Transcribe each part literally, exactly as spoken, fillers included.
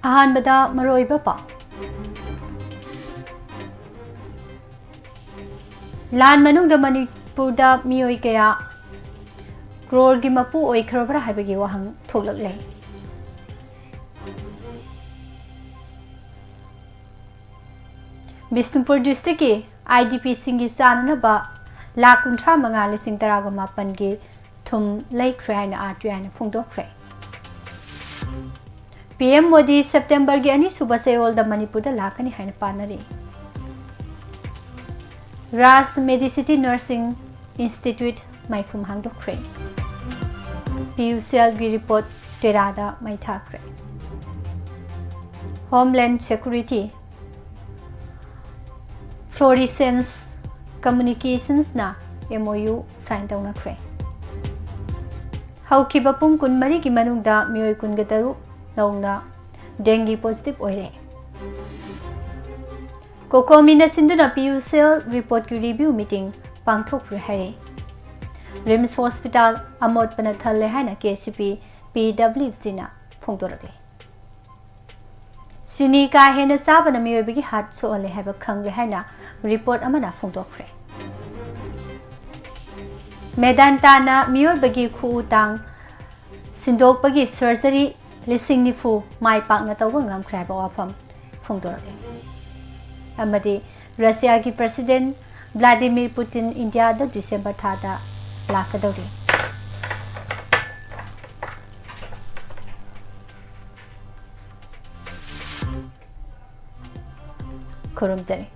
ꯑꯍꯥꯟꯕꯗ ꯃꯔꯨꯑꯣꯏꯕ ꯄꯥꯎ꯫ ꯂꯥꯟ ꯃꯅꯨꯡꯗ ꯃꯅꯤꯄꯨꯔꯗ ꯃꯤꯑꯣꯏ ꯀꯌꯥ ꯀ꯭ꯔꯣꯔꯒꯤ ꯃꯄꯨ ꯑꯣꯏꯈ꯭ꯔꯕ꯭ꯔꯥ ꯍꯥꯏꯕꯒꯤ ꯋꯥꯍꯪ ꯊꯣꯛꯂꯛꯂꯦ꯫ ꯕꯤꯁꯅꯨꯄꯨꯔ ꯗꯤꯁꯇ꯭ꯔꯤꯛꯀꯤ IDPꯁꯤꯡꯒꯤ ꯆꯥꯅꯅꯕ ꯂꯥꯈ ꯀꯨꯟꯊ꯭ꯔꯥ ꯃꯉꯥ ꯂꯤꯁꯤꯡ ꯇꯔꯥꯒ ꯃꯥꯄꯟꯒꯤ ꯊꯨꯝ ꯂꯩꯈ꯭ꯔꯦ ꯍꯥꯏꯅ RTIꯅ ꯐꯣꯡꯗꯣꯛꯈ꯭ꯔꯦ꯫ PM ꯃꯣꯗꯤ ꯁꯦꯞꯇꯦꯝꯕꯔꯒꯤ ꯑꯅꯤꯁꯨꯕ ꯆꯌꯣꯜꯗ ꯃꯅꯤꯄꯨꯔꯗ ꯂꯥꯛꯀꯅꯤ ꯍꯥꯏꯅ ꯄꯥꯅꯔꯤ꯫ ꯔꯥꯖ ꯃꯦꯗꯤꯁꯤꯇꯤ ꯅꯔꯁꯤꯡ ꯏꯟꯁꯇꯤꯇ꯭ꯌꯨꯠ ꯃꯥꯏꯈꯨꯝ ꯍꯥꯡꯗꯣꯛꯈ꯭ꯔꯦ꯫ PUCLꯒꯤ ꯔꯤꯄꯣꯔꯠ ꯇꯦꯔꯥꯗ ꯃꯩ ꯊꯥꯈ꯭ꯔꯦ꯫ Homeland Security, Florissant Communicationsꯅ MOU sign ꯇꯧꯅꯈ꯭ꯔꯦ꯫ ꯍꯧꯈꯤꯕ ꯄꯨꯡ ꯀꯨꯟꯃꯔꯤꯒꯤ ꯃꯅꯨꯡꯗ ꯃꯤꯑꯣꯏ ꯀꯨꯟꯒ ꯇꯔꯨꯛ ꯅꯧꯅ dengue positive ꯑꯣꯏꯔꯦ꯫ COCOMIꯅ ꯁꯤꯟꯗꯨꯅ PUCL ꯔꯤꯄꯣꯔꯠꯀꯤ ꯔꯤꯚ꯭ꯌꯨ ꯃꯤꯇꯤꯡ ꯄꯥꯡꯊꯣꯛꯈ꯭ꯔꯦ ꯍꯥꯏꯔꯦ꯫ RIMS ꯍꯣꯁꯄꯤꯇꯥꯜ ꯑꯃꯣꯠꯄꯅ ꯊꯜꯂꯦ ꯍꯥꯏꯅ KCP PWCꯅ ꯐꯣꯡꯗꯣꯔꯛꯂꯦ꯫ ꯆꯤꯅꯤ ꯀꯥ ꯍꯦꯟꯅ ꯆꯥꯕꯅ ꯃꯤꯑꯣꯏꯕꯒꯤ heart ꯁꯣꯛꯍꯜꯂꯦ ꯍꯥꯏꯕ ꯈꯪꯂꯦ ꯍꯥꯏꯅ ꯔꯤꯄꯣꯔꯠ ꯑꯃꯅ ꯐꯣꯡꯗꯣꯛꯈ꯭ꯔꯦ꯫ ꯃꯦꯗꯥꯟꯇꯥꯅ ꯃꯤꯑꯣꯏꯕꯒꯤ ꯈꯨꯎ ꯇꯥꯡ ꯁꯤꯟꯗꯣꯛꯄꯒꯤ surgery ꯂꯤꯁꯤꯡ ꯅꯤꯐꯨ ꯃꯥꯏ ꯄꯥꯛꯅ ꯇꯧꯕ ꯉꯝꯈ꯭ꯔꯦ ꯍꯥꯏꯕ ꯋꯥꯐꯝ ꯐꯣꯡꯗꯣꯔꯛꯂꯦ꯫ ꯑꯃꯗꯤ ꯔꯁꯤꯌꯥꯒꯤ President Vladimir Putin ꯏꯟꯗꯤꯌꯥꯗ ꯗꯤꯁꯦꯝꯕꯔ ꯊꯥꯗ ꯂꯥꯛꯀꯗꯧꯔꯤ꯫ ꯈꯨꯔꯨꯝꯖꯔꯤ꯫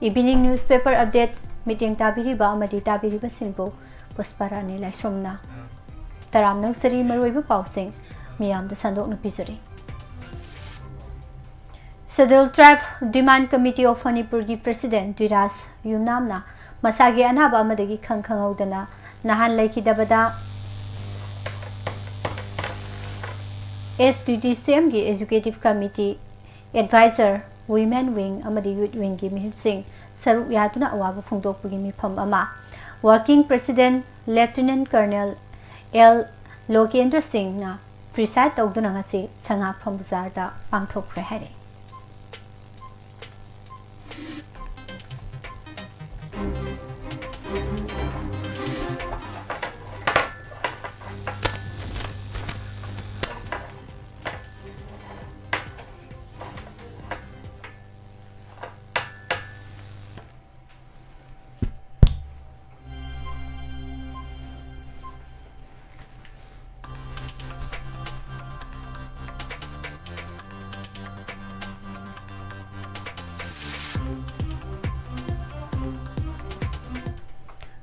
Evening newspaper update ꯃꯤꯠꯌꯦꯡ ꯇꯥꯕꯤꯔꯤꯕ ꯑꯃꯗꯤ ꯇꯥꯕꯤꯔꯤꯕꯁꯤꯡꯕꯨ ꯄꯨꯁꯄꯥꯔꯥꯅꯤ ꯂꯥꯏꯁ꯭ꯔꯝꯅ ꯇꯔꯥꯝꯅ ꯑꯣꯛꯆꯔꯤ꯫ ꯃꯔꯨꯑꯣꯏꯕ ꯄꯥꯎꯁꯤꯡ ꯃꯤꯌꯥꯝꯗ ꯁꯟꯗꯣꯛꯅ ꯄꯤꯖꯔꯤ꯫ Scheduled Tribe Demand Committee of ꯃꯅꯤꯄꯨꯔꯒꯤ President ꯙꯤꯔꯥꯖ ꯌꯨꯝꯅꯥꯝꯅ ꯃꯁꯥꯒꯤ ꯑꯅꯥꯕ ꯑꯃꯗꯒꯤ ꯈꯪ ꯈꯪꯍꯧꯗꯅ ꯅꯍꯥꯟ ꯂꯩꯈꯤꯗꯕꯗ STDCMꯒꯤ Executive Committee, Advisor, Women Wing ꯑꯃꯗꯤ Youth Wingꯒꯤ ꯃꯤꯍꯨꯠꯁꯤꯡ ꯁꯔꯨꯛ ꯌꯥꯗꯨꯅ ꯑꯋꯥꯕ ꯐꯣꯡꯗꯣꯛꯄꯒꯤ ꯃꯤꯐꯝ ꯑꯃ Working President Lieutenant Colonel L ꯂꯣꯀꯦꯟꯗ꯭ꯔ ꯁꯤꯡꯅ ꯄ꯭ꯔꯤꯁꯥꯏꯗ ꯇꯧꯗꯨꯅ ꯉꯁꯤ ꯁꯉꯥꯛꯐꯝ ꯕꯖꯥꯔꯗ ꯄꯥꯡꯊꯣꯛꯈ꯭ꯔꯦ ꯍꯥꯏꯔꯤ꯫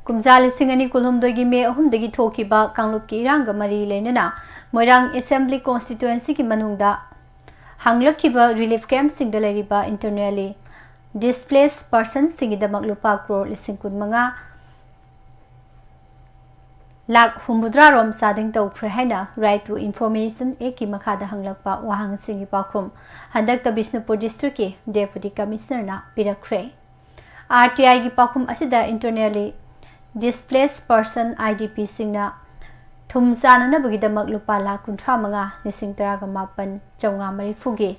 ꯀꯨꯝꯖꯥ ꯂꯤꯁꯤꯡ ꯑꯅꯤ ꯀꯨꯟꯍꯨꯝꯗꯣꯏꯒꯤ ꯃꯦ ꯑꯍꯨꯝꯗꯒꯤ ꯊꯣꯛꯈꯤꯕ ꯀꯥꯡꯂꯨꯞꯀꯤ ꯏꯔꯥꯡꯒ ꯃꯔꯤ ꯂꯩꯅꯅ ꯃꯣꯏꯔꯥꯡ ꯑꯦꯁꯦꯝꯕ꯭ꯂꯤ ꯀꯣꯟꯁꯇꯤꯇ꯭ꯋꯦꯟꯁꯤꯒꯤ ꯃꯅꯨꯡꯗ ꯍꯥꯡꯂꯛꯈꯤꯕ ꯔꯤꯂꯤꯐ ꯀꯦꯝꯞꯁꯤꯡꯗ ꯂꯩꯔꯤꯕ ꯏꯟꯇꯔꯅꯦꯜꯂꯤ ꯗꯤꯁꯄ꯭ꯂꯦꯁ ꯄꯔꯁꯟꯁꯤꯡꯒꯤꯗꯃꯛ ꯂꯨꯄꯥ ꯀ꯭ꯔꯣꯔ ꯂꯤꯁꯤꯡ ꯀꯨꯟꯃꯉꯥ ꯂꯥꯈ ꯍꯨꯝꯐꯨꯇꯔꯥ ꯔꯣꯝ ꯆꯥꯗꯤꯡ ꯇꯧꯈ꯭ꯔꯦ ꯍꯥꯏꯅ Right to Information Actꯀꯤ ꯃꯈꯥꯗ ꯍꯪꯂꯛꯄ ꯋꯥꯍꯪꯁꯤꯡꯒꯤ ꯄꯥꯎꯈꯨꯝ ꯍꯟꯗꯛꯇ ꯕꯤꯁꯅꯨꯄꯨꯔ ꯗꯤꯁꯇ꯭ꯔꯤꯛꯀꯤ ꯗꯦꯄꯨꯇꯤ ꯀꯃꯤꯁꯅꯔꯅ ꯄꯤꯔꯛꯈ꯭ꯔꯦ꯫ ꯑꯥꯔ ꯇꯤ ꯑꯥꯏꯒꯤ ꯄꯥꯎꯈꯨꯝ ꯑꯁꯤꯗ internally displace person, I D ꯄꯤꯁꯤꯡꯅ ꯊꯨꯝ ꯆꯥꯅꯅꯕꯒꯤꯗꯃꯛ ꯂꯨꯄꯥ ꯂꯥꯈ ꯀꯨꯟꯊ꯭ꯔꯥ ꯃꯉꯥ, ꯂꯤꯁꯤꯡ ꯇꯔꯥꯒ ꯃꯥꯄꯟ, ꯆꯥꯝꯃꯉꯥ ꯃꯔꯤꯐꯨꯒꯤ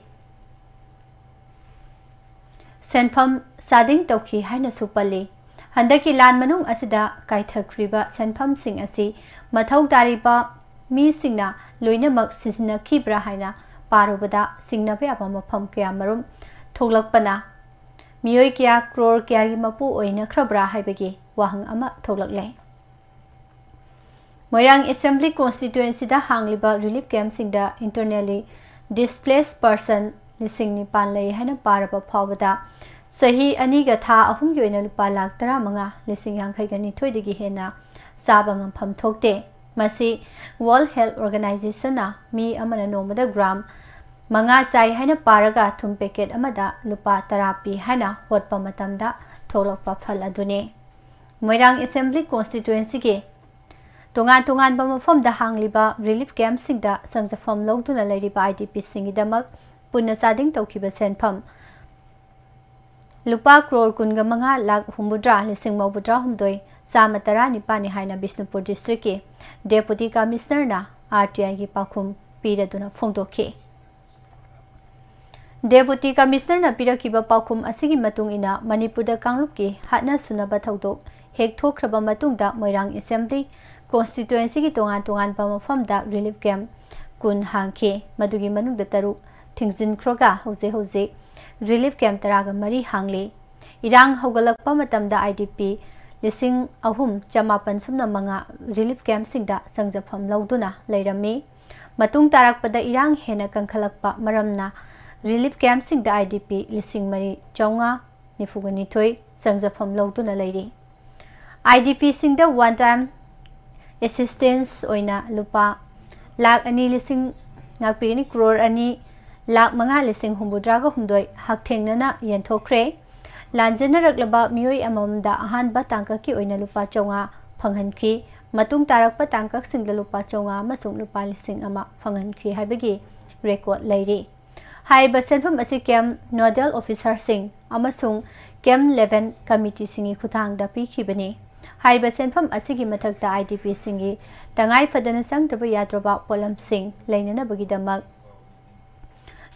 ꯁꯦꯟꯐꯝ ꯆꯥꯗꯤꯡ ꯇꯧꯈꯤ ꯍꯥꯏꯅꯁꯨ ꯄꯜꯂꯤ꯫ ꯍꯟꯗꯛꯀꯤ ꯂꯥꯟ ꯃꯅꯨꯡ ꯑꯁꯤꯗ ꯀꯥꯏꯊꯈ꯭ꯔꯤꯕ ꯁꯦꯟꯐꯝꯁꯤꯡ ꯑꯁꯤ ꯃꯊꯧ ꯇꯥꯔꯤꯕ ꯃꯤꯁꯤꯡꯅ ꯂꯣꯏꯅꯃꯛ ꯁꯤꯖꯤꯟꯅꯈꯤꯕ꯭ꯔꯥ ꯍꯥꯏꯅ ꯄꯥꯔꯨꯕꯗ ꯆꯤꯡꯅꯕ ꯌꯥꯕ ꯃꯐꯝ ꯀꯌꯥꯃꯔꯨꯝ ꯊꯣꯛꯂꯛꯄꯅ ꯃꯤꯑꯣꯏ ꯀꯌꯥ ꯀ꯭ꯔꯣꯔ ꯀꯌꯥꯒꯤ ꯃꯄꯨ ꯑꯣꯏꯅꯈ꯭ꯔꯕ꯭ꯔꯥ ꯍꯥꯏꯕꯒꯤ ꯋꯥꯍꯪ ꯑꯃ ꯊꯣꯛꯂꯛꯂꯦ꯫ ꯃꯣꯏꯔꯥꯡ assembly ꯀꯣꯟꯁꯇꯤꯇ꯭ꯋꯦꯟꯁꯤꯗ ꯍꯥꯡꯂꯤꯕ relief ꯀꯦꯝꯞꯁꯤꯡꯗ internally displace person ꯂꯤꯁꯤꯡ ꯅꯤꯄꯥꯟ ꯂꯩ ꯍꯥꯏꯅ ꯄꯥꯔꯕ ꯐꯥꯎꯕꯗ ꯆꯍꯤ ꯑꯅꯤꯒ ꯊꯥ ꯑꯍꯨꯝꯒꯤ ꯑꯣꯏꯅ ꯂꯨꯄꯥ ꯂꯥꯈ ꯇꯔꯥꯃꯉꯥ, ꯂꯤꯁꯤꯡ ꯌꯥꯡꯈꯩꯒ ꯅꯤꯊꯣꯏꯗꯒꯤ ꯍꯦꯟꯅ ꯆꯥꯕ ꯉꯝꯐꯝ ꯊꯣꯛꯇꯦ꯫ ꯃꯁꯤ World Health Organizationꯅ ꯃꯤ ꯑꯃꯅ ꯅꯣꯡꯃꯗ ꯒ꯭ꯔꯥꯝ ꯃꯉꯥ ꯆꯥꯏ ꯍꯥꯏꯅ ꯄꯥꯔꯒ ꯊꯨꯝ ꯄꯦꯀꯦꯠ ꯑꯃꯗ ꯂꯨꯄꯥ ꯇꯔꯥ ꯄꯤ ꯍꯥꯏꯅ ꯍꯣꯠꯄ ꯃꯇꯝꯗ ꯊꯣꯛꯂꯛꯄ ꯐꯜ ꯑꯗꯨꯅꯤ꯫ ꯃꯣꯏꯔꯥꯡ ꯑꯦꯁꯦꯝꯕ꯭ꯂꯤ ꯀꯣꯟꯁꯇꯤꯇ꯭ꯋꯦꯟꯁꯤꯒꯤ ꯇꯣꯉꯥꯟ ꯇꯣꯉꯥꯟꯕ ꯃꯐꯝꯗ ꯍꯥꯡꯂꯤꯕ ꯔꯤꯂꯤꯐ ꯀꯦꯝꯞꯁꯤꯡꯗ ꯆꯪꯖꯐꯝ ꯂꯧꯗꯨꯅ ꯂꯩꯔꯤꯕ ꯑꯥꯏ ꯗꯤ ꯄꯤꯁꯤꯡꯒꯤꯗꯃꯛ ꯄꯨꯟꯅ ꯆꯥꯗꯤꯡ ꯇꯧꯈꯤꯕ ꯁꯦꯟꯐꯝ ꯂꯨꯄꯥ ꯀ꯭ꯔꯣꯔ ꯀꯨꯟꯒ ꯃꯉꯥ ꯂꯥꯈ ꯍꯨꯝꯐꯨꯇꯔꯥ ꯂꯤꯁꯤꯡ ꯃꯧꯗ꯭ꯔꯥ ꯍꯨꯝꯗꯣꯏ ꯆꯥꯝꯃ ꯇꯔꯥ ꯅꯤꯄꯥꯟꯅꯤ ꯍꯥꯏꯅ ꯕꯤꯁꯅꯨꯄꯨꯔ ꯗꯤꯁꯇ꯭ꯔꯤꯛꯀꯤ ꯗꯦꯄꯨꯇꯤ ꯀꯃꯤꯁꯅꯔꯅ ꯑꯥꯔ ꯇꯤ ꯑꯥꯏꯒꯤ ꯄꯥꯎꯈꯨꯝ ꯄꯤꯔꯗꯨꯅ ꯐꯣꯡꯗꯣꯛꯈꯤ꯫ Deputy Commissionerꯅ ꯄꯤꯔꯛꯈꯤꯕ ꯄꯥꯎꯈꯨꯝ ꯑꯁꯤꯒꯤ ꯃꯇꯨꯡ ꯏꯟꯅ, ꯃꯅꯤꯄꯨꯔꯗ ꯀꯥꯡꯂꯨꯞꯀꯤ ꯍꯥꯠꯅ ꯁꯨꯅꯕ ꯊꯧꯗꯣꯛ ꯍꯦꯛ ꯊꯣꯛꯈ꯭ꯔꯕ ꯃꯇꯨꯡꯗ, ꯃꯣꯏꯔꯥꯡ Assembly Constituencyꯒꯤ ꯇꯣꯉꯥꯟ ꯇꯣꯉꯥꯟꯕ ꯃꯐꯝꯗ relief camp ꯀꯨꯟ ꯍꯥꯡꯈꯤ꯫ ꯃꯗꯨꯒꯤ ꯃꯅꯨꯡꯗ ꯇꯔꯨꯛ ꯊꯤꯡꯖꯤꯟꯈ꯭ꯔꯒ, ꯍꯧꯖꯤꯛ ꯍꯧꯖꯤꯛ relief camp ꯇꯔꯥꯒ ꯃꯔꯤ ꯍꯥꯡꯂꯤ꯫ ꯏꯔꯥꯡ ꯍꯧꯒꯠꯂꯛꯄ ꯃꯇꯝꯗ I D P ꯂꯤꯁꯤꯡ ꯑꯍꯨꯝ ꯆꯃꯥꯄꯟ ꯁꯨꯞꯅ ꯃꯉꯥ relief campꯁꯤꯡꯗ ꯆꯪꯖꯐꯝ ꯂꯧꯗꯨꯅ ꯂꯩꯔꯝꯃꯤ꯫ ꯃꯇꯨꯡ ꯇꯥꯔꯛꯄꯗ ꯏꯔꯥꯡ ꯍꯦꯟꯅ ꯀꯟꯈꯠꯂꯛꯄ ꯃꯔꯝꯅ relief campꯁꯤꯡꯗ I D P ꯂꯤꯁꯤꯡ ꯃꯔꯤ ꯆꯥꯝꯃꯉꯥ ꯅꯤꯐꯨꯒ ꯅꯤꯊꯣꯏ ꯆꯪꯖꯐꯝ ꯂꯧꯗꯨꯅ ꯂꯩꯔꯤ꯫ I D Pꯁꯤꯡꯗ one time assistance ꯑꯣꯏꯅ ꯂꯨꯄꯥ ꯂꯥꯈ ꯑꯅꯤ ꯂꯤꯁꯤꯡ, ꯉꯥꯛꯄꯤꯒꯅꯤ, ꯀ꯭ꯔꯣꯔ ꯑꯅꯤ ꯂꯥꯈ ꯃꯉꯥ ꯂꯤꯁꯤꯡ ꯍꯨꯝꯐꯨꯇꯔꯥꯒ ꯍꯨꯝꯗꯣꯏ ꯍꯛꯊꯦꯡꯅꯅ ꯌꯦꯟꯊꯣꯛꯈ꯭ꯔꯦ꯫ ꯂꯥꯟꯖꯦꯟꯅꯔꯛꯂꯕ ꯃꯤꯑꯣꯏ ꯑꯃꯃꯝꯗ ꯑꯍꯥꯟꯕ ꯇꯥꯡꯀꯛꯀꯤ ꯑꯣꯏꯅ ꯂꯨꯄꯥ ꯆꯥꯝꯃꯉꯥ ꯐꯪꯍꯟꯈꯤ꯫ ꯃꯇꯨꯡ ꯇꯥꯔꯛꯄ ꯇꯥꯡꯀꯛꯁꯤꯡꯗ ꯂꯨꯄꯥ ꯆꯥꯝꯃꯉꯥ ꯑꯃꯁꯨꯡ ꯂꯨꯄꯥ ꯂꯤꯁꯤꯡ ꯑꯃ ꯐꯪꯍꯟꯈꯤ ꯍꯥꯏꯕꯒꯤ record ꯂꯩꯔꯤ꯫ ꯍꯥꯏꯔꯤꯕ ꯁꯦꯟꯐꯝ ꯑꯁꯤ camp nodal officerꯁꯤꯡ ꯑꯃꯁꯨꯡ camp level committeeꯁꯤꯡꯒꯤ ꯈꯨꯠꯊꯥꯡꯗ ꯄꯤꯈꯤꯕꯅꯤ꯫ ꯍꯥꯏꯔꯤꯕ ꯁꯦꯟꯐꯝ ꯑꯁꯤꯒꯤ ꯃꯊꯛꯇ I D Pꯁꯤꯡꯒꯤ ꯇꯉꯥꯏ ꯐꯗꯅ ꯆꯪꯗꯕ ꯌꯥꯗ꯭ꯔꯕ ꯄꯣꯠꯂꯝꯁꯤꯡ ꯂꯩꯅꯅꯕꯒꯤꯗꯃꯛ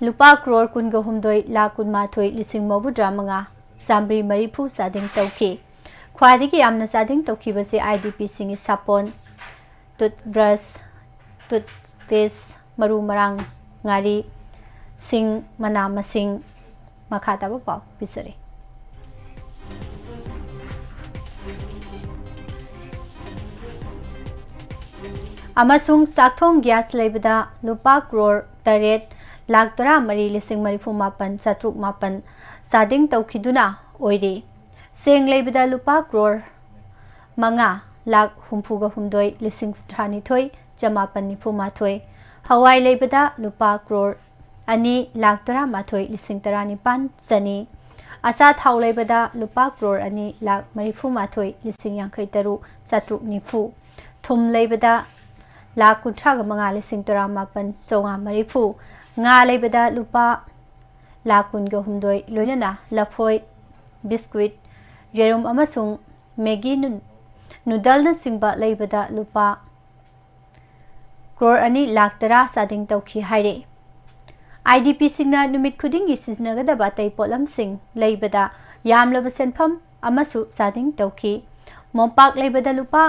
ꯂꯨꯄꯥ ꯀ꯭ꯔꯣꯔ ꯀꯨꯟꯒ ꯍꯨꯝꯗꯣꯏ ꯂꯥꯈ ꯀꯨꯟꯃꯥꯊꯣꯏ ꯂꯤꯁꯤꯡ ꯃꯧꯗ꯭ꯔꯥ ꯃꯉꯥ ꯆꯥꯝꯃꯔꯤ ꯃꯔꯤꯐꯨ ꯆꯥꯗꯤꯡ ꯇꯧꯈꯤ꯫ ꯈ꯭ꯋꯥꯏꯗꯒꯤ ꯌꯥꯝꯅ ꯆꯥꯗꯤꯡ ꯇꯧꯈꯤꯕꯁꯤ I D Pꯁꯤꯡꯒꯤ ꯁꯥꯄꯣꯟ, toothbrush, toothpaste, ꯃꯔꯨ ꯃꯔꯥꯡ, ꯉꯥꯔꯤ, ꯁꯤꯡ, ꯃꯅꯥ ꯃꯁꯤꯡ꯫ ꯃꯈꯥ ꯇꯥꯕ ꯄꯥꯎ ꯄꯤꯖꯔꯤ꯫ ꯑꯃꯁꯨꯡ ꯆꯥꯛꯊꯣꯡ gas ꯂꯩꯕꯗ ꯂꯨꯄꯥ ꯀ꯭ꯔꯣꯔ ꯇꯔꯦꯠ ꯂꯥꯈ ꯇꯔꯥꯃꯔꯤ ꯂꯤꯁꯤꯡ ꯃꯔꯤꯐꯨ ꯃꯥꯄꯟ ꯆꯥꯇ꯭ꯔꯨꯛ ꯃꯥꯄꯟ ꯆꯥꯗꯤꯡ ꯇꯧꯈꯤꯗꯨꯅ ꯑꯣꯏꯔꯤ꯫ ꯆꯦꯡ ꯂꯩꯕꯗ ꯂꯨꯄꯥ ꯀ꯭ꯔꯣꯔ ꯃꯉꯥ ꯂꯥꯈ ꯍꯨꯝꯐꯨꯒ ꯍꯨꯝꯗꯣꯏ ꯂꯤꯁꯤꯡ ꯇꯔꯥꯅꯤꯊꯣꯏ ꯆꯃꯥꯄꯟ ꯅꯤꯐꯨ ꯃꯥꯊꯣꯏ, ꯍꯋꯥꯏ ꯂꯩꯕꯗ ꯂꯨꯄꯥ ꯀ꯭ꯔꯣꯔ ꯑꯅꯤ ꯂꯥꯈ ꯇꯔꯥꯃꯥꯊꯣꯏ ꯂꯤꯁꯤꯡ ꯇꯔꯥꯅꯤꯄꯥꯟ ꯆꯅꯤ, ꯑꯆꯥꯊꯥꯎ ꯂꯩꯕꯗ ꯂꯨꯄꯥ ꯀ꯭ꯔꯣꯔ ꯑꯅꯤ ꯂꯥꯈ ꯃꯔꯤꯐꯨ ꯃꯥꯊꯣꯏ ꯂꯤꯁꯤꯡ ꯌꯥꯡꯈꯩ ꯇꯔꯨꯛ ꯆꯥꯇ꯭ꯔꯨꯛ ꯅꯤꯐꯨ, ꯊꯨꯝ ꯂꯩꯕꯗ ꯂꯥꯈ ꯀꯨꯟꯊ꯭ꯔꯥꯒ ꯃꯉꯥ ꯂꯤꯁꯤꯡ ꯇꯔꯥꯃꯥꯄꯟ ꯆꯥꯝꯃꯉꯥ ꯃꯔꯤꯐꯨ, ꯉꯥ ꯂꯩꯕꯗ ꯂꯨꯄꯥ ꯂꯥꯈ ꯀꯨꯟꯒ ꯍꯨꯝꯗꯣꯏ, ꯂꯣꯏꯅꯅ ꯂꯐꯣꯏ, biscuit, ꯌꯦꯔꯨꯝ ꯑꯃꯁꯨꯡ Maggi ꯅꯨ-, noodleꯅꯆꯤꯡꯕ ꯂꯩꯕꯗ ꯂꯨꯄꯥ ꯀ꯭ꯔꯣꯔ ꯑꯅꯤ ꯂꯥꯈ ꯇꯔꯥ ꯆꯥꯗꯤꯡ ꯇꯧꯈꯤ ꯍꯥꯏꯔꯤ꯫ IDPꯁꯤꯡꯅ ꯅꯨꯃꯤꯠ ꯈꯨꯗꯤꯡꯒꯤ ꯁꯤꯖꯤꯟꯅꯒꯗꯕ ꯑꯇꯩ ꯄꯣꯠꯂꯝꯁꯤꯡ ꯂꯩꯕꯗ ꯌꯥꯝꯂꯕ ꯁꯦꯟꯐꯝ ꯑꯃꯁꯨ ꯆꯥꯗꯤꯡ ꯇꯧꯈꯤ꯫ ꯃꯣꯝꯄꯥꯛ ꯂꯩꯕꯗ ꯂꯨꯄꯥ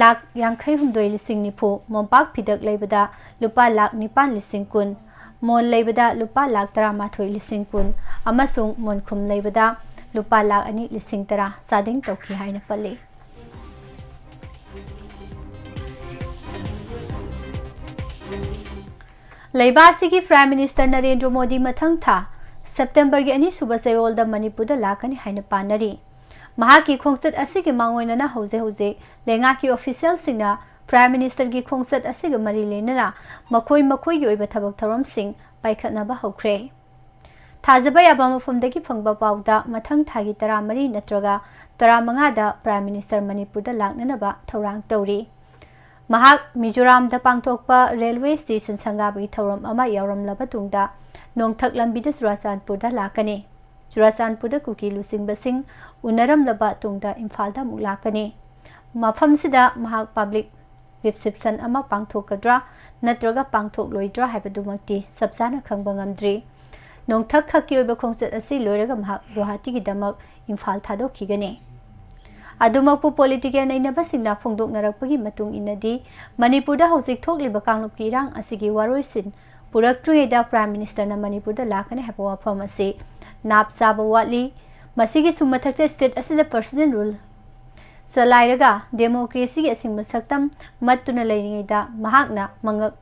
ꯂꯥꯈ ꯌꯥꯡꯈꯩ ꯍꯨꯝꯗꯣꯏ ꯂꯤꯁꯤꯡ ꯅꯤꯐꯨ, ꯃꯣꯝꯄꯥꯛ ꯐꯤꯗꯛ ꯂꯩꯕꯗ ꯂꯨꯄꯥ ꯂꯥꯈ ꯅꯤꯄꯥꯟ ꯂꯤꯁꯤꯡ ꯀꯨꯟ, ꯃꯣꯟ ꯂꯩꯕꯗ ꯂꯨꯄꯥ ꯂꯥꯈ ꯇꯔꯥꯃꯥꯊꯣꯏ ꯂꯤꯁꯤꯡ ꯀꯨꯟ ꯑꯃꯁꯨꯡ ꯃꯣꯟꯈꯨꯝ ꯂꯩꯕꯗ ꯂꯨꯄꯥ ꯂꯥꯈ ꯑꯅꯤ ꯂꯤꯁꯤꯡ ꯇꯔꯥ ꯆꯥꯗꯤꯡ ꯇꯧꯈꯤ ꯍꯥꯏꯅ ꯄꯜꯂꯤ꯫ ꯂꯩꯕꯥꯛ ꯑꯁꯤꯒꯤ Prime Minister ꯅꯔꯦꯟꯗ꯭ꯔ ꯃꯣꯗꯤ ꯃꯊꯪ ꯊꯥ ꯁꯦꯞꯇꯦꯝꯕꯔꯒꯤ ꯑꯅꯤꯁꯨꯕ ꯆꯌꯣꯜꯗ ꯃꯅꯤꯄꯨꯔꯗ ꯂꯥꯛꯀꯅꯤ ꯍꯥꯏꯅ ꯄꯥꯅꯔꯤ꯫ ꯃꯍꯥꯛꯀꯤ ꯈꯣꯡꯆꯠ ꯑꯁꯤꯒꯤ ꯃꯥꯡꯑꯣꯏꯅꯅ ꯍꯧꯖꯤꯛ ꯍꯧꯖꯤꯛ ꯂꯩꯉꯥꯛꯀꯤ ꯑꯣꯐꯤꯁꯤꯌꯦꯜꯁꯤꯡꯅ Prime Ministerꯒꯤ ꯈꯣꯡꯆꯠ ꯑꯁꯤꯒ ꯃꯔꯤ ꯂꯩꯅꯅ ꯃꯈꯣꯏ ꯃꯈꯣꯏꯒꯤ ꯑꯣꯏꯕ ꯊꯕꯛ ꯊꯧꯔꯝꯁꯤꯡ ꯄꯥꯏꯈꯠꯅꯕ ꯍꯧꯈ꯭ꯔꯦ꯫ ꯊꯥꯖꯕ ꯌꯥꯕ ꯃꯐꯝꯗꯒꯤ ꯐꯪꯕ ꯄꯥꯎꯗ ꯃꯊꯪ ꯊꯥꯒꯤ ꯇꯔꯥꯃꯔꯤ ꯅꯠꯇ꯭ꯔꯒ ꯇꯔꯥꯃꯉꯥꯗ Prime Minister ꯃꯅꯤꯄꯨꯔꯗ ꯂꯥꯛꯅꯅꯕ ꯊꯧꯔꯥꯡ ꯇꯧꯔꯤ꯫ ꯃꯍꯥꯛ ꯃꯤꯖꯣꯔꯥꯝꯗ ꯄꯥꯡꯊꯣꯛꯄ ꯔꯦꯜꯋꯦ ꯁ꯭ꯇꯦꯁꯟ ꯁꯪꯒꯥꯕꯒꯤ ꯊꯧꯔꯝ ꯑꯃ ꯌꯥꯎꯔꯝꯂꯕ ꯇꯨꯡꯗ ꯅꯣꯡꯊꯛ ꯂꯝꯕꯤꯗ ꯆꯨꯔꯥꯆꯥꯟꯄꯨꯔꯗ ꯂꯥꯛꯀꯅꯤ꯫ ꯆꯨꯔꯥꯆꯥꯟꯄꯨꯔꯗ ꯀꯨꯀꯤ ꯂꯨꯆꯤꯡꯕꯁꯤꯡ ꯎꯅꯔꯝꯂꯕ ꯇꯨꯡꯗ ꯏꯝꯐꯥꯜꯗ ꯑꯃꯨꯛ ꯂꯥꯛꯀꯅꯤ꯫ ꯃꯐꯝꯁꯤꯗ ꯃꯍꯥꯛ ꯄꯕ꯭ꯂꯤꯛ ꯔꯤꯁꯦꯞꯁꯟ ꯑꯃ ꯄꯥꯡꯊꯣꯛꯀꯗ꯭ꯔꯥ ꯅꯠꯇ꯭ꯔꯒ ꯄꯥꯡꯊꯣꯛꯂꯣꯏꯗ꯭ꯔꯥ ꯍꯥꯏꯕꯗꯨꯃꯛꯇꯤ ꯆꯞ ꯆꯥꯅ ꯈꯪꯕ ꯉꯝꯗ꯭ꯔꯤ꯫ ꯅꯣꯡꯊꯛ ꯈꯛꯀꯤ ꯑꯣꯏꯕ ꯈꯣꯡꯆꯠ ꯑꯁꯤ ꯂꯣꯏꯔꯒ ꯃꯍꯥꯛ ꯒꯨꯋꯥꯍꯥꯇꯤꯒꯤꯗꯃꯛ ꯏꯝꯐꯥꯜ ꯊꯥꯗꯣꯛꯈꯤꯒꯅꯤ꯫ ꯑꯗꯨꯃꯛꯄꯨ ꯄꯣꯂꯤꯇꯤꯀꯦꯜ ꯅꯩꯅꯕꯁꯤꯡꯅ ꯐꯣꯡꯗꯣꯛꯅꯔꯛꯄꯒꯤ ꯃꯇꯨꯡ ꯏꯟꯅꯗꯤ, ꯃꯅꯤꯄꯨꯔꯗ ꯍꯧꯖꯤꯛ ꯊꯣꯛꯂꯤꯕ ꯀꯥꯡꯂꯨꯞꯀꯤ ꯏꯔꯥꯡ ꯑꯁꯤꯒꯤ ꯋꯥꯔꯣꯏꯁꯤꯟ ꯄꯨꯔꯛꯇ꯭ꯔꯤꯉꯩꯗ Prime Ministerꯅ ꯃꯅꯤꯄꯨꯔꯗ ꯂꯥꯛꯀꯅꯤ ꯍꯥꯏꯕ ꯋꯥꯐꯝ ꯑꯁꯤ ꯅꯥꯞ ꯆꯥꯕ ꯋꯥꯠꯂꯤ꯫ ꯃꯁꯤꯒꯤꯁꯨ ꯃꯊꯛꯇ state ꯑꯁꯤꯗ personal rule ꯆꯂꯥꯏꯔꯒ democracyꯒꯤ ꯑꯁꯦꯡꯕ ꯁꯛꯇꯝ ꯃꯠꯇꯨꯅ ꯂꯩꯔꯤꯉꯩꯗ ꯃꯍꯥꯛꯅ ꯃꯉꯛ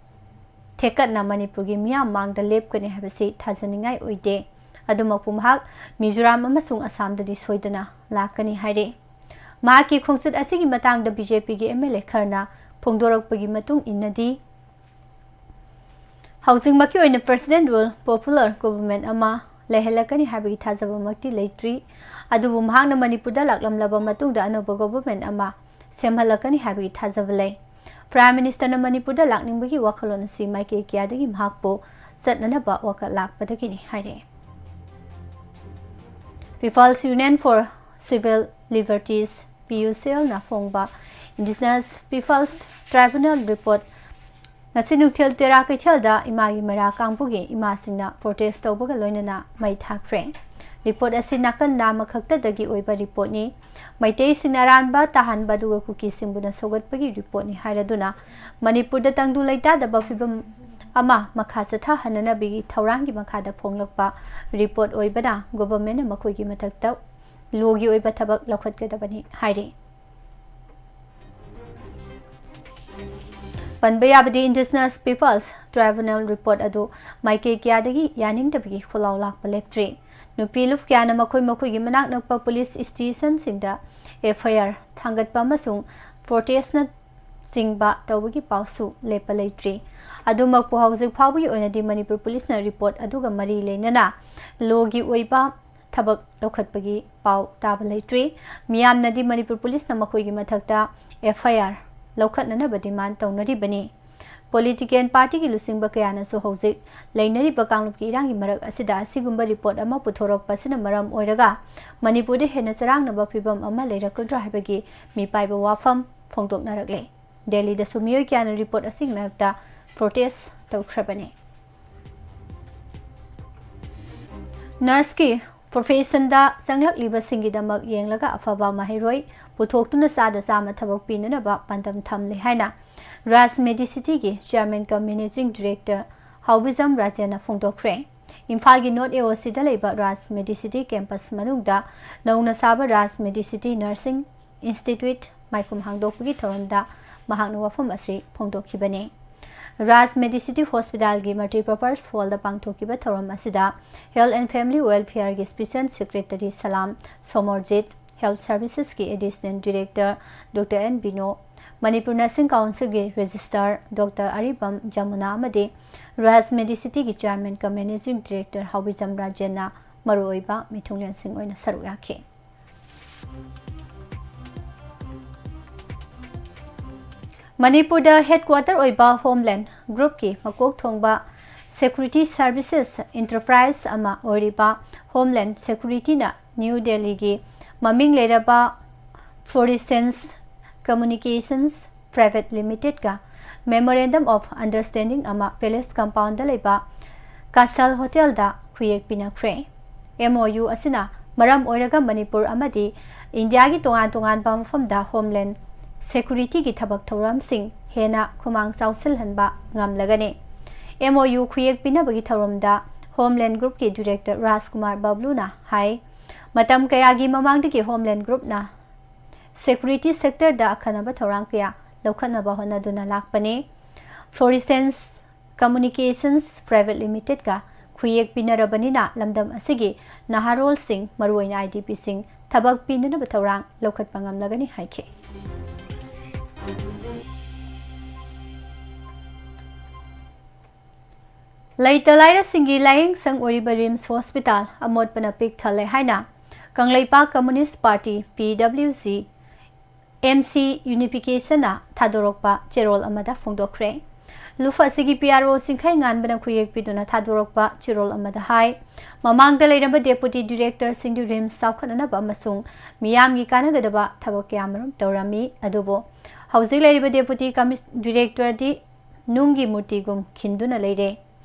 ꯊꯦꯛꯀꯠꯅ ꯃꯅꯤꯄꯨꯔꯒꯤ ꯃꯤꯌꯥꯝ ꯃꯥꯡꯗ ꯂꯦꯞꯀꯅꯤ ꯍꯥꯏꯕꯁꯤ ꯊꯥꯖꯅꯤꯡꯉꯥꯏ ꯑꯣꯏꯗꯦ꯫ ꯑꯗꯨꯃꯛꯄꯨ ꯃꯍꯥꯛ ꯃꯤꯖꯣꯔꯥꯝ ꯑꯃꯁꯨꯡ ꯑꯁꯥꯝꯗꯗꯤ ꯁꯣꯏꯗꯅ ꯂꯥꯛꯀꯅꯤ ꯍꯥꯏꯔꯤ꯫ ꯃꯍꯥꯛꯀꯤ ꯈꯣꯡꯆꯠ ꯑꯁꯤꯒꯤ ꯃꯇꯥꯡꯗ BJPꯒꯤ MLA ꯈꯔꯅ ꯐꯣꯡꯗꯣꯔꯛꯄꯒꯤ ꯃꯇꯨꯡ ꯏꯟꯅꯗꯤ, ꯍꯧꯖꯤꯛꯃꯛꯀꯤ ꯑꯣꯏꯅ personal rule, popular government ꯑꯃ ꯂꯩꯍꯜꯂꯛꯀꯅꯤ ꯍꯥꯏꯕꯒꯤ ꯊꯥꯖꯕꯃꯛꯇꯤ ꯂꯩꯇ꯭ꯔꯤ꯫ ꯑꯗꯨꯕꯨ ꯃꯍꯥꯛꯅ ꯃꯅꯤꯄꯨꯔꯗ ꯂꯥꯛꯂꯝꯂꯕ ꯃꯇꯨꯡꯗ ꯑꯅꯧꯕ government ꯑꯃ ꯁꯦꯝꯍꯜꯂꯛꯀꯅꯤ ꯍꯥꯏꯕꯒꯤ ꯊꯥꯖꯕ ꯂꯩ꯫ Prime Ministerꯅ ꯃꯅꯤꯄꯨꯔꯗ ꯂꯥꯛꯅꯤꯡꯕꯒꯤ ꯋꯥꯈꯜꯂꯣꯟ ꯑꯁꯤ ꯃꯥꯏꯀꯩ ꯀꯌꯥꯗꯒꯤ ꯃꯍꯥꯛꯄꯨ ꯆꯠꯅꯅꯕ ꯋꯥꯀꯠ ꯂꯥꯛꯄꯗꯒꯤꯅꯤ ꯍꯥꯏꯔꯤ꯫ People's Union for Civil Liberties, PUCLꯅ ꯐꯣꯡꯕ Indigenous People's Tribunal report ꯉꯁꯤ ꯅꯨꯡꯊꯤꯜ ꯇꯦꯔꯥ ꯀꯩꯊꯦꯜꯗ ꯏꯃꯥꯒꯤ ꯃꯩꯔꯥ ꯀꯥꯡꯕꯨꯒꯤ ꯏꯃꯥꯁꯤꯡꯅ ꯄ꯭ꯔꯣꯇꯦꯁ ꯇꯧꯕꯒ ꯂꯣꯏꯅꯅ ꯃꯩ ꯊꯥꯈ꯭ꯔꯦ꯫ ꯔꯤꯄꯣꯔꯠ ꯑꯁꯤ ꯅꯥꯀꯟ ꯑꯃꯈꯛꯇꯗꯒꯤ ꯑꯣꯏꯕ ꯔꯤꯄꯣꯔꯠꯅꯤ꯫ ꯃꯩꯇꯩꯁꯤꯡꯅ ꯑꯔꯥꯟꯕ ꯇꯥꯍꯟꯕ ꯑꯗꯨꯒ ꯀꯨꯀꯤꯁꯤꯡꯕꯨꯅ ꯁꯧꯒꯠꯄꯒꯤ ꯔꯤꯄꯣꯔꯠꯅꯤ ꯍꯥꯏꯔꯗꯨꯅ ꯃꯅꯤꯄꯨꯔꯗ ꯇꯪꯗꯨ ꯂꯩꯇꯥꯗꯕ ꯐꯤꯕꯝ ꯑꯃ ꯃꯈꯥ ꯆꯠꯊꯍꯟꯅꯅꯕꯒꯤ ꯊꯧꯔꯥꯡꯒꯤ ꯃꯈꯥꯗ ꯐꯣꯡꯂꯛꯄ ꯔꯤꯄꯣꯔꯠ ꯑꯣꯏꯕꯅ ꯒꯣꯚꯔꯟꯃꯦꯟꯠꯅ ꯃꯈꯣꯏꯒꯤ ꯃꯊꯛꯇ ꯂꯣꯒꯤ ꯑꯣꯏꯕ ꯊꯕꯛ ꯂꯧꯈꯠꯀꯗꯕꯅꯤ ꯍꯥꯏꯔꯤ꯫ ꯄꯟꯕ ꯌꯥꯕꯗꯤ, Indigenous Peoples Tribunal report ꯑꯗꯨ ꯃꯥꯏꯀꯩ ꯀꯌꯥꯗꯒꯤ ꯌꯥꯅꯤꯡꯗꯕꯒꯤ ꯈꯣꯜꯂꯥꯎ ꯂꯥꯛꯄ ꯂꯦꯞꯇ꯭ꯔꯤ꯫ ꯅꯨꯄꯤ ꯂꯨꯞ ꯀꯌꯥꯅ ꯃꯈꯣꯏ ꯃꯈꯣꯏꯒꯤ ꯃꯅꯥꯛ ꯅꯛꯄ ꯄꯨꯂꯤꯁ ꯁ꯭ꯇꯦꯁꯟꯁꯤꯡꯗ ꯑꯦꯐ ꯑꯥꯏ ꯑꯥꯔ ꯊꯥꯡꯒꯠꯄ ꯑꯃꯁꯨꯡ ꯄ꯭ꯔꯣꯇꯦꯁꯅ ꯆꯤꯡꯕ ꯇꯧꯕꯒꯤ ꯄꯥꯎꯁꯨ ꯂꯦꯞꯄ ꯂꯩꯇ꯭ꯔꯤ꯫ ꯑꯗꯨꯃꯛꯄꯨ, ꯍꯧꯖꯤꯛ ꯐꯥꯎꯕꯒꯤ ꯑꯣꯏꯅꯗꯤ ꯃꯅꯤꯄꯨꯔ ꯄꯨꯂꯤꯁꯅ ꯔꯤꯄꯣꯔꯠ ꯑꯗꯨꯒ ꯃꯔꯤ ꯂꯩꯅꯅ ꯂꯣꯒꯤ ꯑꯣꯏꯕ ꯊꯕꯛ ꯂꯧꯈꯠꯄꯒꯤ ꯄꯥꯎ ꯇꯥꯕ ꯂꯩꯇ꯭ꯔꯤ꯫ ꯃꯤꯌꯥꯝꯅꯗꯤ ꯃꯅꯤꯄꯨꯔ ꯄꯨꯂꯤꯁꯅ ꯃꯈꯣꯏꯒꯤ ꯃꯊꯛꯇ ꯑꯦꯐ ꯑꯥꯏ ꯑꯥꯔ ꯂꯧꯈꯠꯅꯅꯕ ꯗꯤꯃꯥꯟ ꯇꯧꯅꯔꯤꯕꯅꯤ꯫ ꯄꯣꯂꯤꯇꯤꯀꯦꯜ ꯄꯥꯔꯇꯤꯒꯤ ꯂꯨꯆꯤꯡꯕ ꯀꯌꯥꯅꯁꯨ ꯍꯧꯖꯤꯛ ꯂꯩꯅꯔꯤꯕ ꯀꯥꯡꯂꯨꯞꯀꯤ ꯏꯔꯥꯡꯒꯤ ꯃꯔꯛ ꯑꯁꯤꯗ ꯑꯁꯤꯒꯨꯝꯕ ꯔꯤꯄꯣꯔꯠ ꯑꯃ ꯄꯨꯊꯣꯔꯛꯄ ꯑꯁꯤꯅ ꯃꯔꯝ ꯑꯣꯏꯔꯒ ꯃꯅꯤꯄꯨꯔꯗ ꯍꯦꯟꯅ ꯆꯔꯥꯡꯅꯕ ꯐꯤꯕꯝ ꯑꯃ ꯂꯩꯔꯛꯀꯗ꯭ꯔꯥ ꯍꯥꯏꯕꯒꯤ ꯃꯤꯄꯥꯏꯕ ꯋꯥꯐꯝ ꯐꯣꯡꯗꯣꯛꯅꯔꯛꯂꯦ꯫ ꯗꯦꯜꯂꯤꯗꯁꯨ ꯃꯤꯑꯣꯏ ꯀꯌꯥꯅ ꯔꯤꯄꯣꯔꯠ ꯑꯁꯤꯒꯤ ꯃꯥꯌꯣꯛꯇ ꯄ꯭ꯔꯣꯇꯦꯁ ꯇꯧꯈ꯭ꯔꯕꯅꯤ꯫ ꯅꯔꯁꯀꯤ ꯄ꯭ꯔꯣꯐꯦꯁꯟꯗ ꯆꯪꯂꯛꯂꯤꯕꯁꯤꯡꯒꯤꯗꯃꯛ ꯌꯦꯡꯂꯒ ꯑꯐꯕ ꯃꯍꯩꯔꯣꯏ ꯄꯨꯊꯣꯛꯇꯨꯅ ꯆꯥꯗ ꯆꯥꯝꯃ ꯊꯕꯛ ꯄꯤꯅꯅꯕ ꯄꯥꯟꯗꯝ ꯊꯝꯂꯤ ꯍꯥꯏꯅ ꯔꯥꯖ ꯃꯦꯗꯤꯁꯤꯇꯤꯒꯤ chairman cum managing director Haobijam ꯔꯥꯖꯦꯟꯅ ꯐꯣꯡꯗꯣꯛꯈ꯭ꯔꯦ꯫ ꯏꯝꯐꯥꯜꯒꯤ ꯅꯣꯔꯠ ꯑꯦ ꯑꯣ ꯁꯤꯗ ꯂꯩꯕ ꯔꯥꯖ ꯃꯦꯗꯤꯁꯤꯇꯤ ꯀꯦꯝꯄꯁ ꯃꯅꯨꯡꯗ ꯅꯧꯅ ꯁꯥꯕ ꯔꯥꯖ ꯃꯦꯗꯤꯁꯤꯇꯤ ꯅꯔꯁꯤꯡ ꯏꯟꯁꯇꯤꯇ꯭ꯌꯨꯠ ꯃꯥꯏꯈꯨꯝ ꯍꯥꯡꯗꯣꯛꯄꯒꯤ ꯊꯧꯔꯝꯗ ꯃꯍꯥꯛꯅ ꯋꯥꯐꯝ ꯑꯁꯤ ꯐꯣꯡꯗꯣꯛꯈꯤꯕꯅꯤ꯫ ꯔꯥꯖ ꯃꯦꯗꯤꯁꯤꯇꯤ ꯍꯣꯁꯄꯤꯇꯥꯜꯒꯤ ꯃꯜꯇꯤꯄꯔꯄꯁ ꯍꯣꯜꯗ ꯄꯥꯡꯊꯣꯛꯈꯤꯕ ꯊꯧꯔꯝ ꯑꯁꯤꯗ ꯍꯦꯜꯊ ꯑꯦꯟ ꯐꯦꯃꯤꯂꯤ ꯋꯦꯜꯐꯤꯌꯔꯒꯤ special secretary Salam Somorjit, health ꯁꯔꯚꯤꯁꯦꯁꯀꯤ additional director doctor N Bino, Manipur nursing ꯀꯥꯎꯟꯁꯤꯜꯒꯤ ꯔꯦꯖꯤꯁꯇ꯭ꯔꯥꯔ ꯗꯣꯛꯇꯔ ꯑꯔꯤꯕꯝ ꯖꯃꯨꯅꯥ ꯑꯃꯗꯤ ꯔꯥꯖ ꯃꯦꯗꯤꯁꯤꯇꯤꯒꯤ chairman cum managing director Haobijam ꯔꯥꯖꯦꯟꯅ ꯃꯔꯨꯑꯣꯏꯕ ꯃꯤꯊꯨꯡꯂꯦꯟꯁꯤꯡ ꯑꯣꯏꯅ ꯁꯔꯨꯛ ꯌꯥꯈꯤ꯫ ꯃꯅꯤꯄꯨꯔꯗ ꯍꯦꯗꯀ꯭ꯋꯥꯇꯔ ꯑꯣꯏꯕ ꯍꯣꯝꯂꯦꯟ ꯒ꯭ꯔꯨꯞꯀꯤ ꯃꯀꯣꯛ ꯊꯣꯡꯕ ꯁꯦꯀ꯭ꯌꯨꯔꯤꯇꯤ ꯁꯔꯚꯤꯁꯦꯁ ꯏꯟꯇꯔꯄ꯭ꯔꯥꯏꯖ ꯑꯃ ꯑꯣꯏꯔꯤꯕ ꯍꯣꯝꯂꯦꯟ ꯁꯦꯀ꯭ꯌꯨꯔꯤꯇꯤꯅ ꯅ꯭ꯌꯨ ꯗꯦꯜꯂꯤꯒꯤ ꯃꯃꯤꯡ ꯂꯩꯔꯕ ꯐ꯭ꯂꯣꯔꯤꯁꯦꯟꯁ ꯀꯝꯃ꯭ꯌꯨꯅꯤꯀꯦꯁꯟꯁ ꯄ꯭ꯔꯥꯏꯚꯦꯠ ꯂꯤꯃꯤꯇꯦꯗꯀ Memorandum of Understanding ꯑꯃ Palace Compoundꯗ ꯂꯩꯕ Castle Hotelꯗ ꯈꯨꯌꯦꯛ ꯄꯤꯅꯈ꯭ꯔꯦ꯫ MOU ꯑꯁꯤꯅ ꯃꯔꯝ ꯑꯣꯏꯔꯒ ꯃꯅꯤꯄꯨꯔ ꯑꯃꯗꯤ ꯏꯟꯗꯤꯌꯥꯒꯤ ꯇꯣꯉꯥꯟ ꯇꯣꯉꯥꯟꯕ ꯃꯐꯝꯗ Homeland Securityꯒꯤ ꯊꯕꯛ ꯊꯧꯔꯝꯁꯤꯡ ꯍꯦꯟꯅ ꯈꯨꯃꯥꯡ ꯆꯥꯎꯁꯤꯜꯍꯟꯕ ꯉꯝꯂꯒꯅꯤ꯫ MOU ꯈꯨꯌꯦꯛ ꯄꯤꯅꯕꯒꯤ ꯊꯧꯔꯝꯗ Homeland Groupꯀꯤ Director ꯔꯥꯖꯀꯨꯃꯥꯔ ꯕꯕꯂꯨꯅ ꯍꯥꯏ, ꯃꯇꯝ ꯀꯌꯥꯒꯤ ꯃꯃꯥꯡꯗꯒꯤ Homeland Groupꯅ security sectorꯗ ꯑꯈꯟꯅꯕ ꯊꯧꯔꯥꯡ ꯀꯌꯥ ꯂꯧꯈꯠꯅꯕ ꯍꯣꯠꯅꯗꯨꯅ ꯂꯥꯛꯄꯅꯤ꯫ Florescence Communications Private Limitedꯀ ꯈꯨꯌꯦꯛ ꯄꯤꯅꯔꯕꯅꯤꯅ ꯂꯝꯗꯝ ꯑꯁꯤꯒꯤ ꯅꯍꯥꯔꯣꯜꯁꯤꯡ, ꯃꯔꯨꯑꯣꯏꯅ IDPꯁꯤꯡ, ꯊꯕꯛ ꯄꯤꯅꯅꯕ ꯊꯧꯔꯥꯡ ꯂꯧꯈꯠꯄ ꯉꯝꯂꯒꯅꯤ ꯍꯥꯏꯈꯤ꯫ ꯂꯩꯇ ꯂꯥꯏꯔꯁꯤꯡꯒꯤ ꯂꯥꯏꯌꯦꯡꯁꯪ ꯑꯣꯏꯔꯤꯕ RIMS Hospital ꯑꯃꯣꯠꯄꯅ ꯄꯤꯛ ꯊꯜꯂꯦ ꯍꯥꯏꯅ Kangleipak Communist Party, PWC, MC Unificationꯅ ꯊꯥꯗꯣꯔꯛꯄ ꯆꯦꯔꯣꯜ ꯑꯃꯗ ꯐꯣꯡꯗꯣꯛꯈ꯭ꯔꯦ꯫ ꯂꯨꯞ ꯑꯁꯤꯒꯤ PRO ꯁꯤꯡꯈꯩ ꯉꯥꯟꯕꯅ ꯈꯨꯌꯦꯛ ꯄꯤꯗꯨꯅ ꯊꯥꯗꯣꯔꯛꯄ ꯆꯦꯔꯣꯜ ꯑꯃꯗ ꯍꯥꯏ, ꯃꯃꯥꯡꯗ ꯂꯩꯔꯝꯕ Deputy Directorꯁꯤꯡꯗꯨ RIMS ꯆꯥꯎꯈꯠꯅꯅꯕ ꯑꯃꯁꯨꯡ ꯃꯤꯌꯥꯝꯒꯤ ꯀꯥꯟꯅꯒꯗꯕ ꯊꯕꯛ ꯀꯌꯥꯃꯔꯨꯝ ꯇꯧꯔꯝꯃꯤ, ꯑꯗꯨꯕꯨ ꯍꯧꯖꯤꯛ ꯂꯩꯔꯤꯕ Deputy Commis-, Directorꯗꯤ ꯅꯨꯡꯒꯤ ꯃꯨꯔꯇꯤꯒꯨꯝ ꯈꯤꯟꯗꯨꯅ ꯂꯩꯔꯦ꯫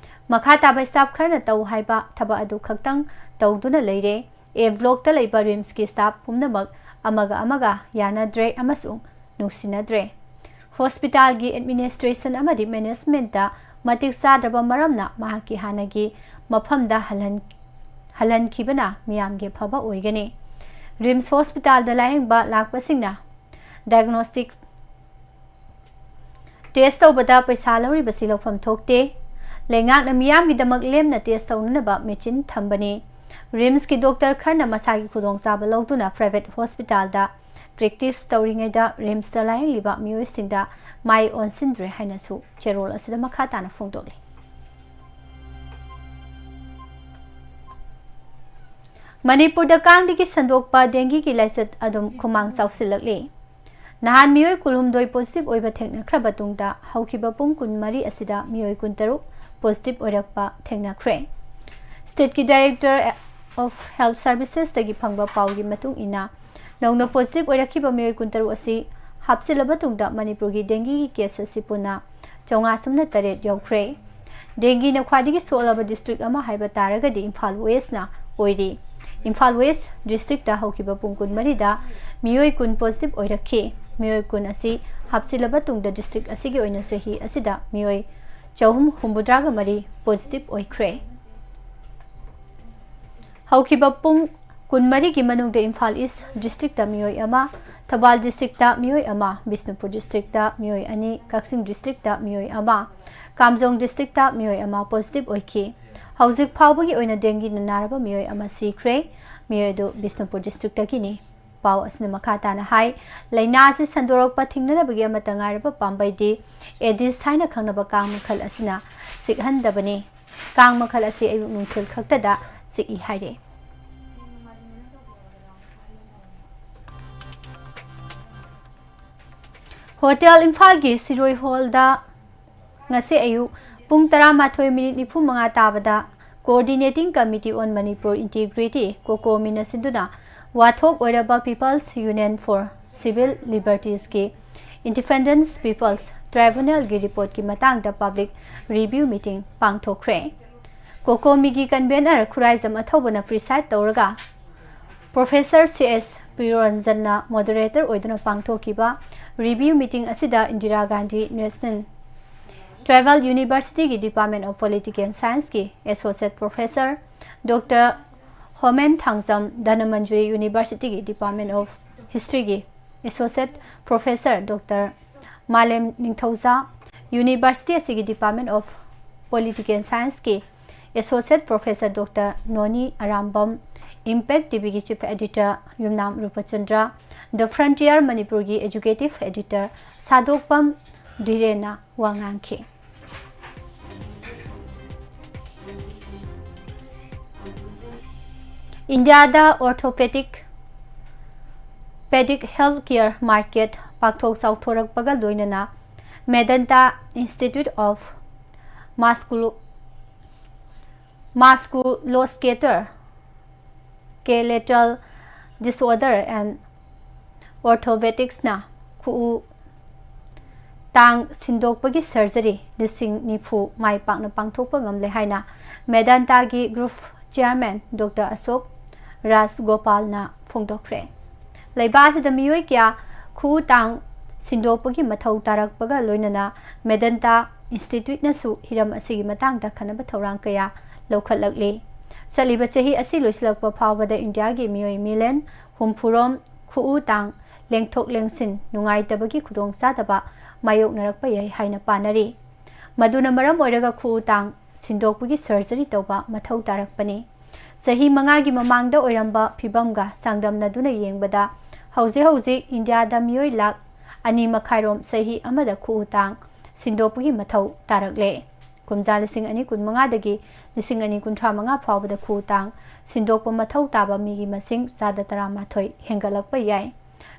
ꯃꯈꯥ ꯇꯥꯕ staff ꯈꯔꯅ ꯇꯧ ꯍꯥꯏꯕ ꯊꯕꯛ ꯑꯗꯨ ꯈꯛꯇꯪ ꯇꯧꯗꯨꯅ ꯂꯩꯔꯦ꯫ A blockꯇ ꯂꯩꯕ RIMSꯀꯤ staff ꯄꯨꯝꯅꯃꯛ ꯑꯃꯒ ꯑꯃꯒ ꯌꯥꯅꯗ꯭ꯔꯦ ꯑꯃꯁꯨꯡ ꯅꯨꯡꯁꯤꯅꯗ꯭ꯔꯦ꯫ Hospitalꯒꯤ administration ꯑꯃꯗꯤ managementꯇ ꯃꯇꯤꯛ ꯆꯥꯗ꯭ꯔꯕ ꯃꯔꯝꯅ ꯃꯍꯥꯛꯀꯤ ꯍꯥꯟꯅꯒꯤ ꯃꯐꯝꯗ ꯍꯜꯍꯟ-, ꯍꯜꯍꯟꯈꯤꯕꯅ ꯃꯤꯌꯥꯝꯒꯤ ꯑꯐꯕ ꯑꯣꯏꯒꯅꯤ꯫ RIMS Hospitalꯗ ꯂꯥꯌꯦꯡꯕ ꯂꯥꯛꯄꯁꯤꯡꯅ diagnostic test ꯇꯧꯕꯗ ꯄꯩꯁꯥ ꯂꯧꯔꯤꯕꯁꯤ ꯂꯧꯐꯝ ꯊꯣꯛꯇꯦ꯫ ꯂꯩꯉꯥꯛꯅ ꯃꯤꯌꯥꯝꯒꯤꯗꯃꯛ ꯂꯦꯝꯅ test ꯇꯧꯅꯅꯕ machine ꯊꯝꯕꯅꯤ꯫ RIMSꯀꯤ doctor ꯈꯔꯅ ꯃꯁꯥꯒꯤ ꯈꯨꯗꯣꯡꯆꯥꯕ ꯂꯧꯗꯨꯅ private hospitalꯗ practice ꯇꯧꯔꯤꯉꯩꯗ RIMSꯇ ꯂꯥꯌꯦꯡꯂꯤꯕ ꯃꯤꯑꯣꯏꯁꯤꯡꯗ ꯃꯥꯏ ꯑꯣꯟꯁꯤꯟꯗ꯭ꯔꯦ ꯍꯥꯏꯅꯁꯨ ꯆꯦꯔꯣꯜ ꯑꯁꯤꯗ ꯃꯈꯥ ꯇꯥꯅ ꯐꯣꯡꯗꯣꯛꯂꯤ꯫ ꯃꯅꯤꯄꯨꯔꯗ ꯀꯥꯡꯗꯒꯤ ꯁꯟꯗꯣꯛꯄ dengueꯒꯤ ꯂꯥꯏꯆꯠ ꯑꯗꯨꯝ ꯈꯨꯃꯥꯡ ꯆꯥꯎꯁꯤꯜꯂꯛꯂꯤ꯫ ꯅꯍꯥꯟ ꯃꯤꯑꯣꯏ ꯀꯨꯟꯍꯨꯝꯗꯣꯏ positive ꯑꯣꯏꯕ ꯊꯦꯡꯅꯈ꯭ꯔꯕ ꯇꯨꯡꯗ ꯍꯧꯈꯤꯕ ꯄꯨꯡ ꯀꯨꯟꯃꯔꯤ ꯑꯁꯤꯗ ꯃꯤꯑꯣꯏ ꯀꯨꯟꯇꯔꯨꯛ positive ꯑꯣꯏꯔꯛꯄ ꯊꯦꯡꯅꯈ꯭ꯔꯦ꯫ Stateꯀꯤ Director of Health Servicesꯇꯒꯤ ꯐꯪꯕ ꯄꯥꯎꯒꯤ ꯃꯇꯨꯡ ꯏꯟꯅ, ꯅꯧꯅ positive ꯑꯣꯏꯔꯛꯈꯤꯕ ꯃꯤꯑꯣꯏ ꯀꯨꯟꯇꯔꯨꯛ ꯑꯁꯤ ꯍꯥꯞꯆꯤꯜꯂꯕ ꯇꯨꯡꯗ ꯃꯅꯤꯄꯨꯔꯒꯤ ꯗꯦꯡꯒꯤꯒꯤ ꯀꯦꯁ ꯑꯁꯤ ꯄꯨꯟꯅ ꯆꯥꯝꯃꯉꯥ ꯁꯨꯞꯅ ꯇꯔꯦꯠ ꯌꯧꯈ꯭ꯔꯦ꯫ ꯗꯦꯡꯒꯤꯅ ꯈ꯭ꯋꯥꯏꯗꯒꯤ ꯁꯣꯛꯂꯕ ꯗꯤꯁꯇ꯭ꯔꯤꯛ ꯑꯃ ꯍꯥꯏꯕ ꯇꯥꯔꯒꯗꯤ ꯏꯝꯐꯥꯜ ꯋꯦꯁꯅ ꯑꯣꯏꯔꯤ꯫ ꯏꯝꯐꯥꯜ ꯋꯦꯁ ꯗꯤꯁꯇ꯭ꯔꯤꯛꯇ ꯍꯧꯈꯤꯕ ꯄꯨꯡ ꯀꯨꯟꯃꯔꯤꯗ ꯃꯤꯑꯣꯏ ꯀꯨꯟ ꯄꯣꯖꯤꯇꯤꯚ ꯑꯣꯏꯔꯛꯈꯤ꯫ ꯃꯤꯑꯣꯏ ꯀꯨꯟ ꯑꯁꯤ ꯍꯥꯞꯆꯤꯜꯂꯕ ꯇꯨꯡꯗ ꯗꯤꯁꯇ꯭ꯔꯤꯛ ꯑꯁꯤꯒꯤ ꯑꯣꯏꯅ ꯆꯍꯤ ꯑꯁꯤꯗ ꯃꯤꯑꯣꯏ ꯆꯍꯨꯝ ꯍꯨꯝꯐꯨꯇꯔꯥꯒ ꯃꯔꯤ ꯄꯣꯖꯤꯇꯤꯚ ꯑꯣꯏꯈ꯭ꯔꯦ꯫ ꯍꯧꯈꯤꯕ ꯄꯨꯡ ꯀꯨꯟꯃꯔꯤꯒꯤ ꯃꯅꯨꯡꯗ ꯏꯝꯐꯥꯜ ꯏꯁ ꯗꯤꯁꯇ꯭ꯔꯤꯛꯇ ꯃꯤꯑꯣꯏ ꯑꯃ, ꯊꯧꯕꯥꯜ ꯗꯤꯁꯇ꯭ꯔꯤꯛꯇ ꯃꯤꯑꯣꯏ ꯑꯃ, ꯕꯤꯁꯅꯨꯄꯨꯔ ꯗꯤꯁꯇ꯭ꯔꯤꯛꯇ ꯃꯤꯑꯣꯏ ꯑꯅꯤ, ꯀꯛꯆꯤꯡ ꯗꯤꯁꯇ꯭ꯔꯤꯛꯇ ꯃꯤꯑꯣꯏ ꯑꯃ, ꯀꯥꯝꯖꯣꯡ ꯗꯤꯁꯇ꯭ꯔꯤꯛꯇ ꯃꯤꯑꯣꯏ ꯑꯃ ꯄꯣꯖꯤꯇꯤꯚ ꯑꯣꯏꯈꯤ꯫ ꯍꯧꯖꯤꯛ ꯐꯥꯎꯕꯒꯤ ꯑꯣꯏꯅ ꯗꯦꯡꯒꯤꯅ ꯅꯥꯔꯕ ꯃꯤꯑꯣꯏ ꯑꯃ ꯁꯤꯈ꯭ꯔꯦ꯫ ꯃꯤꯑꯣꯏ ꯑꯗꯨ ꯕꯤꯁꯅꯨꯄꯨꯔ ꯗꯤꯁꯇ꯭ꯔꯤꯛꯇꯒꯤꯅꯤ꯫ ꯄꯥꯎ ꯑꯁꯤꯅ ꯃꯈꯥ ꯇꯥꯅ ꯍꯥꯏ, ꯂꯥꯏꯅꯥ ꯑꯁꯤ ꯁꯟꯗꯣꯔꯛꯄ ꯊꯤꯡꯅꯅꯕꯒꯤ ꯑꯃꯠꯇ ꯉꯥꯏꯔꯕ ꯄꯥꯝꯕꯩꯗꯤ ꯑꯦꯗꯤꯁ ꯍꯥꯏꯅ ꯈꯪꯅꯕ ꯀꯥꯡ ꯃꯈꯜ ꯑꯁꯤꯅ ꯆꯤꯛꯍꯟꯗꯕꯅꯤ꯫ ꯀꯥꯡ ꯃꯈꯜ ꯑꯁꯤ ꯑꯌꯨꯛ ꯅꯨꯡꯊꯤꯜ ꯈꯛꯇꯗ ꯆꯤꯛꯏ ꯍꯥꯏꯔꯤ꯫ ꯍꯣꯇꯦꯜ ꯏꯝꯐꯥꯜꯒꯤ ꯁꯤꯔꯣꯏ ꯍꯣꯜꯗ ꯉꯁꯤ ꯑꯌꯨꯛ ꯄꯨꯡ ꯇꯔꯥꯃꯥꯊꯣꯏ ꯃꯤꯅꯤꯠ ꯅꯤꯐꯨ ꯃꯉꯥ ꯇꯥꯕꯗ Coordinating Committee on Manipur Integrity, ꯀꯣꯀꯣꯃꯤꯅ ꯁꯤꯟꯗꯨꯅ ꯋꯥꯊꯣꯛ ꯑꯣꯏꯔꯕ People's Union for Civil Libertiesꯀꯤ Independent People's Tribunalꯒꯤ ꯔꯤꯄꯣꯔꯠꯀꯤ ꯃꯇꯥꯡꯗ public review meeting ꯄꯥꯡꯊꯣꯛꯈ꯭ꯔꯦ꯫ ꯀꯣꯀꯣꯃꯤꯒꯤ convener Khuraijam ꯑꯊꯧꯕꯅ ꯄ꯭ꯔꯤꯁꯥꯏꯗ ꯇꯧꯔꯒ ꯄ꯭ꯔꯣꯐꯦꯁꯔ ꯁꯤ ꯑꯦꯁ ꯄ꯭ꯔꯤꯌꯣꯔꯟꯖꯟꯅ ꯃꯣꯗꯔꯦꯇꯔ ꯑꯣꯏꯗꯨꯅ ꯄꯥꯡꯊꯣꯛꯈꯤꯕ ꯔꯤꯚ꯭ꯌꯨ ꯃꯤꯇꯤꯡ ꯑꯁꯤꯗ ꯏꯟꯗꯤꯔꯥ ꯒꯥꯟꯙꯤ ꯅꯦꯁꯅꯦꯜ ꯇ꯭ꯔꯥꯏꯕꯦꯜ ꯌꯨꯅꯤꯚꯔꯁꯤꯇꯤꯒꯤ ꯗꯤꯄꯥꯔꯠꯃꯦꯟ ꯑꯣꯐ ꯄꯣꯂꯤꯇꯤꯀꯦꯜ ꯁꯥꯏꯟꯁꯀꯤ associate professor doctor Homen Thangjam, Dhanamanjuri ꯌꯨꯅꯤꯚꯔꯁꯤꯇꯤꯒꯤ ꯗꯤꯄꯥꯔꯠꯃꯦꯟ ꯑꯣꯐ ꯍꯤꯁꯇ꯭ꯔꯤꯒꯤ associate professor doctor Malem Ningthouja, university ꯑꯁꯤꯒꯤ ꯗꯤꯄꯥꯔꯠꯃꯦꯟ ꯑꯣꯐ ꯄꯣꯂꯤꯇꯤꯀꯦꯜ ꯁꯥꯏꯟꯁꯀꯤ associate professor doctor Noni Arambam, Impact ꯇꯤꯚꯤꯒꯤ chief editor Yumnam Rupachandra, the Frontier ꯃꯅꯤꯄꯨꯔꯒꯤ ꯑꯦꯖꯨꯀꯦꯇꯤꯚ ꯑꯦꯗꯤꯇꯔ ꯁꯥꯗꯣꯛꯄꯝ ꯙꯤꯔꯦꯟꯅ ꯋꯥ ꯉꯥꯡꯈꯤ꯫ ꯏꯟꯗꯤꯌꯥꯗ ꯑꯣꯔꯊꯣꯄꯦꯗꯤꯛ, ꯄꯦꯗꯤꯛ ꯍꯦꯜꯊ ꯀꯦꯌꯔ ꯃꯥꯔꯀꯦꯠ ꯄꯥꯛꯊꯣꯛ ꯆꯥꯎꯊꯣꯔꯛꯄꯒ ꯂꯣꯏꯅꯅ Medanta Institute of Musculo-, Musculoskeletal, Skeletal Disorder and Orthopedicsꯅ ꯈꯨꯎ ꯇꯥꯡ ꯁꯤꯟꯗꯣꯛꯄꯒꯤ surgery ꯂꯤꯁꯤꯡ ꯅꯤꯐꯨ ꯃꯥꯏ ꯄꯥꯛꯅ ꯄꯥꯡꯊꯣꯛꯄ ꯉꯝꯂꯦ ꯍꯥꯏꯅ ꯃꯦꯗꯥꯟꯇꯥꯒꯤ group chairman ꯗꯣꯛꯇꯔ ꯑꯁꯣꯛ ꯔꯥꯖꯒꯣꯄꯥꯜꯅ ꯐꯣꯡꯗꯣꯛꯈ꯭ꯔꯦ꯫ ꯂꯩꯕꯥꯛ ꯑꯁꯤꯗ ꯃꯤꯑꯣꯏ ꯀꯌꯥ ꯈꯨꯎ ꯇꯥꯡ ꯁꯤꯟꯗꯣꯛꯄꯒꯤ ꯃꯊꯧ ꯇꯥꯔꯛꯄꯒ ꯂꯣꯏꯅꯅ ꯃꯦꯗꯥꯟꯇꯥ institute ꯅꯁꯨ ꯍꯤꯔꯝ ꯑꯁꯤꯒꯤ ꯃꯇꯥꯡꯗ ꯈꯟꯅꯕ ꯊꯧꯔꯥꯡ ꯀꯌꯥ ꯂꯧꯈꯠꯂꯛꯂꯤ꯫ ꯆꯠꯂꯤꯕ ꯆꯍꯤ ꯑꯁꯤ ꯂꯣꯏꯁꯤꯜꯂꯛꯄ ꯐꯥꯎꯕꯗ ꯏꯟꯗꯤꯌꯥꯒꯤ ꯃꯤꯑꯣꯏ million ꯍꯨꯝꯐꯨꯔꯣꯝ ꯈꯨꯎ ꯇꯥꯡ ꯂꯦꯡꯊꯣꯛ ꯂꯦꯡꯁꯤꯟ ꯅꯨꯡꯉꯥꯏꯇꯕꯒꯤ ꯈꯨꯗꯣꯡꯆꯥꯗꯕ ꯃꯥꯌꯣꯛꯅꯔꯛꯄ ꯌꯥꯏ ꯍꯥꯏꯅ ꯄꯥꯅꯔꯤ꯫ ꯃꯗꯨꯅ ꯃꯔꯝ ꯑꯣꯏꯔꯒ ꯈꯨꯎ ꯇꯥꯡ ꯁꯤꯟꯗꯣꯛꯄꯒꯤ surgery ꯇꯧꯕ ꯃꯊꯧ ꯇꯥꯔꯛꯄꯅꯤ꯫ ꯆꯍꯤ ꯃꯉꯥꯒꯤ ꯃꯃꯥꯡꯗ ꯑꯣꯏꯔꯝꯕ ꯐꯤꯕꯝꯒ ꯆꯥꯡꯗꯝꯅꯗꯨꯅ ꯌꯦꯡꯕꯗ ꯍꯧꯖꯤꯛ ꯍꯧꯖꯤꯛ ꯏꯟꯗꯤꯌꯥꯗ ꯃꯤꯑꯣꯏ ꯂꯥꯈ ꯑꯅꯤ ꯃꯈꯥꯏꯔꯣꯝ ꯆꯍꯤ ꯑꯃꯗ ꯈꯨꯎ ꯇꯥꯡ ꯁꯤꯟꯗꯣꯛꯄꯒꯤ ꯃꯊꯧ ꯇꯥꯔꯛꯂꯦ꯫ ꯀꯨꯝꯖꯥ ꯂꯤꯁꯤꯡ ꯑꯅꯤ ꯀꯨꯟꯃꯉꯥꯗꯒꯤ ꯂꯤꯁꯤꯡ ꯑꯅꯤ ꯀꯨꯟꯊ꯭ꯔꯥ ꯃꯉꯥ ꯐꯥꯎꯕꯗ ꯈꯨꯎ ꯇꯥꯡ ꯁꯤꯟꯗꯣꯛꯄ ꯃꯊꯧ ꯇꯥꯕ ꯃꯤꯒꯤ ꯃꯁꯤꯡ ꯆꯥꯗ ꯇꯔꯥꯃꯥꯊꯣꯏ ꯍꯦꯟꯒꯠꯂꯛꯄ ꯌꯥꯏ꯫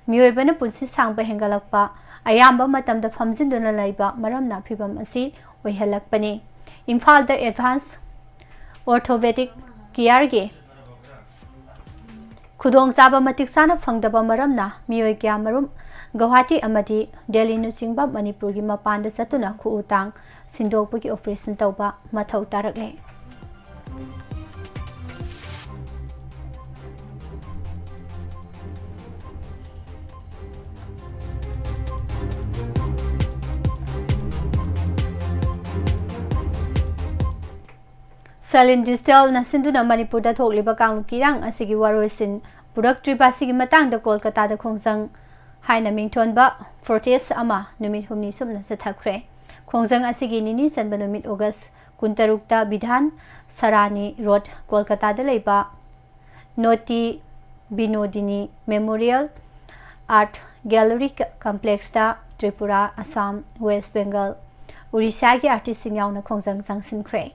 ꯃꯤꯑꯣꯏꯕꯅ ꯄꯨꯟꯁꯤ ꯁꯥꯡꯕ ꯍꯦꯟꯒꯠꯂꯛꯄ, ꯑꯌꯥꯝꯕ ꯃꯇꯝꯗ ꯐꯝꯖꯤꯟꯗꯨꯅ ꯂꯩꯕ ꯃꯔꯝꯅ ꯐꯤꯚꯝ ꯑꯁꯤ ꯑꯣꯏꯍꯜꯂꯛꯄꯅꯤ꯫ ꯏꯝꯐꯥꯜꯗ advance orthopedic care ꯒꯤ ꯈꯨꯗꯣꯡꯆꯥꯕ ꯃꯇꯤꯛ ꯆꯥꯅ ꯐꯪꯗꯕ ꯃꯔꯝꯅ ꯃꯤꯑꯣꯏ ꯀꯌꯥꯃꯔꯨꯝ ꯒꯧꯍꯥꯇꯤ ꯑꯃꯗꯤ ꯗꯦꯜꯂꯤꯅꯆꯤꯡꯕ ꯃꯅꯤꯄꯨꯔꯒꯤ ꯃꯄꯥꯟꯗ ꯆꯠꯇꯨꯅ ꯈꯨꯎ ꯇꯥꯡ ꯁꯤꯟꯗꯣꯛꯄꯒꯤ operation ꯇꯧꯕ ꯃꯊꯧ ꯇꯥꯔꯛꯂꯦ꯫ Salin Digitalꯅ ꯁꯤꯟꯗꯨꯅ ꯃꯅꯤꯄꯨꯔꯗ ꯊꯣꯛꯂꯤꯕ ꯀꯥꯡꯂꯨꯞꯀꯤ ꯏꯔꯥꯡ ꯑꯁꯤꯒꯤ ꯋꯥꯔꯣꯏꯁꯤꯟ ꯄꯨꯔꯛꯇ꯭ꯔꯤꯕ ꯑꯁꯤꯒꯤ ꯃꯇꯥꯡꯗ ꯀꯣꯜꯀꯇꯥꯗ ꯈꯣꯡꯖꯪ ꯍꯥꯏꯅ ꯃꯤꯡꯊꯣꯟꯕ protest ꯑꯃ ꯅꯨꯃꯤꯠ ꯍꯨꯝꯅꯤ ꯁꯨꯞꯅ ꯆꯠꯊꯈ꯭ꯔꯦ꯫ ꯈꯣꯡꯖꯪ ꯑꯁꯤꯒꯤ ꯅꯤꯅꯤ ꯆꯟꯕ ꯅꯨꯃꯤꯠ August ꯀꯨꯟꯇꯔꯨꯛꯇ ꯕꯤꯙꯥꯟ ꯁꯔꯥꯅꯤ ꯔꯣꯗ, ꯀꯣꯜꯀꯇꯥꯗ ꯂꯩꯕ ꯅꯣꯇꯤ ꯕꯤꯅꯣꯗꯤꯅꯤ Memorial Art Gallery Complexꯇ ꯇ꯭ꯔꯤꯄꯨꯔꯥ, ꯑꯁꯥꯝ, ꯋꯦꯁ ꯕꯦꯡꯒꯜ, ꯎꯔꯤꯁꯥꯒꯤ artistꯁꯤꯡ ꯌꯥꯎꯅ ꯈꯣꯡꯖꯪ ꯆꯪꯁꯤꯟꯈ꯭ꯔꯦ꯫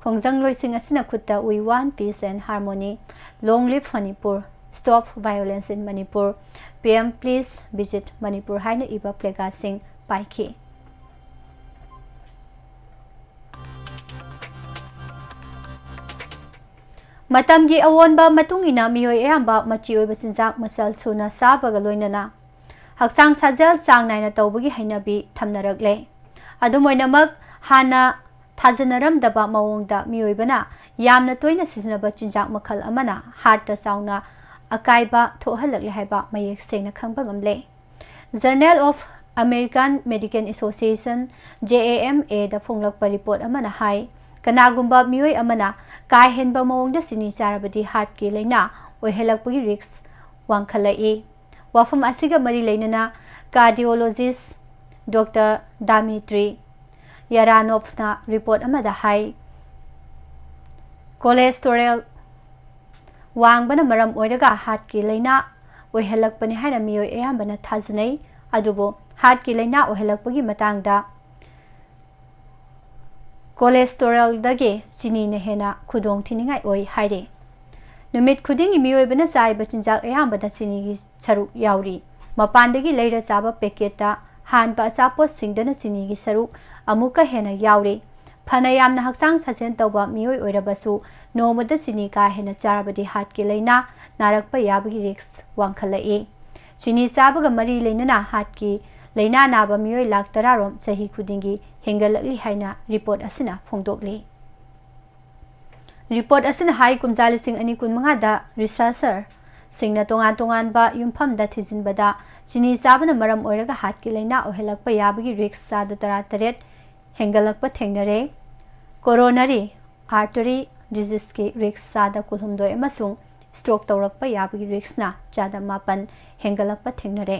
ꯈꯣꯡꯖꯪꯂꯣꯏꯁꯤꯡ ꯑꯁꯤꯅ ꯈꯨꯠꯇ "We want peace and harmony, long live Manipur, stop violence in Manipur, P M please visit Manipur" ꯍꯥꯏꯅ ꯏꯕ placardꯁꯤꯡ ꯄꯥꯏꯈꯤ꯫ ꯃꯇꯝꯒꯤ ꯑꯑꯣꯟꯕ ꯃꯇꯨꯡ ꯏꯟꯅ ꯃꯤꯑꯣꯏ ꯑꯌꯥꯝꯕ ꯃꯆꯤ ꯑꯣꯏꯕ ꯆꯤꯟꯖꯥꯛ ꯃꯆꯜ ꯁꯨꯅ ꯆꯥꯕꯒ ꯂꯣꯏꯅꯅ ꯍꯛꯆꯥꯡ ꯁꯥꯖꯦꯜ ꯆꯥꯡ ꯅꯥꯏꯅ ꯇꯧꯕꯒꯤ ꯍꯩꯅꯕꯤ ꯊꯝꯅꯔꯛꯂꯦ꯫ ꯑꯗꯨꯝ ꯑꯣꯏꯅꯃꯛ, ꯍꯥꯟꯅ ꯊꯥꯖꯅꯔꯝꯗꯕ ꯃꯑꯣꯡꯗ ꯃꯤꯑꯣꯏꯕꯅ ꯌꯥꯝꯅ ꯇꯣꯏꯅ ꯁꯤꯖꯤꯟꯅꯕ ꯆꯤꯟꯖꯥꯛ ꯃꯈꯜ ꯑꯃꯅ ꯍꯥꯔꯠꯇ ꯆꯥꯎꯅ ꯑꯀꯥꯏꯕ ꯊꯣꯛꯍꯜꯂꯛꯂꯦ ꯍꯥꯏꯕ ꯃꯌꯦꯛ ꯁꯦꯡꯅ ꯈꯪꯕ ꯉꯝꯂꯦ꯫ Journal of American Medical Association, J A M A, the ꯐꯣꯡꯂꯛꯄ ꯔꯤꯄꯣꯔꯠ ꯑꯃꯅ ꯍꯥꯏ, ꯀꯅꯥꯒꯨꯝꯕ ꯃꯤꯑꯣꯏ ꯑꯃꯅ ꯀꯥ ꯍꯦꯟꯕ ꯃꯑꯣꯡꯗ ꯆꯤꯅꯤ ꯆꯥꯔꯕꯗꯤ ꯍꯥꯔꯠꯀꯤ ꯂꯥꯏꯅꯥ ꯑꯣꯏꯍꯜꯂꯛꯄꯒꯤ ꯔꯤꯁꯛ ꯋꯥꯡꯈꯠꯂꯛꯏ꯫ ꯋꯥꯐꯝ ꯑꯁꯤꯒ ꯃꯔꯤ ꯂꯩꯅꯅ, ꯀꯥꯔꯗꯤꯑꯣꯂꯣꯖꯤꯁ ꯗꯣꯛꯇꯔ ꯗꯥꯃꯤꯇ꯭ꯔꯤ ꯌꯥꯔꯥꯅꯣꯚꯅ ꯔꯤꯄꯣꯔꯠ ꯑꯃꯗ ꯍꯥꯏ, ꯀꯣꯂꯦꯁꯇꯣꯔꯦꯜ ꯋꯥꯡꯕꯅ ꯃꯔꯝ ꯑꯣꯏꯔꯒ ꯍꯥꯔꯠꯀꯤ ꯂꯥꯏꯅꯥ ꯑꯣꯏꯍꯜꯂꯛꯄꯅꯤ ꯍꯥꯏꯅ ꯃꯤꯑꯣꯏ ꯑꯌꯥꯝꯕꯅ ꯊꯥꯖꯅꯩ꯫ ꯑꯗꯨꯕꯨ ꯍꯥꯔꯠꯀꯤ ꯂꯥꯏꯅꯥ ꯑꯣꯏꯍꯜꯂꯛꯄꯒꯤ ꯃꯇꯥꯡꯗ ꯀꯣꯂꯦꯁꯇꯣꯔꯦꯜꯗꯒꯤ ꯆꯤꯅꯤꯅ ꯍꯦꯟꯅ ꯈꯨꯗꯣꯡ ꯊꯤꯅꯤꯡꯉꯥꯏ ꯑꯣꯏ ꯍꯥꯏꯔꯤ꯫ ꯅꯨꯃꯤꯠ ꯈꯨꯗꯤꯡꯒꯤ ꯃꯤꯑꯣꯏꯕꯅ ꯆꯥꯔꯤꯕ ꯆꯤꯟꯖꯥꯛ ꯑꯌꯥꯝꯕꯗ ꯆꯤꯅꯤꯒꯤ ꯁꯔꯨꯛ ꯌꯥꯎꯔꯤ꯫ ꯃꯄꯥꯟꯗꯒꯤ ꯂꯩꯔ ꯆꯥꯕ ꯄꯦꯀꯦꯠꯇ ꯍꯥꯟꯕ ꯑꯆꯥꯄꯣꯠꯁꯤꯡꯗꯅ ꯆꯤꯅꯤꯒꯤ ꯁꯔꯨꯛ ꯑꯃꯨꯛꯀ ꯍꯦꯟꯅ ꯌꯥꯎꯔꯤ꯫ ꯐꯅ ꯌꯥꯝꯅ ꯍꯛꯆꯥꯡ ꯁꯥꯖꯦꯜ ꯇꯧꯕ ꯃꯤꯑꯣꯏ ꯑꯣꯏꯔꯕꯁꯨ, ꯅꯣꯡꯃꯗ ꯆꯤꯅꯤ ꯀꯥ ꯍꯦꯟꯅ ꯆꯥꯔꯕꯗꯤ ꯍꯥꯔꯠꯀꯤ ꯂꯥꯏꯅꯥ ꯅꯥꯔꯛꯄ ꯌꯥꯕꯒꯤ ꯔꯤꯁꯛ ꯋꯥꯡꯈꯠꯂꯛꯏ꯫ ꯆꯤꯅꯤ ꯆꯥꯕꯒ ꯃꯔꯤ ꯂꯩꯅꯅ ꯍꯥꯔꯠꯀꯤ ꯂꯥꯏꯅꯥ ꯅꯥꯕ ꯃꯤꯑꯣꯏ ꯂꯥꯈ ꯇꯔꯥ ꯔꯣꯝ ꯆꯍꯤ ꯈꯨꯗꯤꯡꯒꯤ ꯍꯦꯟꯒꯠꯂꯛꯂꯤ ꯍꯥꯏꯅ ꯔꯤꯄꯣꯔꯠ ꯑꯁꯤꯅ ꯐꯣꯡꯗꯣꯛꯂꯤ꯫ ꯔꯤꯄꯣꯔꯠ ꯑꯁꯤꯅ ꯍꯥꯏ, ꯀꯨꯝꯖꯥ ꯂꯤꯁꯤꯡ ꯑꯅꯤ ꯀꯨꯟꯃꯉꯥꯗ ꯔꯤꯁꯔꯆꯔꯁꯤꯡꯅ ꯇꯣꯉꯥꯟ ꯇꯣꯉꯥꯟꯕ ꯌꯨꯝꯐꯝꯗ ꯊꯤꯖꯤꯟꯕꯗ, ꯆꯤꯅꯤ ꯆꯥꯕꯅ ꯃꯔꯝ ꯑꯣꯏꯔꯒ ꯍꯥꯔꯠꯀꯤ ꯂꯥꯏꯅꯥ ꯑꯣꯏꯍꯜꯂꯛꯄ ꯌꯥꯕꯒꯤ ꯔꯤꯁꯛ ꯆꯥꯗ ꯇꯔꯥꯇꯔꯦꯠ ꯍꯦꯟꯒꯠꯂꯛꯄ ꯊꯦꯡꯅꯔꯦ꯫ ꯀꯣꯔꯣꯅꯔꯤ ꯑꯥꯔꯇꯔꯤ ꯗꯤꯖꯤꯖꯀꯤ ꯔꯤꯁꯛ ꯆꯥꯗ ꯀꯨꯟꯍꯨꯝꯗꯣꯏ ꯑꯃꯁꯨꯡ ꯁ꯭ꯇ꯭ꯔꯣꯛ ꯇꯧꯔꯛꯄ ꯌꯥꯕꯒꯤ ꯔꯤꯁꯛꯅ ꯆꯥꯗ ꯃꯥꯄꯟ ꯍꯦꯟꯒꯠꯂꯛꯄ ꯊꯦꯡꯅꯔꯦ꯫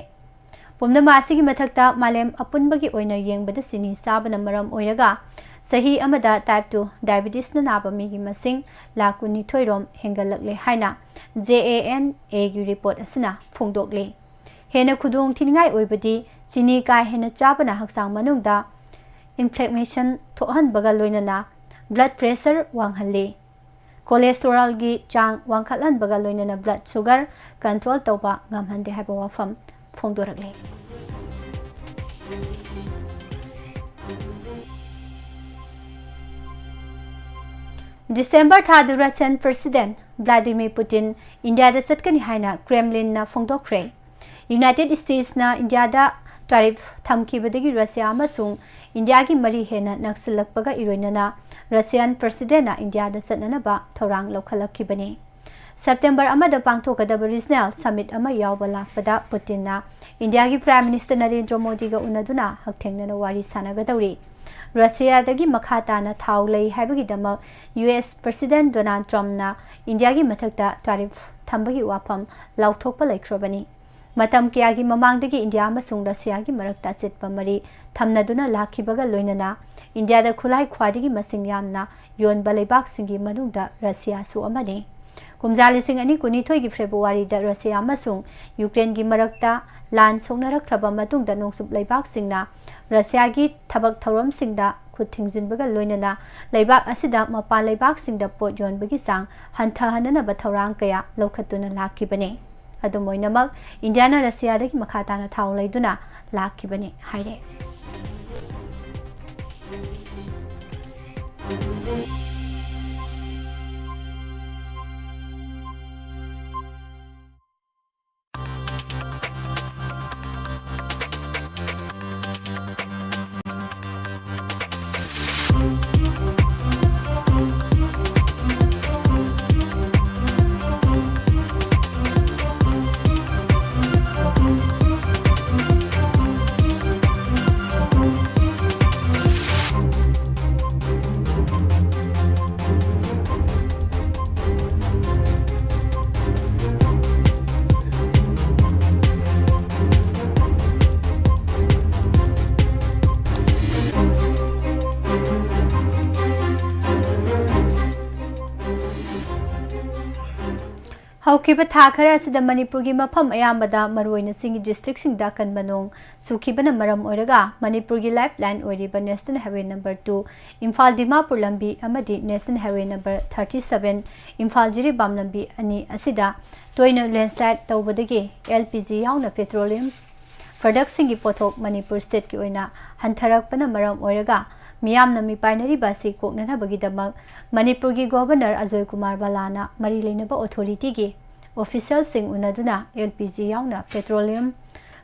ꯄꯨꯝꯅꯃꯛ ꯑꯁꯤꯒꯤ ꯃꯊꯛꯇ, ꯃꯥꯂꯦꯝ ꯑꯄꯨꯟꯕꯒꯤ ꯑꯣꯏꯅ ꯌꯦꯡꯕꯗ, ꯆꯤꯅꯤ ꯆꯥꯕꯅ ꯃꯔꯝ ꯑꯣꯏꯔꯒ ꯆꯍꯤ ꯑꯃꯗ ꯇꯥꯏꯞ ꯇꯨ ꯗꯥꯏꯕꯤꯇꯤꯁꯅ ꯅꯥꯕ ꯃꯤꯒꯤ ꯃꯁꯤꯡ ꯂꯥꯈ ꯀꯨꯟꯅꯤꯊꯣꯏ ꯔꯣꯝ ꯍꯦꯟꯒꯠꯂꯛꯂꯦ ꯍꯥꯏꯅ J A N A ꯒꯤ ꯔꯤꯄꯣꯔꯠ ꯑꯁꯤꯅ ꯐꯣꯡꯗꯣꯛꯂꯤ꯫ ꯍꯦꯟꯅ ꯈꯨꯗꯣꯡ ꯊꯤꯅꯤꯡꯉꯥꯏ ꯑꯣꯏꯕꯗꯤ, ꯆꯤꯅꯤ ꯀꯥ ꯍꯦꯟꯅ ꯆꯥꯕꯅ ꯍꯛꯆꯥꯡ ꯃꯅꯨꯡꯗ ꯏꯟꯐ꯭ꯂꯦꯃꯦꯁꯟ ꯊꯣꯛꯍꯟꯕꯒ ꯂꯣꯏꯅꯅ ꯕ꯭ꯂꯗ ꯄ꯭ꯔꯦꯁꯔ ꯋꯥꯡꯍꯜꯂꯤ꯫ ꯀꯣꯂꯦꯁꯇꯣꯔꯣꯜꯒꯤ ꯆꯥꯡ ꯋꯥꯡꯈꯠꯍꯟꯕꯒ ꯂꯣꯏꯅꯅ ꯕ꯭ꯂꯗ ꯁꯨꯒꯔ ꯀꯟꯇ꯭ꯔꯣꯜ ꯇꯧꯕ ꯉꯝꯍꯟꯗꯦ ꯍꯥꯏꯕ ꯋꯥꯐꯝ ꯐꯣꯡꯗꯣꯔꯛꯂꯤ꯫ ꯗꯤꯁꯦꯝꯕꯔ ꯊꯥꯗ ꯔꯁꯤꯌꯥꯟ ꯄ꯭ꯔꯦꯁꯤꯗꯦꯟꯠ ꯚ꯭ꯂꯥꯗꯤꯃꯤꯔ ꯄꯨꯇꯤꯟ ꯏꯟꯗꯤꯌꯥꯗ ꯆꯠꯀꯅꯤ ꯍꯥꯏꯅ ꯀ꯭ꯔꯦꯝꯂꯤꯟꯅ ꯐꯣꯡꯗꯣꯛꯈ꯭ꯔꯦ꯫ ꯌꯨꯅꯥꯏꯇꯦꯗ ꯁ꯭ꯇꯦꯠꯁꯅ ꯏꯟꯗꯤꯌꯥꯗ ꯇꯥꯔꯤꯐ ꯊꯝꯈꯤꯕꯗꯒꯤ ꯔꯁꯤꯌꯥ ꯑꯃꯁꯨꯡ ꯏꯟꯗꯤꯌꯥꯒꯤ ꯃꯔꯤ ꯍꯦꯟꯅ ꯅꯛꯁꯤꯜꯂꯛꯄꯒ ꯏꯔꯣꯏꯅꯅ ꯔꯁꯤꯌꯥꯟ ꯄ꯭ꯔꯁꯤꯗꯦꯟꯅ ꯏꯟꯗꯤꯌꯥꯗ ꯆꯠꯅꯅꯕ ꯊꯧꯔꯥꯡ ꯂꯧꯈꯠꯂꯛꯈꯤꯕꯅꯤ꯫ ꯁꯦꯞꯇꯦꯝꯕꯔ ꯑꯃꯗ ꯄꯥꯡꯊꯣꯛꯀꯗꯕ ꯔꯤꯖꯅꯦꯜ ꯁꯃꯤꯠ ꯑꯃ ꯌꯥꯎꯕ ꯂꯥꯛꯄꯗ ꯄꯨꯇꯤꯟꯅ ꯏꯟꯗꯤꯌꯥꯒꯤ ꯄ꯭ꯔꯥꯏꯝ ꯃꯤꯅꯤꯁꯇꯔ ꯅꯔꯦꯟꯗ꯭ꯔ ꯃꯣꯗꯤꯒ ꯎꯅꯗꯨꯅ ꯍꯛꯊꯦꯡꯅꯅ ꯋꯥꯔꯤ ꯁꯥꯟꯅꯒꯗꯧꯔꯤ꯫ ꯔꯁꯤꯌꯥꯗꯒꯤ ꯃꯈꯥ ꯇꯥꯅ ꯊꯥꯎ ꯂꯩ ꯍꯥꯏꯕꯒꯤꯗꯃꯛ ꯌꯨ ꯑꯦꯁ ꯄ꯭ꯔꯁꯤꯗꯦꯟ ꯗꯣꯅꯥꯜꯗ ꯇ꯭ꯔꯝꯞꯅ ꯏꯟꯗꯤꯌꯥꯒꯤ ꯃꯊꯛꯇ ꯇꯥꯔꯤꯐ ꯊꯝꯕꯒꯤ ꯋꯥꯐꯝ ꯂꯥꯎꯊꯣꯛꯄ ꯂꯩꯈ꯭ꯔꯕꯅꯤ꯫ ꯃꯇꯝ ꯀꯌꯥꯒꯤ ꯃꯃꯥꯡꯗꯒꯤ ꯏꯟꯗꯤꯌꯥ ꯑꯃꯁꯨꯡ ꯔꯁꯤꯌꯥꯒꯤ ꯃꯔꯛꯇ ꯑꯆꯦꯠꯄ ꯃꯔꯤ ꯊꯝꯅꯗꯨꯅ ꯂꯥꯛꯈꯤꯕꯒ ꯂꯣꯏꯅꯅ ꯏꯟꯗꯤꯌꯥꯗ ꯈꯨꯠꯂꯥꯏ ꯈ꯭ꯋꯥꯏꯗꯒꯤ ꯃꯁꯤꯡ ꯌꯥꯝꯅ ꯌꯣꯟꯕ ꯂꯩꯕꯥꯛꯁꯤꯡꯒꯤ ꯃꯅꯨꯡꯗ ꯔꯁꯤꯌꯥꯁꯨ ꯑꯃꯅꯤ꯫ ꯀꯨꯝꯖꯥ ꯂꯤꯁꯤꯡ ꯑꯅꯤ ꯀꯨꯟꯅꯤꯊꯣꯏꯒꯤ ꯐꯦꯕ꯭ꯔꯨꯋꯥꯔꯤꯗ ꯔꯁꯤꯌꯥ ꯑꯃꯁꯨꯡ ꯌꯨꯀ꯭ꯔꯦꯟꯒꯤ ꯃꯔꯛꯇ ꯂꯥꯟ ꯁꯣꯛꯅꯔꯛꯈ꯭ꯔꯕ ꯃꯇꯨꯡꯗ ꯅꯣꯡꯆꯨꯞ ꯂꯩꯕꯥꯛꯁꯤꯡꯅ ꯔꯁꯤꯌꯥꯒꯤ ꯊꯕꯛ ꯊꯧꯔꯝꯁꯤꯡꯗ ꯈꯨꯠ ꯊꯤꯡꯖꯤꯟꯕꯒ ꯂꯣꯏꯅꯅ ꯂꯩꯕꯥꯛ ꯑꯁꯤꯗ ꯃꯄꯥꯟ ꯂꯩꯕꯥꯛꯁꯤꯡꯗ ꯄꯣꯠ ꯌꯣꯟꯕꯒꯤ ꯆꯥꯡ ꯍꯟꯊꯍꯟꯅꯅꯕ ꯊꯧꯔꯥꯡ ꯀꯌꯥ ꯂꯧꯈꯠꯇꯨꯅ ꯂꯥꯛꯈꯤꯕꯅꯤ꯫ ꯑꯗꯨꯝ ꯑꯣꯏꯅꯃꯛ, ꯏꯟꯗꯤꯌꯥꯅ ꯔꯁꯤꯌꯥꯗꯒꯤ ꯃꯈꯥ ꯇꯥꯅ ꯊꯥꯎ ꯂꯩꯗꯨꯅ ꯂꯥꯛꯈꯤꯕꯅꯤ ꯍꯥꯏꯔꯦ꯫ ꯍꯧꯈꯤꯕ ꯊꯥ ꯈꯔ ꯑꯁꯤꯗ ꯃꯅꯤꯄꯨꯔꯒꯤ ꯃꯐꯝ ꯑꯌꯥꯝꯕꯗ, ꯃꯔꯨꯑꯣꯏꯅ ꯆꯤꯡꯒꯤ ꯗꯤꯁꯇ꯭ꯔꯤꯛꯁꯤꯡꯗ ꯑꯀꯟꯕ ꯅꯣꯡ ꯆꯨꯈꯤꯕꯅ ꯃꯔꯝ ꯑꯣꯏꯔꯒ, ꯃꯅꯤꯄꯨꯔꯒꯤ ꯂꯥꯏꯐ ꯂꯥꯏꯟ ꯑꯣꯏꯔꯤꯕ national highway number two, Imphal Dimapur ꯂꯝꯕꯤ ꯑꯃꯗꯤ national highway number thirty seven, Imphal Jiribam ꯂꯝꯕꯤ ꯑꯅꯤ ꯑꯁꯤꯗ ꯇꯣꯏꯅ ꯂꯦꯟꯁꯂꯥꯏꯗ ꯇꯧꯕꯗꯒꯤ ꯑꯦꯜ ꯄꯤ ꯖꯤ ꯌꯥꯎꯅ ꯄꯦꯇ꯭ꯔꯣꯂꯤꯌꯝ ꯄ꯭ꯔꯗꯛꯁꯤꯡꯒꯤ ꯄꯣꯠꯊꯣꯛ ꯃꯅꯤꯄꯨꯔ ꯁ꯭ꯇꯦꯠꯀꯤ ꯑꯣꯏꯅ ꯍꯟꯊꯔꯛꯄꯅ ꯃꯔꯝ ꯑꯣꯏꯔꯒ, ꯃꯤꯌꯥꯝꯅ ꯃꯤꯄꯥꯏꯅꯔꯤꯕ ꯑꯁꯤ ꯀꯣꯛꯅꯅꯕꯒꯤꯗꯃꯛ ꯃꯅꯤꯄꯨꯔꯒꯤ ꯒꯣꯚꯔꯅꯔ ꯑꯖꯣꯏ ꯀꯨꯃꯥꯔ ꯕꯂꯥꯅ ꯃꯔꯤ ꯂꯩꯅꯕ ꯑꯣꯊꯣꯔꯤꯇꯤꯒꯤ ꯑꯣꯐꯤꯁꯤꯌꯦꯜꯁꯤꯡ ꯎꯅꯗꯨꯅ ꯑꯦꯜ ꯄꯤ ꯖꯤ ꯌꯥꯎꯅ ꯄꯦꯇ꯭ꯔꯣꯂꯤꯌꯝ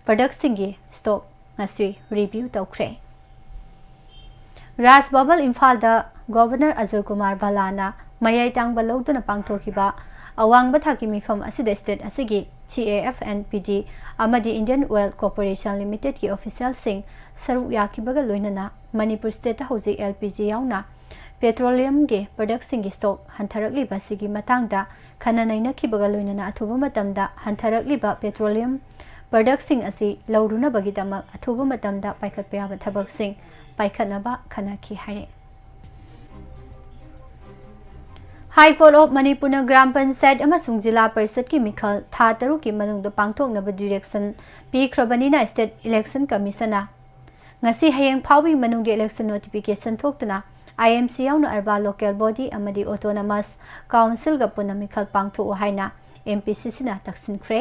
ꯄ꯭ꯔꯗꯛꯁꯤꯡꯒꯤ ꯁ꯭ꯇꯣꯛ ꯉꯁꯤ ꯔꯤꯚ꯭ꯌꯨ ꯇꯧꯈ꯭ꯔꯦ꯫ ꯔꯥꯖ ꯚꯕꯟ ꯏꯝꯐꯥꯜꯗ ꯒꯣꯚꯔꯅꯔ ꯑꯖꯣꯏ ꯀꯨꯃꯥꯔ ꯚꯜꯂꯥꯅ ꯃꯌꯥꯏ ꯇꯥꯡꯕ ꯂꯧꯗꯨꯅ ꯄꯥꯡꯊꯣꯛꯈꯤꯕ ꯑꯋꯥꯡꯕ ꯊꯥꯛꯀꯤ ꯃꯤꯐꯝ ꯑꯁꯤꯗ ꯁ꯭ꯇꯦꯠ ꯑꯁꯤꯒꯤ ꯁꯤ ꯑꯦ ꯑꯦꯐ ꯑꯦꯟ ꯄꯤ ꯗꯤ ꯑꯃꯗꯤ ꯏꯟꯗꯤꯌꯟ ꯑꯣꯏꯜ ꯀꯣꯔꯄꯣꯔꯦꯁꯟ ꯂꯤꯃꯤꯇꯦꯗꯀꯤ ꯑꯣꯐꯤꯁꯤꯌꯦꯜꯁꯤꯡ ꯁꯔꯨꯛ ꯌꯥꯈꯤꯕꯒ ꯂꯣꯏꯅꯅ ꯃꯅꯤꯄꯨꯔ ꯁ꯭ꯇꯦꯠꯇ ꯍꯧꯖꯤꯛ ꯑꯦꯜ ꯄꯤ ꯖꯤ ꯌꯥꯎꯅ ꯄꯦꯇ꯭ꯔꯣꯂꯤꯌꯝꯒꯤ ꯄ꯭ꯔꯗꯛꯁꯤꯡꯒꯤ ꯁ꯭ꯇꯣꯛ ꯍꯟꯊꯔꯛꯂꯤꯕ ꯑꯁꯤꯒꯤ ꯃꯇꯥꯡꯗ ꯈꯟꯅ ꯅꯩꯅꯈꯤꯕꯒ ꯂꯣꯏꯅꯅ ꯑꯊꯨꯕ ꯃꯇꯝꯗ ꯍꯟꯊꯔꯛꯂꯤꯕ ꯄꯦꯇ꯭ꯔꯣꯂꯤꯌꯝ ꯄ꯭ꯔꯗꯛꯁꯤꯡ ꯑꯁꯤ ꯂꯧꯔꯨꯅꯕꯒꯤꯗꯃꯛ ꯑꯊꯨꯕ ꯃꯇꯝꯗ ꯄꯥꯏꯈꯠꯄ ꯌꯥꯕ ꯊꯕꯛꯁꯤꯡ ꯄꯥꯏꯈꯠꯅꯕ ꯈꯟꯅꯈꯤ ꯍꯥꯏꯔꯤ꯫ ꯍꯥꯏ ꯀꯣꯔꯠ ꯑꯣꯐ ꯃꯅꯤꯄꯨꯔꯅ ꯒ꯭ꯔꯥꯝ ꯄꯟꯆꯥꯌꯠ ꯑꯃꯁꯨꯡ ꯖꯤꯂꯥ ꯄꯔꯤꯁꯠꯀꯤ ꯃꯤꯈꯜ ꯊꯥ ꯇꯔꯨꯛꯀꯤ ꯃꯅꯨꯡꯗ ꯄꯥꯡꯊꯣꯛꯅꯕ ꯗꯤꯔꯦꯛꯁꯟ ꯄꯤꯈ꯭ꯔꯕꯅꯤꯅ ꯁ꯭ꯇꯦꯠ ꯏꯂꯦꯛꯁꯟ ꯀꯃꯤꯁꯟꯅ ꯉꯁꯤ ꯍꯌꯦꯡ ꯐꯥꯎꯕꯒꯤ ꯃꯅꯨꯡꯗ ꯏꯂꯦꯛꯁꯟ ꯅꯣꯇꯤꯐꯤꯀꯦꯁꯟ ꯊꯣꯛꯇꯨꯅ ꯑꯥꯏ ꯑꯦꯝ ꯁꯤ ꯌꯥꯎꯅ ꯑꯔꯕꯥꯟ ꯂꯣꯀꯦꯜ ꯕꯣꯗꯤ ꯑꯃꯗꯤ ꯑꯣꯇꯣꯅꯣꯃꯁ ꯀꯥꯎꯟꯁꯤꯜꯒ ꯄꯨꯟꯅ ꯃꯤꯈꯜ ꯄꯥꯡꯊꯣꯛꯎ ꯍꯥꯏꯅ ꯑꯦꯝ ꯄꯤ ꯁꯤ ꯁꯤꯅ ꯇꯛꯁꯤꯟꯈ꯭ꯔꯦ꯫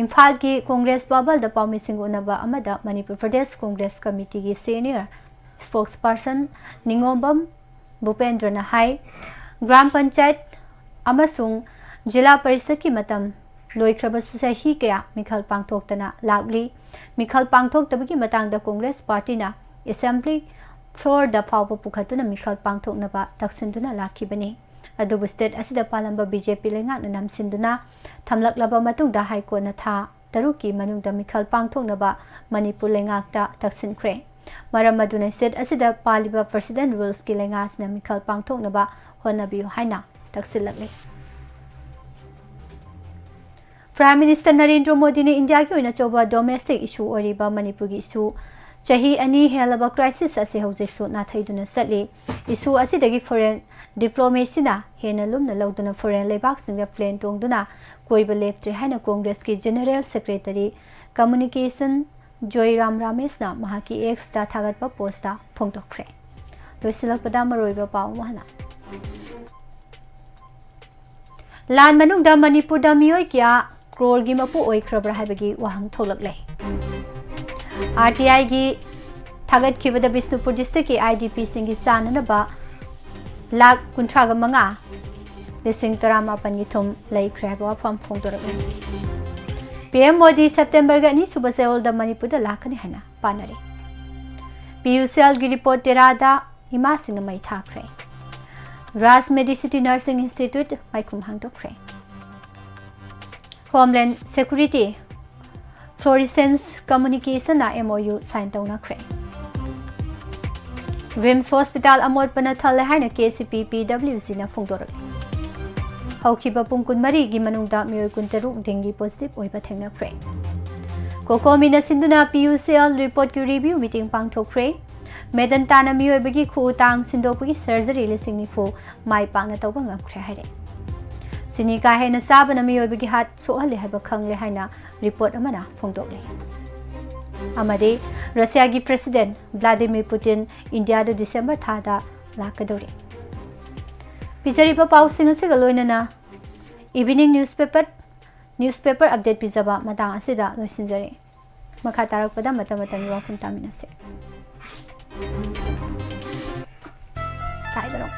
ꯏꯝꯐꯥꯜꯒꯤ ꯀꯣꯡꯒ꯭ꯔꯦꯁ ꯚꯕꯟꯗ ꯄꯥꯎꯃꯤꯁꯤꯡ ꯎꯅꯕ ꯑꯃꯗ ꯃꯅꯤꯄꯨꯔ ꯄ꯭ꯔꯗꯦꯁ ꯀꯣꯡꯒ꯭ꯔꯦꯁ ꯀꯃꯤꯇꯤꯒꯤ ꯁꯦꯅꯤꯌꯔ ꯁ꯭ꯄꯣꯛꯁꯄꯔꯁꯟ ꯅꯤꯉꯣꯝꯕꯝ ꯚꯨꯄꯦꯟꯗ꯭ꯔꯅ ꯍꯥꯏ, ꯒ꯭ꯔꯥꯝ ꯄꯟꯆꯥꯌꯠ ꯑꯃꯁꯨꯡ ꯖꯤꯂꯥ ꯄꯔꯤꯁꯠꯀꯤ ꯃꯇꯝ ꯂꯣꯏꯈ꯭ꯔꯕꯁꯨ ꯆꯍꯤ ꯀꯌꯥ ꯃꯤꯈꯜ ꯄꯥꯡꯊꯣꯛꯇꯅ ꯂꯥꯛꯂꯤ꯫ ꯃꯤꯈꯜ ꯄꯥꯡꯊꯣꯛꯇꯕꯒꯤ ꯃꯇꯥꯡꯗ ꯀꯣꯡꯒ꯭ꯔꯦꯁ ꯄꯥꯔꯇꯤꯅ ꯑꯦꯁꯦꯝꯕ꯭ꯂꯤ ꯐ꯭ꯂꯣꯔꯗ ꯐꯥꯎꯕ ꯄꯨꯈꯠꯇꯨꯅ ꯃꯤꯈꯜ ꯄꯥꯡꯊꯣꯛꯅꯕ ꯇꯛꯁꯤꯟꯗꯨꯅ ꯂꯥꯛꯈꯤꯕꯅꯤ꯫ ꯑꯗꯨꯕꯨ ꯁ꯭ꯇꯦꯠ ꯑꯁꯤꯗ ꯄꯥꯜꯂꯝꯕ ꯕꯤ ꯖꯦ ꯄꯤ ꯂꯩꯉꯥꯛꯅ ꯅꯝꯁꯤꯟꯗꯨꯅ ꯊꯝꯂꯛꯂꯕ ꯃꯇꯨꯡꯗ ꯍꯥꯏ ꯀꯣꯔꯠꯅ ꯊꯥ ꯇꯔꯨꯛꯀꯤ ꯃꯅꯨꯡꯗ ꯃꯤꯈꯜ ꯄꯥꯡꯊꯣꯛꯅꯕ ꯃꯅꯤꯄꯨꯔ ꯂꯩꯉꯥꯛꯇ ꯇꯛꯁꯤꯟꯈ꯭ꯔꯦ꯫ ꯃꯔꯝ ꯑꯗꯨꯅ ꯁ꯭ꯇꯦꯠ ꯑꯁꯤꯗ ꯄꯥꯜꯂꯤꯕ ꯄ꯭ꯔꯁꯤꯗꯦꯟ ꯔꯨꯜꯁꯀꯤ ꯂꯩꯉꯥꯛꯁꯤꯅ ꯃꯤꯈꯜ ꯄꯥꯡꯊꯣꯛꯅꯕ ꯍꯣꯠꯅꯕꯤꯌꯨ ꯍꯥꯏꯅ ꯇꯛꯁꯤꯜꯂꯛꯂꯤ꯫ ꯄ꯭ꯔꯥꯏꯝ ꯃꯤꯅꯤꯁꯇꯔ ꯅꯔꯦꯟꯗ꯭ꯔ ꯃꯣꯗꯤꯅ ꯏꯟꯗꯤꯌꯥꯒꯤ ꯑꯣꯏꯅ ꯑꯆꯧꯕ ꯗꯣꯃꯦꯁꯇꯤꯛ ꯏꯁꯨ ꯑꯣꯏꯔꯤꯕ ꯃꯅꯤꯄꯨꯔꯒꯤ ꯏꯁꯨ ꯆꯍꯤ ꯑꯅꯤ ꯍꯦꯜꯂꯕ ꯀ꯭ꯔꯥꯏꯁꯤꯁ ꯑꯁꯤ ꯍꯧꯖꯤꯛꯁꯨ ꯅꯥꯊꯩꯗꯨꯅ ꯆꯠꯂꯤ꯫ ꯏꯁꯨ ꯑꯁꯤꯗꯒꯤ ꯐꯣꯔꯦꯟ ꯗꯤꯄ꯭ꯂꯣꯃꯦꯁꯤꯅ ꯍꯦꯟꯅ ꯂꯨꯝꯅ ꯂꯧꯗꯨꯅ ꯐꯣꯔꯦꯟ ꯂꯩꯕꯥꯛꯁꯤꯡꯗ ꯄ꯭ꯂꯦꯟ ꯇꯣꯡꯗꯨꯅ ꯀꯣꯏꯕ ꯂꯦꯞꯇ꯭ꯔꯦ ꯍꯥꯏꯅ ꯀꯣꯡꯒ꯭ꯔꯦꯁꯀꯤ ꯖꯦꯅꯔꯦꯜ ꯁꯦꯀ꯭ꯔꯦꯇꯔꯤ ꯀꯝꯃ꯭ꯌꯨꯅꯤꯀꯦꯁꯟ ꯖꯣꯏꯔꯥꯝ ꯔꯥꯃꯦꯁꯅ ꯃꯍꯥꯛꯀꯤ ꯑꯦꯛꯁꯇ ꯊꯥꯒꯠꯄ ꯄꯣꯁꯇ ꯐꯣꯡꯗꯣꯛꯈ꯭ꯔꯦ꯫ ꯂꯣꯏꯁꯤꯜꯂꯛꯄꯗ ꯃꯔꯨꯑꯣꯏꯕ ꯄꯥꯎ ꯑꯃ ꯍꯥꯟꯅ꯫ ꯂꯥꯟ ꯃꯅꯨꯡꯗ ꯃꯅꯤꯄꯨꯔꯗ ꯃꯤꯑꯣꯏ ꯀꯌꯥ ꯀ꯭ꯔꯣꯔꯒꯤ ꯃꯄꯨ ꯑꯣꯏꯈ꯭ꯔꯕ꯭ꯔꯥ ꯍꯥꯏꯕꯒꯤ ꯋꯥꯍꯪ ꯊꯣꯛꯂꯛꯂꯦ꯫ ꯑꯥꯔ ꯇꯤ ꯑꯥꯏꯒꯤ ꯊꯥꯒꯠꯈꯤꯕꯗ ꯕꯤꯁꯅꯨꯄꯨꯔ ꯗꯤꯁꯇ꯭ꯔꯤꯛꯀꯤ ꯑꯥꯏ ꯗꯤ ꯄꯤꯁꯤꯡꯒꯤ ꯆꯥꯅꯅꯕ ꯂꯥꯈ ꯀꯨꯟꯊ꯭ꯔꯥꯒ ꯃꯉꯥ ꯂꯤꯁꯤꯡ ꯇꯔꯥꯃꯥꯄꯟꯒꯤ ꯊꯨꯝ ꯂꯩꯈ꯭ꯔꯦ ꯍꯥꯏꯕ ꯋꯥꯐꯝ ꯐꯣꯡꯗꯣꯔꯛꯂꯤ꯫ ꯄꯤ ꯑꯦꯝ ꯃꯣꯗꯤ ꯁꯦꯞꯇꯦꯝꯕꯔꯒꯤ ꯑꯅꯤꯁꯨꯕ ꯆꯌꯣꯜꯗ ꯃꯅꯤꯄꯨꯔꯗ ꯂꯥꯛꯀꯅꯤ ꯍꯥꯏꯅ ꯄꯥꯅꯔꯤ꯫ ꯄꯤ ꯌꯨ ꯁꯤ ꯑꯦꯜꯒꯤ ꯔꯤꯄꯣꯔꯠ ꯇꯦꯔꯥꯗ ꯏꯃꯥꯁꯤꯡꯅ ꯃꯩ ꯊꯥꯈ꯭ꯔꯦ꯫ ꯔꯥꯖ ꯃꯦꯗꯤꯁꯤꯇꯤ ꯅꯔꯁꯤꯡ institute ꯃꯩꯈꯨꯝ ꯍꯥꯡꯗꯣꯛꯈ꯭ꯔꯦ꯫ Homeland security ꯐ꯭ꯂꯣꯔꯤꯁꯦꯟꯁ ꯀꯝꯃꯨꯅꯤꯀꯦꯁꯟꯅ M O U sign ꯇꯧꯅꯈ꯭ꯔꯦ꯫ RIMS hospital ꯑꯃꯣꯠꯄꯅ ꯊꯜꯂꯦ ꯍꯥꯏꯅ ꯀꯦ ꯁꯤ ꯄꯤ ꯄꯤ ꯗꯕ꯭ꯂꯤꯎ ꯖꯤꯅ ꯐꯣꯡꯗꯣꯔꯛꯂꯤ꯫ ꯍꯧꯈꯤꯕ ꯄꯨꯡ ꯀꯨꯟꯃꯔꯤꯒꯤ ꯃꯅꯨꯡꯗ ꯃꯤꯑꯣꯏ ꯀꯨꯟꯇꯔꯨꯛ ꯗꯦꯡꯒꯤ ꯄꯣꯖꯤꯇꯤꯚ ꯑꯣꯏꯕ ꯊꯦꯡꯅꯈ꯭ꯔꯦ꯫ ꯀꯣꯀꯣꯃꯤꯅ ꯁꯤꯟꯗꯨꯅ ꯄꯤ ꯌꯨ ꯁꯤ ꯑꯦꯜ ꯔꯤꯄꯣꯔꯠꯀꯤ ꯔꯤꯚ꯭ꯌꯨ ꯃꯤꯇꯤꯡ ꯄꯥꯡꯊꯣꯛꯈ꯭ꯔꯦ꯫ ꯃꯦꯗꯟꯇꯥꯅ ꯃꯤꯑꯣꯏꯕꯒꯤ ꯈꯨꯎ ꯇꯥꯡ ꯁꯤꯟꯗꯣꯛꯄꯒꯤ ꯁꯔꯖꯔꯤ ꯂꯤꯁꯤꯡ ꯅꯤꯐꯨ ꯃꯥꯏ ꯄꯥꯛꯅ ꯇꯧꯕ ꯉꯝꯈ꯭ꯔꯦ ꯍꯥꯏꯔꯦ꯫ ꯆꯤꯅꯤ ꯀꯥ ꯍꯦꯟꯅ ꯆꯥꯕꯅ ꯃꯤꯑꯣꯏꯕꯒꯤ ꯍꯥꯔꯠ ꯁꯣꯛꯍꯜꯂꯦ ꯍꯥꯏꯕ ꯈꯪꯂꯦ ꯍꯥꯏꯅ ꯔꯤꯄꯣꯔꯠ ꯑꯃꯅ ꯐꯣꯡꯗꯣꯛꯂꯤ꯫ ꯑꯃꯗꯤ ꯔꯁꯤꯌꯥꯒꯤ ꯄ꯭ꯔꯦꯁꯤꯗꯦꯟꯠ ꯚ꯭ꯂꯥꯗꯤꯃꯤꯔ ꯄꯨꯇꯤꯟ ꯏꯟꯗꯤꯌꯥꯗ ꯗꯤꯁꯦꯝꯕꯔ ꯊꯥꯗ ꯂꯥꯛꯀꯗꯧꯔꯤ꯫ ꯄꯤꯖꯔꯤꯕ ꯄꯥꯎꯁꯤꯡ ꯑꯁꯤꯒ ꯂꯣꯏꯅꯅ ꯏꯚꯤꯅꯤꯡ ꯅ꯭ꯌꯨꯁꯄꯦꯄꯔ, ꯅ꯭ꯌꯨꯁꯄꯦꯄꯔ ꯑꯞꯗꯦꯠ ꯄꯤꯖꯕ ꯃꯇꯥꯡ ꯑꯁꯤꯗ ꯂꯣꯏꯁꯤꯟꯖꯔꯦ꯫ ꯃꯈꯥ ꯇꯥꯔꯛꯄꯗ ꯃꯇꯝ ꯃꯇꯝꯒꯤ ꯋꯥꯐꯝ ꯇꯥꯃꯤꯟꯅꯁꯤ꯫ ꯀꯥꯏꯗꯅꯣ?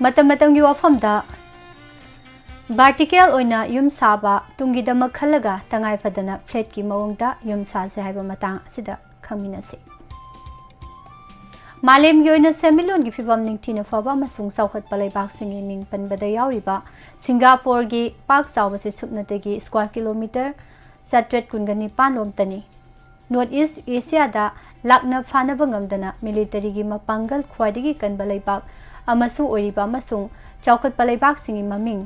ꯃꯇꯝ ꯃꯇꯝꯒꯤ ꯋꯥꯐꯝꯗ ꯚꯥꯔꯇꯤꯀꯦꯜ ꯑꯣꯏꯅ ꯌꯨꯝ ꯁꯥꯕ, ꯇꯨꯡꯒꯤꯗꯃꯛ ꯈꯜꯂꯒ ꯇꯉꯥꯏ ꯐꯗꯅ ꯐ꯭ꯂꯦꯠꯀꯤ ꯃꯑꯣꯡꯗ ꯌꯨꯝ ꯁꯥꯁꯦ ꯍꯥꯏꯕ ꯃꯇꯥꯡ ꯑꯁꯤꯗ ꯈꯪꯃꯤꯟꯅꯁꯤ꯫ ꯃꯥꯂꯦꯝꯒꯤ ꯑꯣꯏꯅ ꯁꯦꯟꯃꯤꯠꯂꯣꯟꯒꯤ ꯐꯤꯕꯝ ꯅꯤꯡꯊꯤꯅ ꯐꯕ ꯑꯃꯁꯨꯡ ꯆꯥꯎꯈꯠꯄ ꯂꯩꯕꯥꯛꯁꯤꯡꯒꯤ ꯃꯤꯡ ꯄꯟꯕꯗ ꯌꯥꯎꯔꯤꯕ ꯁꯤꯡꯒꯥꯄꯣꯔꯒꯤ ꯄꯥꯛ ꯆꯥꯎꯕꯁꯤ ꯁꯨꯞꯅꯇꯒꯤ square kilometre ꯆꯥꯇ꯭ꯔꯦꯠ ꯀꯨꯟꯒ ꯅꯤꯄꯥꯟ ꯂꯣꯝꯇꯅꯤ꯫ North East Asiaꯗ ꯂꯥꯛꯅ ꯐꯥꯅꯕ ꯉꯝꯗꯅ militaryꯒꯤ ꯃꯄꯥꯡꯒꯜ ꯈ꯭ꯋꯥꯏꯗꯒꯤ ꯀꯟꯕ ꯂꯩꯕꯥꯛ ꯑꯃꯁꯨ ꯑꯣꯏꯔꯤꯕ ꯑꯃꯁꯨꯡ ꯆꯥꯎꯈꯠꯄ ꯂꯩꯕꯥꯛꯁꯤꯡꯒꯤ ꯃꯃꯤꯡ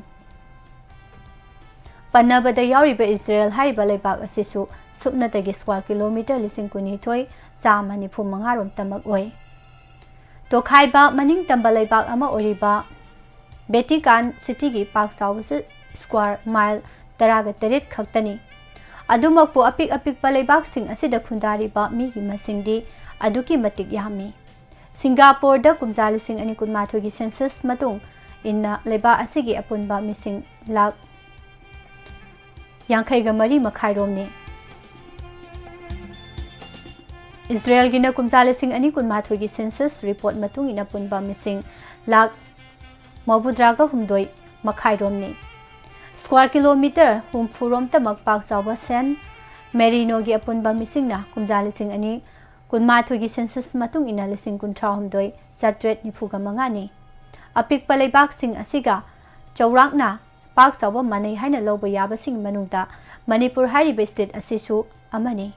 ꯄꯟꯅꯕꯗ ꯌꯥꯎꯔꯤꯕ ꯏꯖꯔꯦꯜ ꯍꯥꯏꯔꯤꯕ ꯂꯩꯕꯥꯛ ꯑꯁꯤꯁꯨ ꯁꯨꯞꯅꯇꯒꯤ square kilometre ꯂꯤꯁꯤꯡ ꯀꯨꯟꯅꯤꯊꯣꯏ ꯆꯥꯝꯃ ꯅꯤꯐꯨ ꯃꯉꯥ ꯔꯣꯝꯇꯃꯛ ꯑꯣꯏ꯫ ꯇꯣꯈꯥꯏꯕ ꯃꯅꯤꯡ ꯇꯝꯕ ꯂꯩꯕꯥꯛ ꯑꯃ ꯑꯣꯏꯔꯤꯕ ꯚꯦꯇꯤꯀꯥꯟ ꯁꯤꯇꯤꯒꯤ ꯄꯥꯛ ꯆꯥꯎꯕꯁꯤ square mile ꯇꯔꯥꯒ ꯇꯔꯦꯠ ꯈꯛꯇꯅꯤ꯫ ꯑꯗꯨꯃꯛꯄꯨ ꯑꯄꯤꯛ ꯑꯄꯤꯛꯄ ꯂꯩꯕꯥꯛꯁꯤꯡ ꯑꯁꯤꯗ ꯈꯨꯟꯗꯥꯔꯤꯕ ꯃꯤꯒꯤ ꯃꯁꯤꯡꯗꯤ ꯑꯗꯨꯛꯀꯤ ꯃꯇꯤꯛ ꯌꯥꯝꯃꯤ꯫ ꯁꯤꯡꯒꯥꯄꯣꯔꯗ ꯀꯨꯝꯖꯥ ꯂꯤꯁꯤꯡ ꯑꯅꯤ ꯀꯨꯟꯃꯥꯊꯣꯏꯒꯤ census ꯃꯇꯨꯡ ꯏꯟꯅ ꯂꯩꯕꯥꯛ ꯑꯁꯤꯒꯤ ꯑꯄꯨꯟꯕ ꯃꯤꯁꯤꯡ ꯂꯥꯈ ꯌꯥꯡꯈꯩꯒ ꯃꯔꯤ ꯃꯈꯥꯏꯔꯣꯝꯅꯤ꯫ ꯏꯖꯔꯦꯜꯒꯤꯅ ꯀꯨꯝꯖꯥ ꯂꯤꯁꯤꯡ ꯑꯅꯤ ꯀꯨꯟꯃꯥꯊꯣꯏꯒꯤ census report ꯃꯇꯨꯡ ꯏꯟꯅ ꯄꯨꯟꯕ ꯃꯤꯁꯤꯡ ꯂꯥꯈ ꯃꯧꯗ꯭ꯔꯥꯒ ꯍꯨꯝꯗꯣꯏ ꯃꯈꯥꯏꯔꯣꯝꯅꯤ꯫ Square kilometre ꯍꯨꯝꯐꯨꯔꯣꯝꯇꯃꯛ ꯄꯥꯛ ꯆꯥꯎꯕ ꯁꯦꯟ ꯃꯦꯔꯤꯅꯣꯒꯤ ꯑꯄꯨꯟꯕ ꯃꯤꯁꯤꯡꯅ ꯀꯨꯝꯖꯥ ꯂꯤꯁꯤꯡ ꯑꯅꯤ ꯀꯨꯟꯃꯥꯊꯣꯏꯒꯤ census ꯃꯇꯨꯡ ꯏꯟꯅ ꯂꯤꯁꯤꯡ ꯀꯨꯟꯊ꯭ꯔꯥꯍꯨꯝꯗꯣꯏ ꯆꯥꯇ꯭ꯔꯦꯠ ꯅꯤꯐꯨꯒ ꯃꯉꯥꯅꯤ꯫ ꯑꯄꯤꯛꯄ ꯂꯩꯕꯥꯛꯁꯤꯡ ꯑꯁꯤꯒ ꯆꯥꯎꯔꯥꯛꯅ ꯄꯥꯛ ꯆꯥꯎꯕ ꯃꯥꯟꯅꯩ ꯍꯥꯏꯅ ꯂꯧꯕ ꯌꯥꯕꯁꯤꯡ ꯃꯅꯨꯡꯗ ꯃꯅꯤꯄꯨꯔ ꯍꯥꯏꯔꯤꯕ state ꯑꯁꯤꯁꯨ ꯑꯃꯅꯤ꯫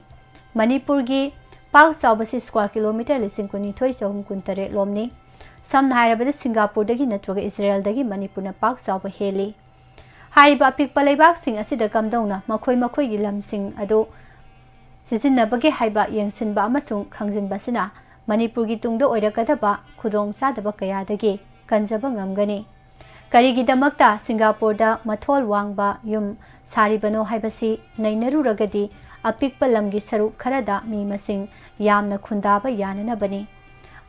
ꯃꯅꯤꯄꯨꯔꯒꯤ ꯄꯥꯛ ꯆꯥꯎꯕꯁꯤ square kilometre ꯂꯤꯁꯤꯡ ꯀꯨꯟꯅꯤꯊꯣꯏ ꯆꯍꯨꯝ ꯀꯨꯟꯇꯔꯦꯠ ꯂꯣꯝꯅꯤ꯫ ꯁꯝꯅ ꯍꯥꯏꯔꯕꯗ ꯁꯤꯡꯒꯥꯄꯨꯔꯗꯒꯤ ꯅꯠꯇ꯭ꯔꯒ ꯏꯖꯔꯦꯜꯗꯒꯤ ꯃꯅꯤꯄꯨꯔꯅ ꯄꯥꯛ ꯆꯥꯎꯕ ꯍꯦꯜꯂꯤ꯫ ꯍꯥꯏꯔꯤꯕ ꯑꯄꯤꯛꯄ ꯂꯩꯕꯥꯛꯁꯤꯡ ꯑꯁꯤꯗ ꯀꯝꯗꯧꯅ ꯃꯈꯣꯏ ꯃꯈꯣꯏꯒꯤ ꯂꯝꯁꯤꯡ ꯑꯗꯨ ꯁꯤꯖꯤꯟꯅꯕꯒꯦ ꯍꯥꯏꯕ ꯌꯦꯡꯁꯤꯟꯕ ꯑꯃꯁꯨꯡ ꯈꯪꯖꯤꯟꯕꯁꯤꯅ ꯃꯅꯤꯄꯨꯔꯒꯤ ꯇꯨꯡꯗ ꯑꯣꯏꯔꯛꯀꯗꯕ ꯈꯨꯗꯣꯡꯆꯥꯗꯕ ꯀꯌꯥꯗꯒꯤ ꯀꯟꯖꯕ ꯉꯝꯒꯅꯤ꯫ ꯀꯔꯤꯒꯤꯗꯃꯛꯇ ꯁꯤꯡꯒꯥꯄꯨꯔꯗ ꯃꯊꯣꯜ ꯋꯥꯡꯕ ꯌꯨꯝ ꯁꯥꯔꯤꯕꯅꯣ ꯍꯥꯏꯕꯁꯤ ꯅꯩꯅꯔꯨꯔꯒꯗꯤ ꯑꯄꯤꯛꯄ ꯂꯝꯒꯤ ꯁꯔꯨꯛ ꯈꯔꯗ ꯃꯤ ꯃꯁꯤꯡ ꯌꯥꯝꯅ ꯈꯨꯟꯗꯥꯕ ꯌꯥꯅꯅꯕꯅꯤ꯫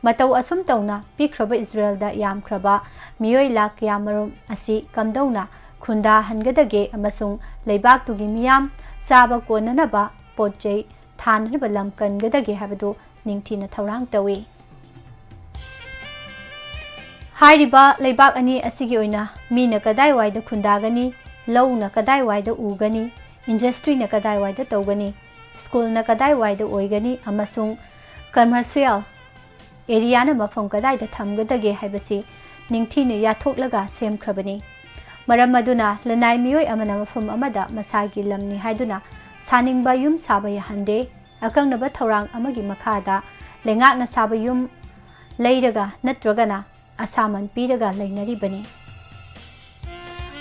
ꯃꯇꯧ ꯑꯁꯨꯝ ꯇꯧꯅ ꯄꯤꯛꯈ꯭ꯔꯕ ꯏꯖꯔꯦꯜꯗ ꯌꯥꯝꯈ꯭ꯔꯕ ꯃꯤꯑꯣꯏ ꯂꯥꯈ ꯀꯌꯥꯃꯔꯨꯝ ꯑꯁꯤ ꯀꯝꯗꯧꯅ ꯈꯨꯟꯗꯥꯍꯟꯒꯗꯒꯦ ꯑꯃꯁꯨꯡ ꯂꯩꯕꯥꯛꯇꯨꯒꯤ ꯃꯤꯌꯥꯝ ꯆꯥꯕ ꯀꯣꯟꯅꯅꯕ ꯄꯣꯠ ꯆꯩ ꯊꯥꯅꯅꯕ ꯂꯝ ꯀꯟꯒꯗꯒꯦ ꯍꯥꯏꯕꯗꯨ ꯅꯤꯡꯊꯤꯅ ꯊꯧꯔꯥꯡ ꯇꯧꯏ꯫ ꯍꯥꯏꯔꯤꯕ ꯂꯩꯕꯥꯛ ꯑꯅꯤ ꯑꯁꯤꯒꯤ ꯑꯣꯏꯅ ꯃꯤꯅ ꯀꯗꯥꯏꯋꯥꯏꯗ ꯈꯨꯟꯗꯥꯒꯅꯤ, ꯂꯧꯅ ꯀꯗꯥꯏꯋꯥꯏꯗ ꯎꯒꯅꯤ, industryꯅ ꯀꯗꯥꯏꯋꯥꯏꯗ ꯇꯧꯒꯅꯤ, schoolꯅ ꯀꯗꯥꯏꯋꯥꯏꯗ ꯑꯣꯏꯒꯅꯤ ꯑꯃꯁꯨꯡ commercial ꯑꯦꯔꯤꯌꯥꯅ ꯃꯐꯝ ꯀꯗꯥꯏꯗ ꯊꯝꯒꯗꯒꯦ ꯍꯥꯏꯕꯁꯤ ꯅꯤꯡꯊꯤꯅ ꯌꯥꯊꯣꯛꯂꯒ ꯁꯦꯝꯈ꯭ꯔꯕꯅꯤ꯫ ꯃꯔꯝ ꯑꯗꯨꯅ ꯂꯅꯥꯏ ꯃꯤꯑꯣꯏ ꯑꯃꯅ ꯃꯐꯝ ꯑꯃꯗ ꯃꯁꯥꯒꯤ ꯂꯝꯅꯤ ꯍꯥꯏꯗꯨꯅ ꯁꯥꯅꯤꯡꯕ ꯌꯨꯝ ꯁꯥꯕ ꯌꯥꯍꯟꯗꯦ꯫ ꯑꯀꯛꯅꯕ ꯊꯧꯔꯥꯡ ꯑꯃꯒꯤ ꯃꯈꯥꯗ ꯂꯩꯉꯥꯛꯅ ꯁꯥꯕ ꯌꯨꯝ ꯂꯩꯔꯒ ꯅꯠꯇ꯭ꯔꯒꯅ ꯑꯁꯥꯃꯟ ꯄꯤꯔꯒ ꯂꯩꯅꯔꯤꯕꯅꯤ꯫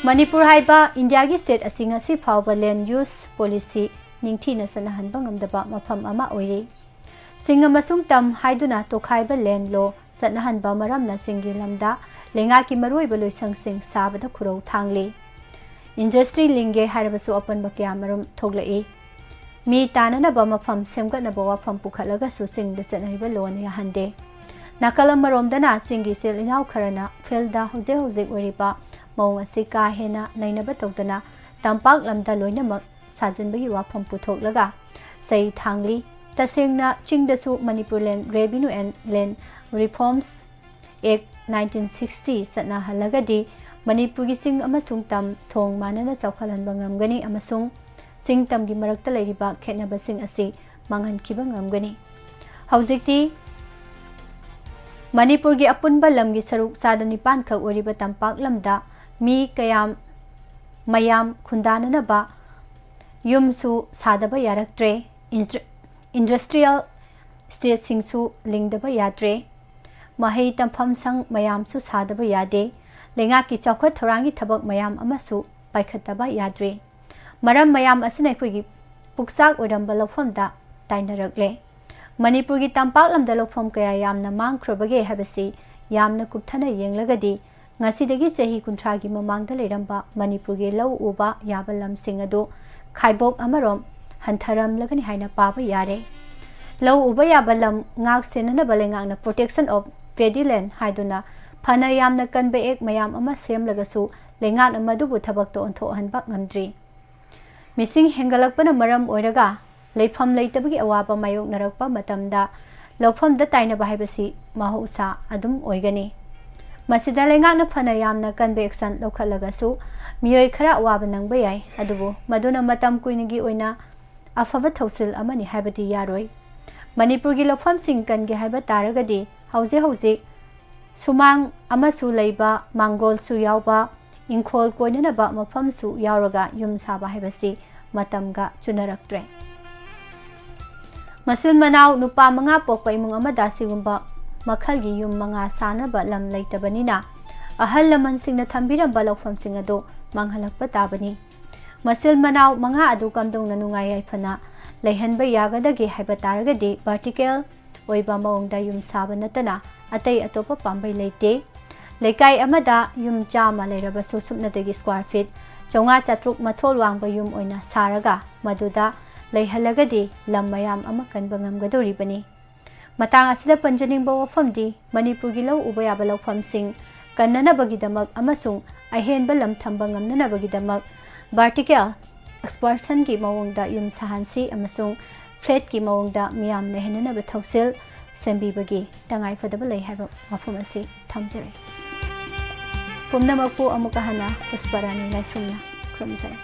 ꯃꯅꯤꯄꯨꯔ ꯍꯥꯏꯕ ꯏꯟꯗꯤꯌꯥꯒꯤ ꯁ꯭ꯇꯦꯠ ꯑꯁꯤ ꯉꯁꯤ ꯐꯥꯎꯕ ꯂꯦꯟ ꯌꯨꯁ ꯄꯣꯂꯤꯁꯤ ꯅꯤꯡꯊꯤꯅ ꯆꯠꯅꯍꯟꯕ ꯉꯝꯗꯕ ꯃꯐꯝ ꯑꯃ ꯑꯣꯏꯔꯤ꯫ ꯆꯤꯡ ꯑꯃꯁꯨꯡ ꯇꯝ ꯍꯥꯏꯗꯨꯅ ꯇꯣꯈꯥꯏꯕ ꯂꯦꯟ ꯂꯣ ꯆꯠꯅꯍꯟꯕ ꯃꯔꯝꯅ ꯆꯤꯡꯒꯤ ꯂꯝꯗ ꯂꯩꯉꯥꯛꯀꯤ ꯃꯔꯨꯑꯣꯏꯕ ꯂꯣꯏꯁꯪꯁꯤꯡ ꯁꯥꯕꯗ ꯈꯨꯔꯧ ꯊꯥꯡꯂꯤ꯫ ꯏꯟꯗꯁꯇ꯭ꯔꯤ ꯂꯤꯡꯒꯦ ꯍꯥꯏꯔꯕꯁꯨ ꯑꯄꯟꯕ ꯀꯌꯥꯃꯔꯨꯝ ꯊꯣꯛꯂꯛꯏ꯫ ꯃꯤ ꯇꯥꯅꯅꯕ ꯃꯐꯝ ꯁꯦꯝꯒꯠꯅꯕ ꯋꯥꯐꯝ ꯄꯨꯈꯠꯂꯒꯁꯨ ꯆꯤꯡꯗ ꯆꯠꯅꯔꯤꯕ ꯂꯣꯟ ꯌꯥꯍꯟꯗꯦ꯫ ꯅꯥꯀꯜ ꯑꯃꯔꯣꯝꯗꯅ ꯆꯤꯡꯒꯤ ꯏꯆꯤꯜ ꯏꯅꯥꯎ ꯈꯔꯅ ꯐꯤꯜꯗ ꯍꯧꯖꯤꯛ ꯍꯧꯖꯤꯛ ꯑꯣꯏꯔꯤꯕ ꯃꯑꯣꯡ ꯑꯁꯤ ꯀꯥ ꯍꯦꯟꯅ ꯅꯩꯅꯕ ꯇꯧꯗꯅ ꯇꯝꯄꯥꯛ ꯂꯝꯗ ꯂꯣꯏꯅꯃꯛ ꯁꯥꯖꯤꯟꯕꯒꯤ ꯋꯥꯐꯝ ꯄꯨꯊꯣꯛꯂꯒ ꯆꯩ ꯊꯥꯡꯂꯤ꯫ ꯇꯁꯦꯡꯅ ꯆꯤꯡꯗꯁꯨ Manipur Land Revenue and Land Reforms Act nineteen sixty ꯆꯠꯅꯍꯜꯂꯒꯗꯤ ꯃꯅꯤꯄꯨꯔꯒꯤ ꯆꯤꯡ ꯑꯃꯁꯨꯡ ꯇꯝ ꯊꯣꯡ ꯃꯥꯟꯅꯅ ꯆꯥꯎꯈꯠꯍꯟꯕ ꯉꯝꯒꯅꯤ ꯑꯃꯁꯨꯡ ꯆꯤꯡ ꯇꯝꯒꯤ ꯃꯔꯛꯇ ꯂꯩꯔꯤꯕ ꯈꯦꯠꯅꯕꯁꯤꯡ ꯑꯁꯤ ꯃꯥꯡꯍꯟꯈꯤꯕ ꯉꯝꯒꯅꯤ꯫ ꯍꯧꯖꯤꯛꯇꯤ ꯃꯅꯤꯄꯨꯔꯒꯤ ꯑꯄꯨꯟꯕ ꯂꯝꯒꯤ ꯁꯔꯨꯛ ꯆꯥꯗ ꯅꯤꯄꯥꯟ ꯈꯛ ꯑꯣꯏꯔꯤꯕ ꯇꯝꯄꯥꯛ ꯂꯝꯗ ꯃꯤ ꯀꯌꯥꯝ ꯃꯌꯥꯝ ꯈꯨꯟꯗꯥꯅꯅꯕ ꯌꯨꯝꯁꯨ ꯁꯥꯗꯕ ꯌꯥꯔꯛꯇ꯭ꯔꯦ꯫ ꯏꯟꯗ꯭ꯔ-, ꯏꯟꯗꯁꯇ꯭ꯔꯤꯌꯦꯜ ꯁ꯭ꯇꯦꯠꯁꯤꯡꯁꯨ ꯂꯤꯡꯗꯕ ꯌꯥꯗ꯭ꯔꯦ꯫ ꯃꯍꯩ ꯇꯝꯐꯝ ꯁꯪ ꯃꯌꯥꯝꯁꯨ ꯁꯥꯗꯕ ꯌꯥꯗꯦ꯫ ꯂꯩꯉꯥꯛꯀꯤ ꯆꯥꯎꯈꯠ ꯊꯧꯔꯥꯡꯒꯤ ꯊꯕꯛ ꯃꯌꯥꯝ ꯑꯃꯁꯨ ꯄꯥꯏꯈꯠꯇꯕ ꯌꯥꯗ꯭ꯔꯦ꯫ ꯃꯔꯝ ꯃꯌꯥꯝ ꯑꯁꯤꯅ ꯑꯩꯈꯣꯏꯒꯤ ꯄꯨꯛꯆꯥꯛ ꯑꯣꯏꯔꯝꯕ ꯂꯧꯐꯝꯗ ꯇꯥꯏꯅꯔꯛꯂꯦ꯫ ꯃꯅꯤꯄꯨꯔꯒꯤ ꯇꯝꯄꯥꯛ ꯂꯝꯗ ꯂꯧꯐꯝ ꯀꯌꯥ ꯌꯥꯝꯅ ꯃꯥꯡꯈ꯭ꯔꯕꯒꯦ ꯍꯥꯏꯕꯁꯤ ꯌꯥꯝꯅ ꯀꯨꯞꯊꯅ ꯌꯦꯡꯂꯒꯗꯤ ꯉꯁꯤꯗꯒꯤ ꯆꯍꯤ ꯀꯨꯟꯊ꯭ꯔꯥꯒꯤ ꯃꯃꯥꯡꯗ ꯂꯩꯔꯝꯕ ꯃꯅꯤꯄꯨꯔꯒꯤ ꯂꯧ ꯎꯕ ꯌꯥꯕ ꯂꯝꯁꯤꯡ ꯑꯗꯨ ꯈꯥꯏꯕꯣꯛ ꯑꯃꯔꯣꯝ ꯍꯟꯊꯔꯝꯂꯒꯅꯤ ꯍꯥꯏꯅ ꯄꯥꯕ ꯌꯥꯔꯦ꯫ ꯂꯧ ꯎꯕ ꯌꯥꯕ ꯂꯝ ꯉꯥꯛ ꯁꯦꯟꯅꯅꯕ ꯂꯩꯉꯥꯛꯅ Protection of Paddy Land ꯍꯥꯏꯗꯨꯅ ꯐꯅ ꯌꯥꯝꯅ ꯀꯟꯕ ꯑꯦꯛ ꯃꯌꯥꯝ ꯑꯃ ꯁꯦꯝꯂꯒꯁꯨ ꯂꯩꯉꯥꯛꯅ ꯃꯗꯨꯕꯨ ꯊꯕꯛꯇ ꯑꯣꯟꯊꯣꯛꯍꯟꯕ ꯉꯝꯗ꯭ꯔꯤ꯫ ꯃꯤꯁꯤꯡ ꯍꯦꯟꯒꯠꯂꯛꯄꯅ ꯃꯔꯝ ꯑꯣꯏꯔꯒ ꯂꯩꯐꯝ ꯂꯩꯇꯕꯒꯤ ꯑꯋꯥꯕ ꯃꯥꯌꯣꯛꯅꯔꯛꯄ ꯃꯇꯝꯗ ꯂꯧꯐꯝꯗ ꯇꯥꯏꯅꯕ ꯍꯥꯏꯕꯁꯤ ꯃꯍꯧꯁꯥ ꯑꯗꯨꯝ ꯑꯣꯏꯒꯅꯤ꯫ ꯃꯁꯤꯗ ꯂꯩꯉꯥꯛꯅ ꯐꯅ ꯌꯥꯝꯅ ꯀꯟꯕ action ꯂꯧꯈꯠꯂꯒꯁꯨ ꯃꯤꯑꯣꯏ ꯈꯔ ꯑꯋꯥꯕ ꯅꯪꯕ ꯌꯥꯏ, ꯑꯗꯨꯕꯨ ꯃꯗꯨꯅ ꯃꯇꯝ ꯀꯨꯏꯅꯒꯤ ꯑꯣꯏꯅ ꯑꯐꯕ ꯊꯧꯁꯤꯜ ꯑꯃꯅꯤ ꯍꯥꯏꯕꯗꯤ ꯌꯥꯔꯣꯏ꯫ ꯃꯅꯤꯄꯨꯔꯒꯤ ꯂꯧꯐꯝꯁꯤꯡ ꯀꯟꯒꯦ ꯍꯥꯏꯕ ꯇꯥꯔꯒꯗꯤ ꯍꯧꯖꯤꯛ ꯍꯧꯖꯤꯛ ꯁꯨꯃꯥꯡ ꯑꯃꯁꯨ ꯂꯩꯕ, ꯃꯥꯡꯒꯣꯜꯁꯨ ꯌꯥꯎꯕ, ꯏꯪꯈꯣꯜ ꯀꯣꯏꯅꯅꯕ ꯃꯐꯝꯁꯨ ꯌꯥꯎꯔꯒ ꯌꯨꯝ ꯁꯥꯕ ꯍꯥꯏꯕꯁꯤ ꯃꯇꯝꯒ ꯆꯨꯅꯔꯛꯇ꯭ꯔꯦ꯫ ꯃꯆꯤꯟ ꯃꯅꯥꯎ ꯅꯨꯄꯥ ꯃꯉꯥ ꯄꯣꯛꯄ ꯏꯃꯨꯡ ꯑꯃꯗ ꯑꯁꯤꯒꯨꯝꯕ ꯃꯈꯜꯒꯤ ꯌꯨꯝ ꯃꯉꯥ ꯁꯥꯅꯕ ꯂꯝ ꯂꯩꯇꯕꯅꯤꯅ, ꯑꯍꯜ ꯂꯃꯟꯁꯤꯡꯅ ꯊꯝꯕꯤꯔꯝꯕ ꯂꯧꯐꯝꯁꯤꯡ ꯑꯗꯨ ꯃꯥꯡꯍꯜꯂꯛꯄ ꯇꯥꯕꯅꯤ꯫ ꯃꯆꯤꯟ ꯃꯅꯥꯎ ꯃꯉꯥ ꯑꯗꯨ ꯀꯝꯗꯧꯅ ꯅꯨꯡꯉꯥꯏ ꯌꯥꯏꯐꯅ ꯂꯩꯍꯟꯕ ꯌꯥꯒꯗꯒꯦ ꯍꯥꯏꯕ ꯇꯥꯔꯒꯗꯤ, vertical ꯑꯣꯏꯕ ꯃꯑꯣꯡꯗ ꯌꯨꯝ ꯁꯥꯕ ꯅꯠꯇꯅ ꯑꯇꯩ ꯑꯇꯣꯞꯄ ꯄꯥꯝꯕꯩ ꯂꯩꯇꯦ꯫ ꯂꯩꯀꯥꯏ ꯑꯃꯗ ꯌꯨꯝ ꯆꯥꯝꯃ ꯂꯩꯔꯕꯁꯨ, ꯁꯨꯞꯅꯇꯒꯤ square feet ꯆꯥꯝꯃꯉꯥ ꯆꯥꯇ꯭ꯔꯨꯛ ꯃꯊꯣꯜ ꯋꯥꯡꯕ ꯌꯨꯝ ꯑꯣꯏꯅ ꯁꯥꯔꯒ, ꯃꯗꯨꯗ ꯂꯩꯍꯜꯂꯒꯗꯤ ꯂꯝ ꯃꯌꯥꯝ ꯑꯃ ꯀꯟꯕ ꯉꯝꯒꯗꯧꯔꯤꯕꯅꯤ꯫ ꯃꯇꯥꯡ ꯑꯁꯤꯗ ꯄꯟꯖꯅꯤꯡꯕ ꯋꯥꯐꯝꯗꯤ, ꯃꯅꯤꯄꯨꯔꯒꯤ ꯂꯧ ꯎꯕ ꯌꯥꯕ ꯂꯧꯐꯝꯁꯤꯡ ꯀꯟꯅꯅꯕꯒꯤꯗꯃꯛ ꯑꯃꯁꯨꯡ ꯑꯍꯦꯟꯕ ꯂꯝ ꯊꯝꯕ ꯉꯝꯅꯅꯕꯒꯤꯗꯃꯛ vertical expansionꯒꯤ ꯃꯑꯣꯡꯗ ꯌꯨꯝ ꯁꯥꯍꯟꯁꯤ ꯑꯃꯁꯨꯡ flatꯀꯤ ꯃꯑꯣꯡꯗ ꯃꯤꯌꯥꯝ ꯂꯩꯍꯟꯅꯅꯕ ꯊꯧꯁꯤꯜ ꯁꯦꯝꯕꯤꯕꯒꯤ ꯇꯉꯥꯏꯐꯗꯕ ꯂꯩ ꯍꯥꯏꯕ ꯋꯥꯐꯝ ꯑꯁꯤ ꯊꯝꯖꯔꯤ꯫ ꯄꯨꯝꯅꯃꯛꯄꯨ ꯑꯃꯨꯛꯀ ꯍꯟꯅ ꯄꯨꯁꯄꯔꯥꯅꯤ ꯂꯥꯏꯁ꯭ꯔꯝꯅ ꯈꯨꯔꯨꯝꯖꯔꯤ꯫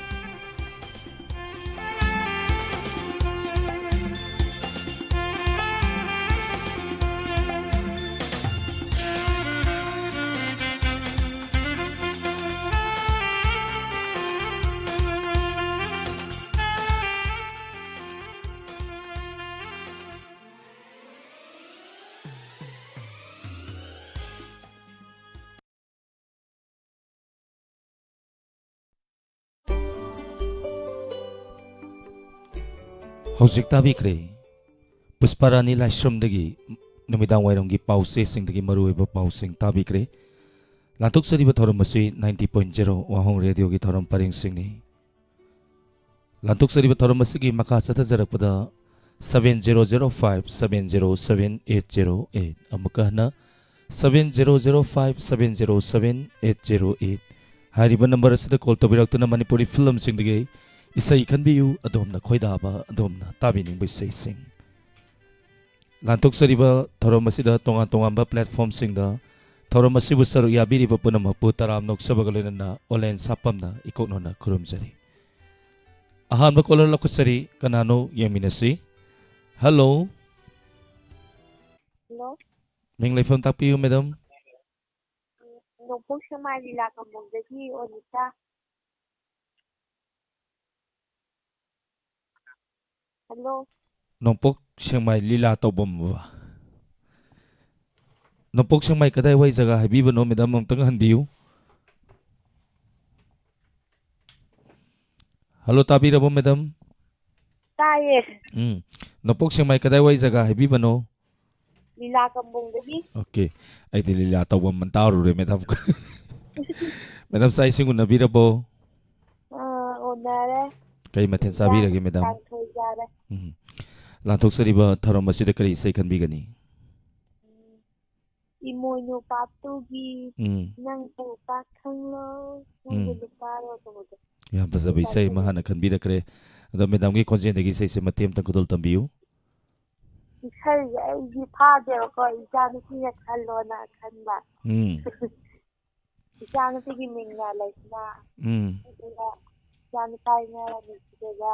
ꯍꯧꯖꯤꯛ ꯇꯥꯕꯤꯈ꯭ꯔꯦ ꯄꯨꯁꯄꯥꯔꯥꯅꯤ ꯂꯥꯏꯁ꯭ꯔꯝꯗꯒꯤ ꯅꯨꯃꯤꯗꯥꯡ ꯋꯥꯏꯔꯝꯒꯤ ꯄꯥꯎꯆꯦꯁꯤꯡꯗꯒꯤ ꯃꯔꯨꯑꯣꯏꯕ ꯄꯥꯎꯁꯤꯡ ꯇꯥꯕꯤꯈ꯭ꯔꯦ꯫ ꯂꯥꯟꯊꯣꯛꯆꯔꯤꯕ ꯊꯧꯔꯝ ꯑꯁꯤ ninety point zero ꯋꯥꯍꯣꯡ ꯔꯦꯗꯤꯑꯣꯒꯤ ꯊꯧꯔꯝ ꯄꯔꯦꯡꯁꯤꯡꯅꯤ꯫ ꯂꯥꯟꯊꯣꯛꯆꯔꯤꯕ ꯊꯧꯔꯝ ꯑꯁꯤꯒꯤ ꯃꯈꯥ ꯆꯠꯊꯖꯔꯛꯄꯗ seven zero zero five seven zero seven eight zero eight, ꯑꯃꯨꯛꯀ ꯍꯟꯅ seven zero zero five seven zero seven eight zero eight ꯍꯥꯏꯔꯤꯕ ꯅꯝꯕꯔ ꯑꯁꯤꯗ ꯀꯣꯜ ꯇꯧꯕꯤꯔꯛꯇꯨꯅ ꯃꯅꯤꯄꯨꯔꯤ ꯐꯤꯂꯝꯁꯤꯡꯗꯒꯤ ꯏꯁꯩ ꯈꯟꯕꯤꯌꯨ, ꯑꯗꯣꯝꯅ ꯈꯣꯏꯗꯥꯕ, ꯑꯗꯣꯝꯅ ꯇꯥꯕꯤꯅꯤꯡꯕ ꯏꯁꯩꯁꯤꯡ꯫ ꯂꯥꯟꯊꯣꯛꯆꯔꯤꯕ ꯊꯧꯔꯝ ꯑꯁꯤꯗ ꯇꯣꯉꯥꯟ ꯇꯣꯉꯥꯟꯕ ꯄ꯭ꯂꯦꯠꯐꯣꯝꯁꯤꯡꯗ ꯊꯧꯔꯝ ꯑꯁꯤꯕꯨ ꯁꯔꯨꯛ ꯌꯥꯕꯤꯔꯤꯕ ꯄꯨꯝꯅꯃꯛꯄꯨ ꯇꯔꯥꯝꯅ ꯑꯣꯛꯆꯕꯒ ꯂꯣꯏꯅꯅ ꯑꯣꯂꯦꯟ ꯁꯥꯄꯝꯅ ꯏꯀꯣꯛꯅꯣꯅ ꯈꯨꯔꯨꯝꯖꯔꯤ꯫ ꯑꯍꯥꯟꯕ ꯀꯣꯂꯔ ꯂꯧꯈꯠꯆꯔꯤ, ꯀꯅꯥꯅꯣ ꯌꯦꯡꯃꯤꯟꯅꯁꯤ꯫ ꯍꯜꯂꯣ꯫ ꯍꯜꯂꯣ꯫ ꯃꯤꯡ ꯂꯩꯐꯝ ꯇꯥꯛꯄꯤꯌꯨ, ꯃꯦꯗꯥꯝ꯫ ꯅꯣꯡꯄꯣꯛ ꯁꯦꯛꯃꯥꯏ ꯂꯤꯂꯥ ꯀꯝꯕꯣꯡꯗꯒꯤ ꯑꯣꯅꯤꯇꯥ꯫ ꯍꯜꯂꯣ꯫ ꯅꯣꯡꯄꯣꯛ ꯁꯦꯛꯃꯥꯏ ꯂꯤꯂꯥ ꯇꯧꯐꯝ꯫ ꯅꯣꯡꯄꯣꯛ ꯁꯦꯛꯃꯥꯏ ꯀꯗꯥꯏꯋꯥꯏ ꯖꯒꯥ ꯍꯥꯏꯕꯤꯕꯅꯣ, ꯃꯦꯗꯥꯝ? ꯑꯃꯨꯛꯇꯪ ꯍꯟꯕꯤꯌꯨ꯫ Hello, ꯇꯥꯕꯤꯔꯕꯣ, madam? ꯇꯥꯏꯌꯦ꯫ ꯎꯝ꯫ ꯅꯣꯡꯄꯣꯛ ꯁꯦꯛꯃꯥꯏ ꯀꯗꯥꯏꯋꯥꯏ ꯖꯒꯥ ꯍꯥꯏꯕꯤꯕꯅꯣ? ꯂꯤꯂꯥ ꯀꯝꯕꯣꯡꯗꯒꯤ꯫ ꯑꯣꯀꯦ꯫ ꯑꯩꯗꯤ ꯂꯤꯂꯥ ꯇꯧꯐꯝ ꯑꯃ ꯇꯥꯔꯨꯔꯦ, ꯃꯦꯗꯥꯝ꯫ ꯃꯦꯗꯥꯝ, ꯆꯥꯛ ꯏꯁꯤꯡ ꯎꯅꯕꯤꯔꯕꯣ? ꯑꯥ, ꯎꯅꯔꯦ꯫ ꯀꯩ ꯃꯊꯦꯜ ꯆꯥꯕꯤꯔꯒꯦ, ꯃꯦꯗꯥꯝ? ꯀꯥꯡꯁꯣꯏ ꯆꯥꯔꯦ꯫ ꯎꯝ꯫ ꯂꯥꯟꯊꯣꯛꯆꯔꯤꯕ ꯊꯧꯔꯝ ꯑꯁꯤꯗ ꯀꯔꯤ ꯏꯁꯩ ꯈꯟꯕꯤꯒꯅꯤ? ꯎꯝ꯫ ꯏꯃꯣꯏꯅꯨ ꯄꯥꯠꯇꯨꯒꯤ ꯎꯝ꯫ ꯅꯪꯕꯨ ꯄꯥꯛ ꯈꯪꯂꯣ, ꯅꯪꯕꯨ ꯎꯝ꯫ ꯅꯨꯄꯥꯔꯣ ꯇꯧꯕꯗꯣ꯫ ꯌꯥꯝ ꯐꯖꯕ ꯏꯁꯩ ꯑꯃ ꯍꯥꯟꯅ ꯈꯟꯕꯤꯔꯛꯈ꯭ꯔꯦ꯫ ꯑꯗꯣ ꯃꯦꯗꯥꯝꯒꯤ ꯈꯣꯟꯖꯦꯜꯗꯒꯤ ꯏꯁꯩꯁꯦ ꯃꯇꯦꯛ ꯑꯝꯇꯪ ꯈꯨꯗꯣꯜ ꯇꯝꯕꯤꯌꯨ꯫ ꯏꯁꯩꯁꯦ ꯑꯩꯗꯤ ꯐꯥꯗꯦꯕꯀꯣ, ꯏꯆꯥꯅꯨꯄꯤꯅ ꯈꯜꯂꯣꯅ ꯈꯟꯕ꯫ ꯎꯝ꯫ ꯏꯆꯥꯅꯨꯄꯤꯒꯤ ꯃꯤꯡꯅ ꯂꯩꯁꯅꯥ꯫ ꯎꯝ꯫ ꯑꯗꯨꯒ ꯏꯆꯥꯅꯨꯄꯥꯒꯤꯅ ꯅꯨꯡꯁꯤꯗꯦꯕ꯫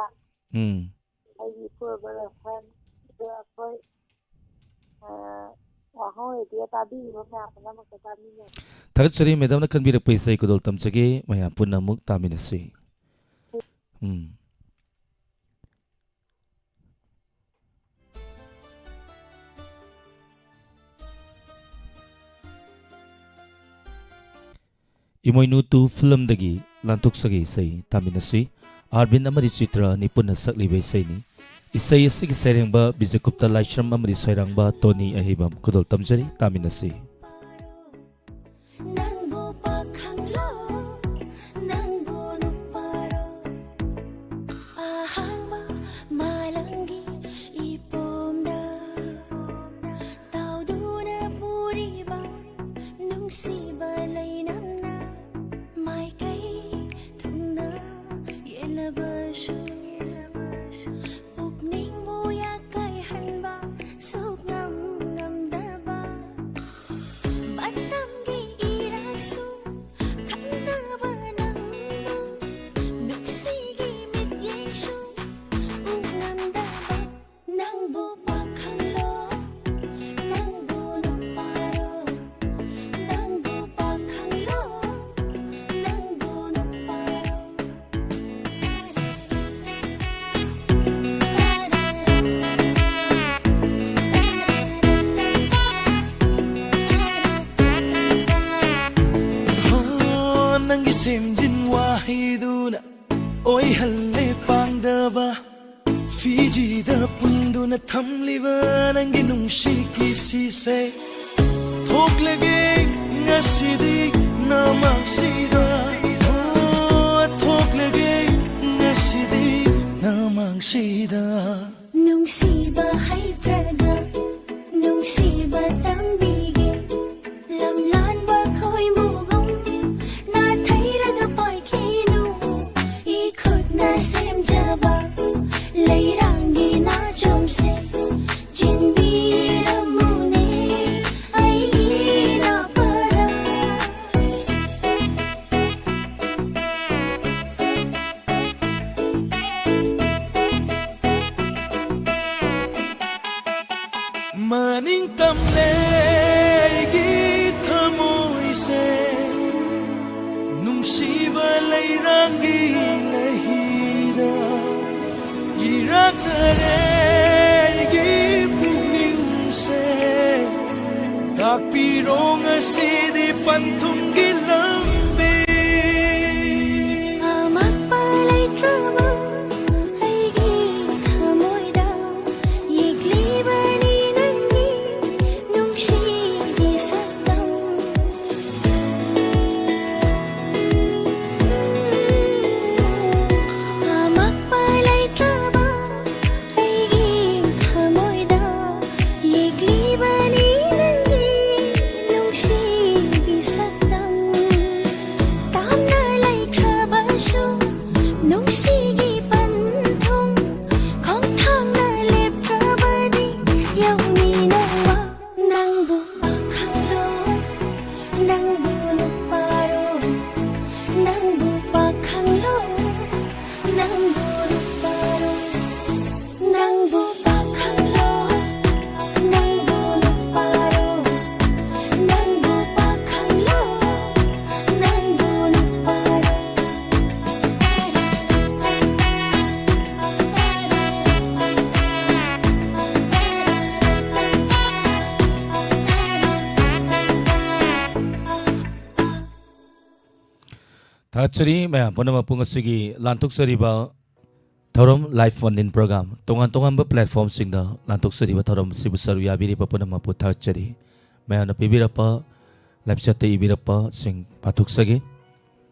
ꯎꯝ꯫ ꯑꯩꯒꯤ ꯏꯄꯨꯔꯣꯏꯕ ꯔꯣꯁꯟ, ꯑꯗꯨꯒ ꯑꯩꯈꯣꯏ, ꯑ, ꯋꯥꯍꯧ ꯔꯦꯗꯤꯑꯣ ꯇꯥꯕꯤꯔꯤꯕ ꯃꯌꯥꯝ ꯄꯨꯝꯅꯃꯛꯇ ꯇꯥꯕꯤꯔꯤ꯫ ꯊꯥꯒꯠꯆꯔꯤ, ꯃꯦꯗꯥꯝꯅ ꯈꯟꯕꯤꯔꯛꯄ ꯏꯁꯩ ꯈꯨꯗꯣꯜ ꯇꯝꯖꯒꯦ, ꯃꯌꯥꯝ ꯄꯨꯟꯅ ꯑꯃꯨꯛ ꯇꯥꯃꯤꯟꯅꯁꯤ꯫ ꯎꯝ꯫ ꯏꯃꯣꯏꯅꯨ ꯇꯨ ꯐꯤꯂꯝꯗꯒꯤ ꯂꯥꯟꯊꯣꯛꯆꯒꯦ ꯏꯁꯩ ꯇꯥꯃꯤꯟꯅꯁꯤ꯫ ꯑꯥꯔꯕꯤꯟ ꯑꯃꯗꯤ ꯆꯤꯇ꯭ꯔ ꯑꯅꯤ ꯄꯨꯟꯅ ꯁꯛꯂꯤꯕ ꯏꯁꯩꯅꯤ꯫ ꯏꯁꯩ ꯑꯁꯤꯒꯤ ꯁꯩꯔꯦꯡꯕ ꯕꯤꯖꯦꯒꯨꯞꯇ ꯂꯥꯏꯁ꯭ꯔꯝ ꯑꯃꯗꯤ ꯁꯩꯔꯥꯡꯕ ꯇꯣꯅꯤ ꯑꯍꯩꯕꯝ꯫ ꯈꯨꯗꯣꯜ ꯇꯝꯖꯔꯤ, ꯇꯥꯃꯤꯟꯅꯁꯤ꯫ ꯅꯪꯕꯨ ꯄꯥꯈꯪꯂꯣ, ꯅꯪꯕꯨ ꯅꯨꯄꯥꯔꯣ? ꯑꯍꯥꯡꯕ ꯃꯥꯂꯪꯒꯤ ꯏꯄꯣꯝꯗ ꯇꯥꯎꯗꯨꯅ ꯄꯨꯔꯤꯕ ꯅꯨꯡꯁꯤꯕ ꯂꯩꯅꯝꯅ ꯃꯥꯏꯀꯩ ꯊꯨꯡꯅ ꯌꯦꯜꯂꯕꯁꯨ, ꯄꯨꯛꯅꯤꯡꯕꯨ ꯌꯥꯀꯥꯏꯍꯟꯕ ꯁꯨꯛꯉꯝ ꯉꯝꯗꯕ, ꯃꯇꯝꯒꯤ ꯏꯔꯥꯡꯁꯨ ꯈꯪꯗꯕ ꯅꯪꯕꯨ, ꯅꯨꯡꯁꯤꯒꯤ ꯃꯤꯠꯌꯦꯡꯁꯨ ꯎ ꯉꯝꯗꯕ, ꯅꯪꯕꯨ ꯄꯥꯈꯪꯂꯣ, ꯅꯪꯕꯨ ꯅꯨꯄꯥ ꯈꯜꯂꯦ ꯄꯥꯡꯗꯕ, ꯐꯤꯖꯤꯗ ꯄꯨꯟꯗꯨꯅ ꯊꯝꯂꯤꯕ ꯅꯪꯒꯤ ꯅꯨꯡꯁꯤ ꯀꯤꯁꯤꯁꯦ꯫ ꯊꯣꯛꯂꯒꯦ ꯉꯁꯤꯗꯤ ꯅꯃꯥꯡꯁꯤꯗ, ꯑꯣ, ꯊꯣꯛꯂꯒꯦ ꯉꯁꯤꯗꯤ ꯅꯃꯥꯡꯁꯤꯗ꯫ ꯅꯨꯡꯁꯤꯕ ꯍꯩꯇ꯭ꯔꯒ ꯅꯨꯡꯁꯤꯕ ꯇꯝꯕꯤꯒꯦ꯫ ꯂꯝꯂꯥꯟꯕ ꯈꯣꯏꯃꯨꯒꯨꯝ ꯅꯥꯊꯩꯔꯒ ꯄꯥꯏꯈꯤꯅꯨ꯫ ꯏꯈꯨꯠꯅ ꯁꯦꯝꯖꯕ ꯂꯩꯔꯥꯡꯒꯤ ꯅꯥꯆꯣꯝꯁꯦ ꯆꯤꯟꯕꯤꯔꯝꯃꯨꯅꯦ ꯑꯩꯒꯤ ꯅꯥꯄꯗ꯫ ꯃꯅꯤꯡ ꯇꯝꯂꯦ ꯑꯩꯒꯤ ꯊꯃꯣꯏꯁꯦ, ꯅꯨꯡꯁꯤꯕ ꯂꯩꯔꯥꯡꯒꯤ ꯂꯩꯍꯤꯗ ꯏꯔꯛꯅꯔꯦ ꯑꯩꯒꯤ ꯄꯨꯛꯅꯤꯡꯁꯦ꯫ ꯇꯥꯛꯄꯤꯔꯣ ꯉꯁꯤꯗꯤ ꯄꯟꯊꯨꯡꯒꯤ ꯂꯝꯕꯤ꯫ ꯑꯃꯛꯄ ꯂꯩꯇ꯭ꯔꯕ ꯑꯩꯒꯤ ꯊꯃꯣꯏꯗ ꯌꯦꯛꯂꯤꯕꯅꯤ ꯅꯪꯒꯤ ꯅꯨꯡꯁꯤꯒꯤ ꯁꯛꯇꯝ꯫ ꯑꯃꯛꯄ ꯂꯩꯇ꯭ꯔꯕ ꯑꯩꯒꯤ ꯊꯃꯣꯏꯗ ꯌꯦꯛꯂꯤꯕꯅꯤ ꯅꯪꯒꯤ ꯅꯨꯡꯁꯤꯒꯤ ꯁꯛꯇꯝ꯫ ꯊꯥꯒꯠꯆꯔꯤ ꯃꯌꯥꯝ ꯄꯨꯝꯅꯃꯛꯄꯨ ꯉꯁꯤꯒꯤ ꯂꯥꯟꯊꯣꯛꯆꯔꯤꯕ ꯊꯧꯔꯝ live phone in program, ꯇꯣꯉꯥꯟ ꯇꯣꯉꯥꯟꯕ platformꯁꯤꯡꯗ ꯂꯥꯟꯊꯣꯛꯆꯔꯤꯕ ꯊꯧꯔꯝ ꯑꯁꯤꯕꯨ ꯁꯔꯨꯛ ꯌꯥꯕꯤꯔꯤꯕ ꯄꯨꯝꯅꯃꯛꯄꯨ ꯊꯥꯒꯠꯆꯔꯤ꯫ ꯃꯌꯥꯝꯅ ꯄꯤꯕꯤꯔꯛꯄ live chatꯇ ꯏꯕꯤꯔꯛꯄꯁꯤꯡ ꯄꯥꯊꯣꯛꯆꯒꯦ꯫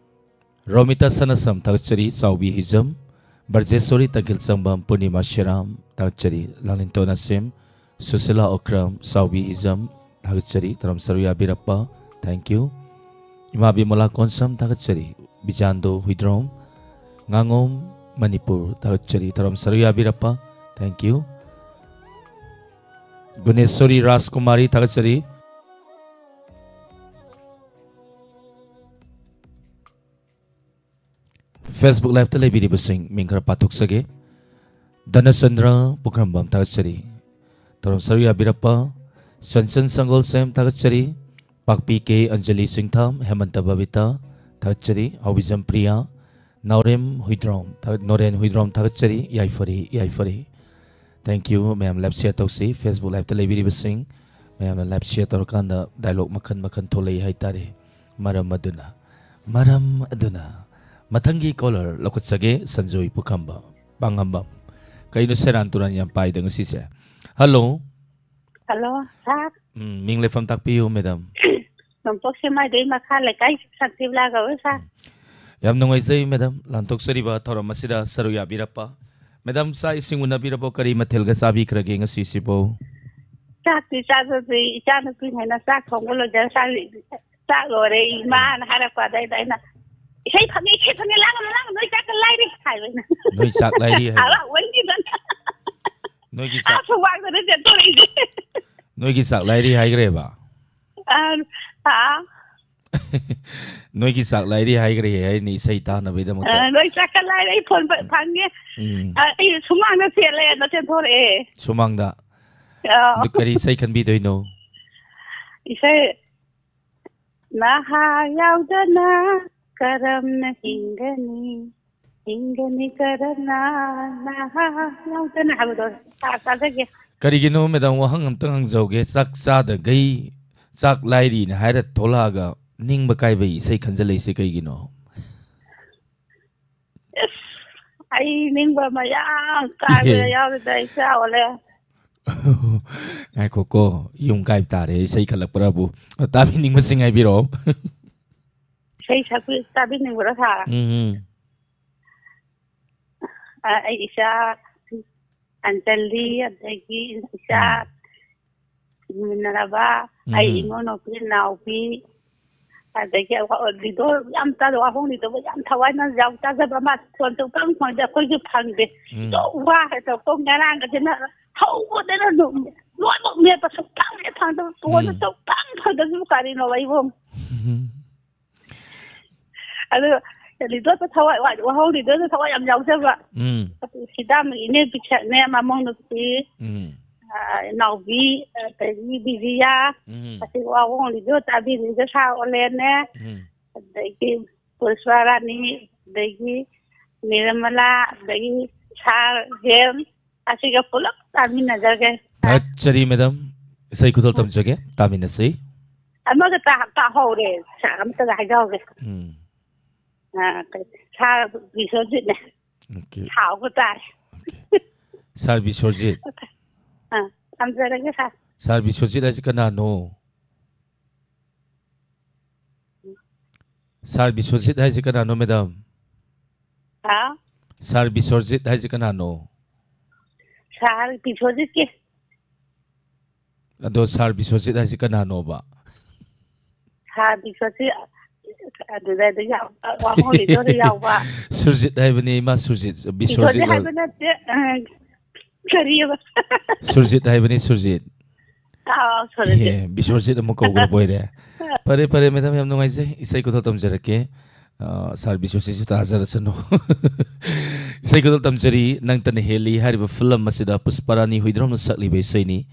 ꯔꯣꯃꯤꯇꯥ ꯁꯅꯥꯁꯝ ꯊꯥꯒꯠꯆꯔꯤ, ꯆꯥꯎꯕꯤ ꯍꯤꯖꯝ꯫ ꯕ꯭ꯔꯖꯦꯁꯣꯔꯤ ꯇꯪꯈꯤꯜ ꯆꯪꯕꯝ, ꯄꯨꯔꯅꯤꯃꯥ ꯁꯦꯔꯥꯝ ꯊꯥꯒꯠꯆꯔꯤ꯫ ꯂꯥꯡꯂꯦꯟꯇꯣꯟ ꯑꯁꯦꯝ, ꯁꯨꯁꯤꯂꯥ ꯑꯣꯀ꯭ꯔꯝ, ꯆꯥꯎꯕꯤ ꯍꯤꯖꯝ ꯊꯥꯒꯠꯆꯔꯤ, ꯊꯧꯔꯝ ꯁꯔꯨꯛ ꯌꯥꯕꯤꯔꯛꯄ, thank you꯫ ꯏꯃꯥ ꯕꯤꯃꯂꯥ ꯀꯣꯟꯁꯝ ꯊꯥꯒꯠꯆꯔꯤ, ꯕꯤꯖꯥꯟꯗꯣ ꯍꯨꯏꯗ꯭ꯔꯣꯝ, ꯉꯥꯉꯣꯝ ꯃꯅꯤꯄꯨꯔ ꯊꯥꯒꯠꯆꯔꯤ, ꯊꯧꯔꯝ ꯁꯔꯨꯛ ꯌꯥꯕꯤꯔꯛꯄ, thank you꯫ ꯒꯨꯅꯦꯁꯣꯔꯤ ꯔꯥꯖꯀꯨꯃꯥꯔꯤ ꯊꯥꯒꯠꯆꯔꯤ꯫ Facebook liveꯇ ꯂꯩꯕꯤꯔꯤꯕꯁꯤꯡ ꯃꯤꯡ ꯈꯔ ꯄꯥꯊꯣꯛꯆꯒꯦ꯫ ꯙꯅꯆꯟꯗ꯭ꯔ ꯄꯨꯈ꯭ꯔꯝꯕꯝ ꯊꯥꯒꯠꯆꯔꯤ꯫ ꯊꯧꯔꯝ ꯁꯔꯨꯛ ꯌꯥꯕꯤꯔꯛꯄ ꯆꯟꯆꯟ ꯁꯪꯒꯣꯜꯁꯦꯝ ꯊꯥꯒꯠꯆꯔꯤ꯫ ꯄꯥꯛꯄꯤ ꯀꯦ ꯑꯟꯖꯂꯤ ꯁꯤꯡꯊꯥꯝ, ꯍꯦꯃꯟꯇ ꯕꯕꯤꯇꯥ ꯊꯥꯒꯠꯆꯔꯤ꯫ ꯍꯥꯎꯕꯤꯖꯝ ꯄ꯭ꯔꯤꯌꯥ, ꯅꯥꯎꯔꯦꯝ ꯍꯨꯏꯗ꯭ꯔꯣꯝ ꯊꯥꯒꯠ-, ꯅꯣꯔꯦꯟ ꯍꯨꯏꯗ꯭ꯔꯣꯝ ꯊꯥꯒꯠꯆꯔꯤ꯫ ꯌꯥꯏꯐꯔꯤ, ꯌꯥꯏꯐꯔꯤ꯫ Thank you꯫ ꯃꯌꯥꯝ live share ꯇꯧꯁꯤ꯫ Facebook liveꯇ ꯂꯩꯕꯤꯔꯤꯕꯁꯤꯡ ꯃꯌꯥꯝꯅ live share ꯇꯧꯔꯀꯥꯟꯗ dialogue ꯃꯈꯟ ꯃꯈꯟ ꯊꯣꯛꯂꯛꯏ ꯍꯥꯏꯇꯥꯔꯦ꯫ ꯃꯔꯝ ꯑꯗꯨꯅ, ꯃꯔꯝ ꯑꯗꯨꯅ ꯃꯊꯪꯒꯤ caller ꯂꯧꯈꯠꯆꯒꯦ, ꯁꯟꯖꯣꯏ ꯄꯨꯈ꯭ꯔꯝꯕ, ꯄꯥꯡꯉꯝꯕꯝ꯫ ꯀꯩꯅꯣ ꯁꯦꯔꯥꯟ ꯇꯨꯔꯥꯟ ꯌꯥꯝ ꯄꯥꯏꯗ ꯉꯁꯤꯁꯦ? Hello꯫ Hello, sir꯫ ꯎꯝ, ꯃꯤꯡ ꯂꯩꯐꯝ ꯇꯥꯛꯄꯤꯌꯨ, madam꯫ ꯅꯣꯡꯄꯣꯛ ꯁꯦꯛꯃꯥꯏꯗꯩ ꯃꯈꯥ ꯂꯩꯀꯥꯏ ꯁꯥꯟꯇꯤꯕꯂꯥ ꯀꯧꯏ, sir꯫ ꯎꯝ꯫ ꯌꯥꯝ ꯅꯨꯡꯉꯥꯏꯖꯩ, madam, ꯂꯥꯟꯊꯣꯛꯆꯔꯤꯕ ꯊꯧꯔꯝ ꯑꯁꯤꯗ ꯁꯔꯨꯛ ꯌꯥꯕꯤꯔꯛꯄ꯫ Madam, ꯆꯥꯛ ꯏꯁꯤꯡ ꯎꯅꯕꯤꯔꯕꯣ? ꯀꯔꯤ ꯃꯊꯦꯜꯒ ꯆꯥꯕꯤꯈ꯭ꯔꯒꯦ ꯉꯁꯤꯁꯤꯕꯨ? ꯆꯥꯛꯇꯤ ꯆꯥꯖꯗ꯭ꯔꯤ, ꯏꯆꯥꯅꯨꯄꯤꯈꯩꯅ ꯆꯥꯛ ꯊꯣꯡꯕ ꯂꯣꯏꯖꯔ ꯆꯥꯔꯤ꯫ ꯆꯥꯛ ꯂꯣꯏꯔꯦ, ꯏꯃꯥꯅ ꯍꯥꯏꯔꯛꯄ ꯑꯗꯩꯗ ꯑꯩꯅ, "ꯏꯁꯩ ꯐꯪꯉꯦ, ꯏꯁꯩ ꯐꯪꯉꯦ, ꯂꯥꯡꯒꯅꯨ, ꯂꯥꯡꯒꯅꯨ, ꯅꯣꯏ ꯆꯥꯛꯀ ꯂꯥꯏꯔꯤ" ꯍꯥꯏꯕ ꯑꯩꯅ꯫ ꯅꯣꯏ ꯆꯥꯛ ꯂꯥꯏꯔꯤ ꯍꯥꯏꯕ? ꯍꯔꯥꯎꯃꯟꯈꯤꯗꯅ꯫ ꯅꯣꯏꯒꯤ ꯆꯥꯛ ꯑꯥ, ꯁꯨꯃꯥꯡꯗꯅꯦ ꯆꯦꯟꯊꯣꯔꯛꯏꯁꯦ꯫ ꯅꯣꯏꯒꯤ ꯆꯥꯛ ꯂꯥꯏꯔꯤ ꯍꯥꯏꯈ꯭ꯔꯦꯕ? ꯑꯥ, ꯑꯥ꯫ ꯅꯣꯏꯒꯤ ꯆꯥꯛ ꯂꯥꯏꯔꯤ ꯍꯥꯏꯈ꯭ꯔꯦ ꯍꯥꯏꯅꯤ ꯏꯁꯩ ꯇꯥꯅꯕꯒꯤꯗꯃꯛꯇ꯫ ꯑꯥ, ꯅꯣꯏ ꯆꯥꯛꯀ ꯂꯥꯏꯔꯤ, ꯑꯩ ꯐꯣꯟ ꯐ-, ꯎꯝ꯫ ꯐꯪꯉꯦ꯫ ꯎꯝ꯫ ꯑꯥ, ꯑꯩ ꯁꯨꯃꯥꯡꯗ ꯆꯦꯜꯂꯦ, ꯑꯗ ꯆꯦꯟꯊꯣꯔꯛꯑꯦ꯫ ꯁꯨꯃꯥꯡꯗ? ꯑꯥ꯫ ꯑꯗꯨ ꯀꯔꯤ ꯏꯁꯩ ꯈꯟꯕꯤꯗꯣꯏꯅꯣ? ꯏꯁꯩ ꯅꯍꯥ ꯌꯥꯎꯗꯅ ꯀꯔꯝꯅ ꯍꯤꯡꯒꯅꯤ? ꯍꯤꯡꯒꯅꯤ ꯀꯔꯝꯅ ꯅꯍꯥ ꯌꯥꯎꯗꯅ ꯍꯥꯏꯕꯗꯣ ꯇꯥ-, ꯇꯥꯖꯒꯦ꯫ ꯀꯔꯤꯒꯤꯅꯣ madam, ꯋꯥꯍꯪ ꯑꯝꯇꯪ ꯍꯪꯖꯍꯧꯒꯦ꯫ ꯆꯥꯛ ꯆꯥꯗꯈꯩ ꯆꯥꯛ ꯂꯥꯏꯔꯤꯅ ꯍꯥꯏꯔ ꯊꯣꯛꯂꯛꯑꯒ ꯅꯤꯡꯕ ꯀꯥꯏꯕꯩ ꯏꯁꯩ ꯈꯟꯖꯜꯂꯛꯏꯁꯦ ꯀꯩꯒꯤꯅꯣ? ꯑꯩ ꯅꯤꯡꯕ ꯃꯌꯥꯝ ꯀꯥꯏꯕ ꯌꯥꯎꯔꯤꯗ, ꯑꯩ ꯆꯥꯎꯔꯦ꯫ ꯉꯥꯏꯈꯣꯀꯣ, ꯌꯨꯝ ꯀꯥꯏꯕ ꯇꯥꯔꯦ, ꯏꯁꯩ ꯈꯜꯂꯛꯄ꯭ꯔꯕꯨ꯫ ꯇꯥꯕꯤꯅꯤꯡꯕꯁꯤꯡ ꯍꯥꯏꯕꯤꯔꯛꯑꯣ꯫ ꯏꯁꯩ ꯁꯛꯄꯤ ꯇꯥꯕꯤꯅꯤꯡꯕ꯭ꯔꯣ, ꯁꯥꯔ? ꯎꯝ, ꯎꯝ꯫ ꯑ, ꯑꯩ ꯏꯆꯥ ꯑꯟꯖꯂꯤ, ꯑꯗꯒꯤ ꯏꯆꯥ ꯎꯝ꯫ ꯃꯤꯟꯅꯔꯕ, ꯎꯝ꯫ ꯑꯩ ꯏꯃꯧ ꯅꯨꯄꯤ, ꯏꯅꯥꯎꯄꯤ, ꯑꯗꯒꯤ ꯂꯤꯗꯣ ꯌꯥꯝ ꯇꯥꯖ-, ꯋꯥꯍꯣꯡ ꯂꯤꯗꯣ ꯌꯥꯝ ꯊꯋꯥꯏꯅ ꯌꯥꯝ ꯇꯥꯖꯕ, ꯃꯥ ꯐꯣꯟ ꯁꯨꯡꯐꯪ ꯐꯪꯗꯦ, ꯑꯩꯈꯣꯏꯁꯨ ꯐꯪꯗꯦ꯫ ꯎꯝ꯫ ꯑꯗꯣ ꯋꯥ ꯍꯦꯛꯇ ꯀꯣ ꯉꯔꯥꯡꯒꯁꯤꯅ ꯍꯧꯕꯗꯩꯅ ꯑꯗꯨꯝ ꯂꯣꯏꯅꯃꯛ ꯃꯦꯠꯄ ꯁꯨꯡꯐꯪ ꯍꯦꯛ ꯐꯪꯗꯕ, ꯐꯣꯟꯗꯣ ꯎꯝ꯫ ꯁꯨꯡꯐꯪ ꯐꯪꯗꯕꯁꯤꯕꯨ ꯀꯔꯤꯅꯣꯕ ꯑꯩꯕꯨ? ꯎꯝ꯫ ꯑꯗꯨ ꯂꯤꯗꯣꯗ ꯊꯋꯥꯏ, ꯋꯥ-, ꯋꯥꯍꯧ ꯂꯤꯗꯣꯗ ꯊꯋꯥꯏ ꯌꯥꯝ ꯌꯥꯎꯖꯕ꯫ ꯎꯝ꯫ ꯁꯤꯗꯥꯝꯒꯤ ꯏꯅꯦ ꯄꯤꯛꯁꯛꯅꯦ, ꯃꯃꯧ ꯅꯨꯄꯤ, ꯎꯝ꯫ ꯑ, ꯏꯅꯥꯎꯕꯤ, ꯑꯗꯒꯤ ꯕꯤꯖꯤꯌꯥ, ꯎꯝ꯫ ꯑꯁꯤ ꯋꯥꯍꯧ ꯂꯤꯗꯣ ꯇꯥꯕꯤꯔꯤꯗ ꯁꯥꯔ ꯑꯣꯂꯦꯟꯅꯦ, ꯎꯝ꯫ ꯑꯗꯒꯤ ꯄꯨꯁꯄꯥ ꯔꯥꯅꯤ, ꯑꯗꯒꯤ ꯅꯤꯔꯃꯂꯥ, ꯑꯗꯒꯤ ꯁꯥꯔ ꯖꯦꯝꯁ, ꯑꯁꯤꯒ ꯄꯨꯂꯞ ꯇꯥꯃꯤꯟꯅꯖꯒꯦ꯫ ꯊꯥꯒꯠꯆꯔꯤ, ꯃꯦꯗꯥꯝ꯫ ꯏꯁꯩ ꯈꯨꯗꯣꯜ ꯇꯝꯖꯒꯦ, ꯇꯥꯃꯤꯟꯅꯁꯤ꯫ ꯑꯃꯒ ꯇꯥ-, ꯇꯥꯍꯧꯔꯦ, ꯁꯥꯔ, ꯑꯝꯇꯒ ꯍꯥꯏꯖꯍꯧꯒꯦ꯫ ꯎꯝ꯫ ꯑꯥ, ꯀꯩ-, ꯁꯥꯔ ꯕꯤꯁ꯭ꯋꯖꯤꯠꯅꯦ꯫ ꯑꯣꯀꯦ꯫ ꯁꯥꯎꯕ ꯇꯥꯔꯦ꯫ ꯑꯣꯀꯦ꯫ ꯁꯥꯔ ꯕꯤꯁ꯭ꯋꯖꯤꯠ꯫ ꯑꯥ, ꯊꯝꯖꯔꯒꯦ, ꯁꯥꯔ꯫ ꯁꯥꯔ ꯕꯤꯁ꯭ꯋꯖꯤꯠ ꯍꯥꯏꯁꯤ ꯀꯅꯥꯅꯣ? ꯁꯥꯔ ꯕꯤꯁ꯭ꯋꯖꯤꯠ ꯍꯥꯏꯁꯤ ꯀꯅꯥꯅꯣ, ꯃꯦꯗꯥꯝ? ꯍꯥ? ꯁꯥꯔ ꯕꯤꯁ꯭ꯋꯖꯤꯠ ꯍꯥꯏꯁꯤ ꯀꯅꯥꯅꯣ? ꯁꯥꯔ ꯕꯤꯁ꯭ꯋꯖꯤꯠꯀꯤ꯫ ꯑꯗꯣ ꯁꯥꯔ ꯕꯤꯁ꯭ꯋꯖꯤꯠ ꯍꯥꯏꯁꯤ ꯀꯅꯥꯅꯣꯕ? ꯁꯥꯔ ꯕꯤꯁ꯭ꯋꯖꯤꯠ ꯑꯗꯨꯗ ꯌꯥꯎꯕ, ꯋꯥꯍꯣꯡ ꯂꯤꯗꯣꯗ ꯌꯥꯎꯕ꯫ ꯁꯨꯔꯖꯤꯠ ꯍꯥꯏꯕꯅꯤ, ꯏꯃꯥ ꯁꯨꯔꯖꯤꯠ, ꯕꯤꯁ꯭ꯋꯖꯤꯠ ꯕꯤꯁ꯭ꯋꯖꯤꯠ ꯍꯥꯏꯕ-, ꯍꯥꯏꯕ ꯅꯠꯇꯦ, ꯑ, ꯀꯔꯤꯑꯕ? ꯁꯨꯔꯖꯤꯠ ꯍꯥꯏꯕꯅꯤ, ꯁꯨꯔꯖꯤꯠ꯫ ꯑꯥ, ꯁꯣꯔꯤ꯫ ꯑꯦ, ꯕꯤꯁ꯭ꯋꯖꯤꯠ ꯑꯃꯨꯛ ꯀꯧꯈ꯭ꯔꯕ ꯑꯣꯏꯔꯦ꯫ ꯐꯔꯦ, ꯐꯔꯦ, ꯃꯦꯗꯥꯝ, ꯌꯥꯝ ꯅꯨꯡꯉꯥꯏꯖꯩ꯫ ꯏꯁꯩ ꯈꯨꯗꯣꯜ ꯇꯝꯖꯔꯛꯀꯦ꯫ ꯑ, ꯁꯥꯔ ꯕꯤꯁ꯭ꯋꯖꯤꯠꯁꯨ ꯇꯥꯖꯔꯁꯅꯨ꯫ ꯏꯁꯩ ꯈꯨꯗꯣꯜ ꯇꯝꯖꯔꯤ, ꯅꯪꯇꯅ ꯍꯦꯜꯂꯤ ꯍꯥꯏꯔꯤꯕ ꯐꯤꯂꯝ ꯑꯁꯤꯗ ꯄꯨꯁꯄꯥꯔꯥꯅꯤ ꯍꯨꯏꯗ꯭ꯔꯣꯝꯅ ꯁꯛꯂꯤꯕ ꯏꯁꯩꯅꯤ꯫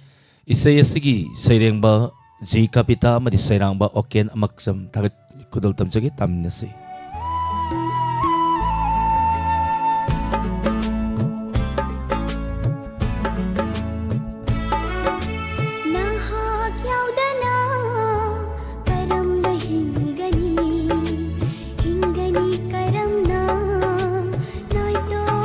ꯏꯁꯩ ꯑꯁꯤꯒꯤ ꯁꯩꯔꯦꯡꯕ ꯖꯤ ꯀꯄꯤꯇꯥ ꯑꯃꯗꯤ ꯁꯩꯔꯥꯡꯕ ꯑꯣꯀꯦꯟ ꯑꯃꯛꯆꯝ꯫ ꯊꯥꯒꯠ ꯈꯨꯗꯣꯜ ꯇꯝꯖꯒꯦ, ꯇꯥꯃꯤꯟꯅꯁꯤ꯫ ꯅꯍꯥꯛ ꯌꯥꯎꯗꯅ ꯀꯔꯝꯅ ꯍꯤꯡꯒꯅꯤ? ꯍꯤꯡꯒꯅꯤ ꯀꯔꯝꯅ? ꯅꯣꯏꯇꯣꯛ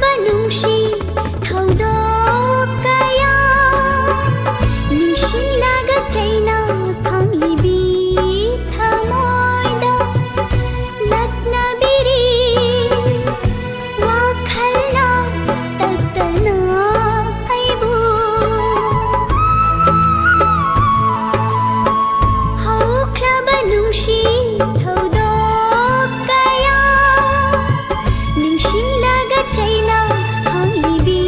ꯅꯨꯡꯁꯤ ꯊꯧꯗꯣꯛ ꯀꯌꯥ ꯅꯤꯡꯁꯤꯡꯂꯒ ꯆꯩꯅ ꯐꯪꯂꯤꯕꯤ ꯊꯃꯣꯏꯗ ꯂꯛꯅꯕꯤꯔꯤ ꯋꯥꯈꯜꯅ ꯇꯠꯇꯅ ꯑꯩꯕꯨ꯫ ꯍꯧꯈ꯭ꯔꯕ ꯅꯨꯡꯁꯤ ꯊꯧꯗꯣꯛ ꯀꯌꯥ ꯅꯤꯡꯁꯤꯡꯂꯒ ꯆꯩꯅ ꯐꯪꯂꯤꯕꯤ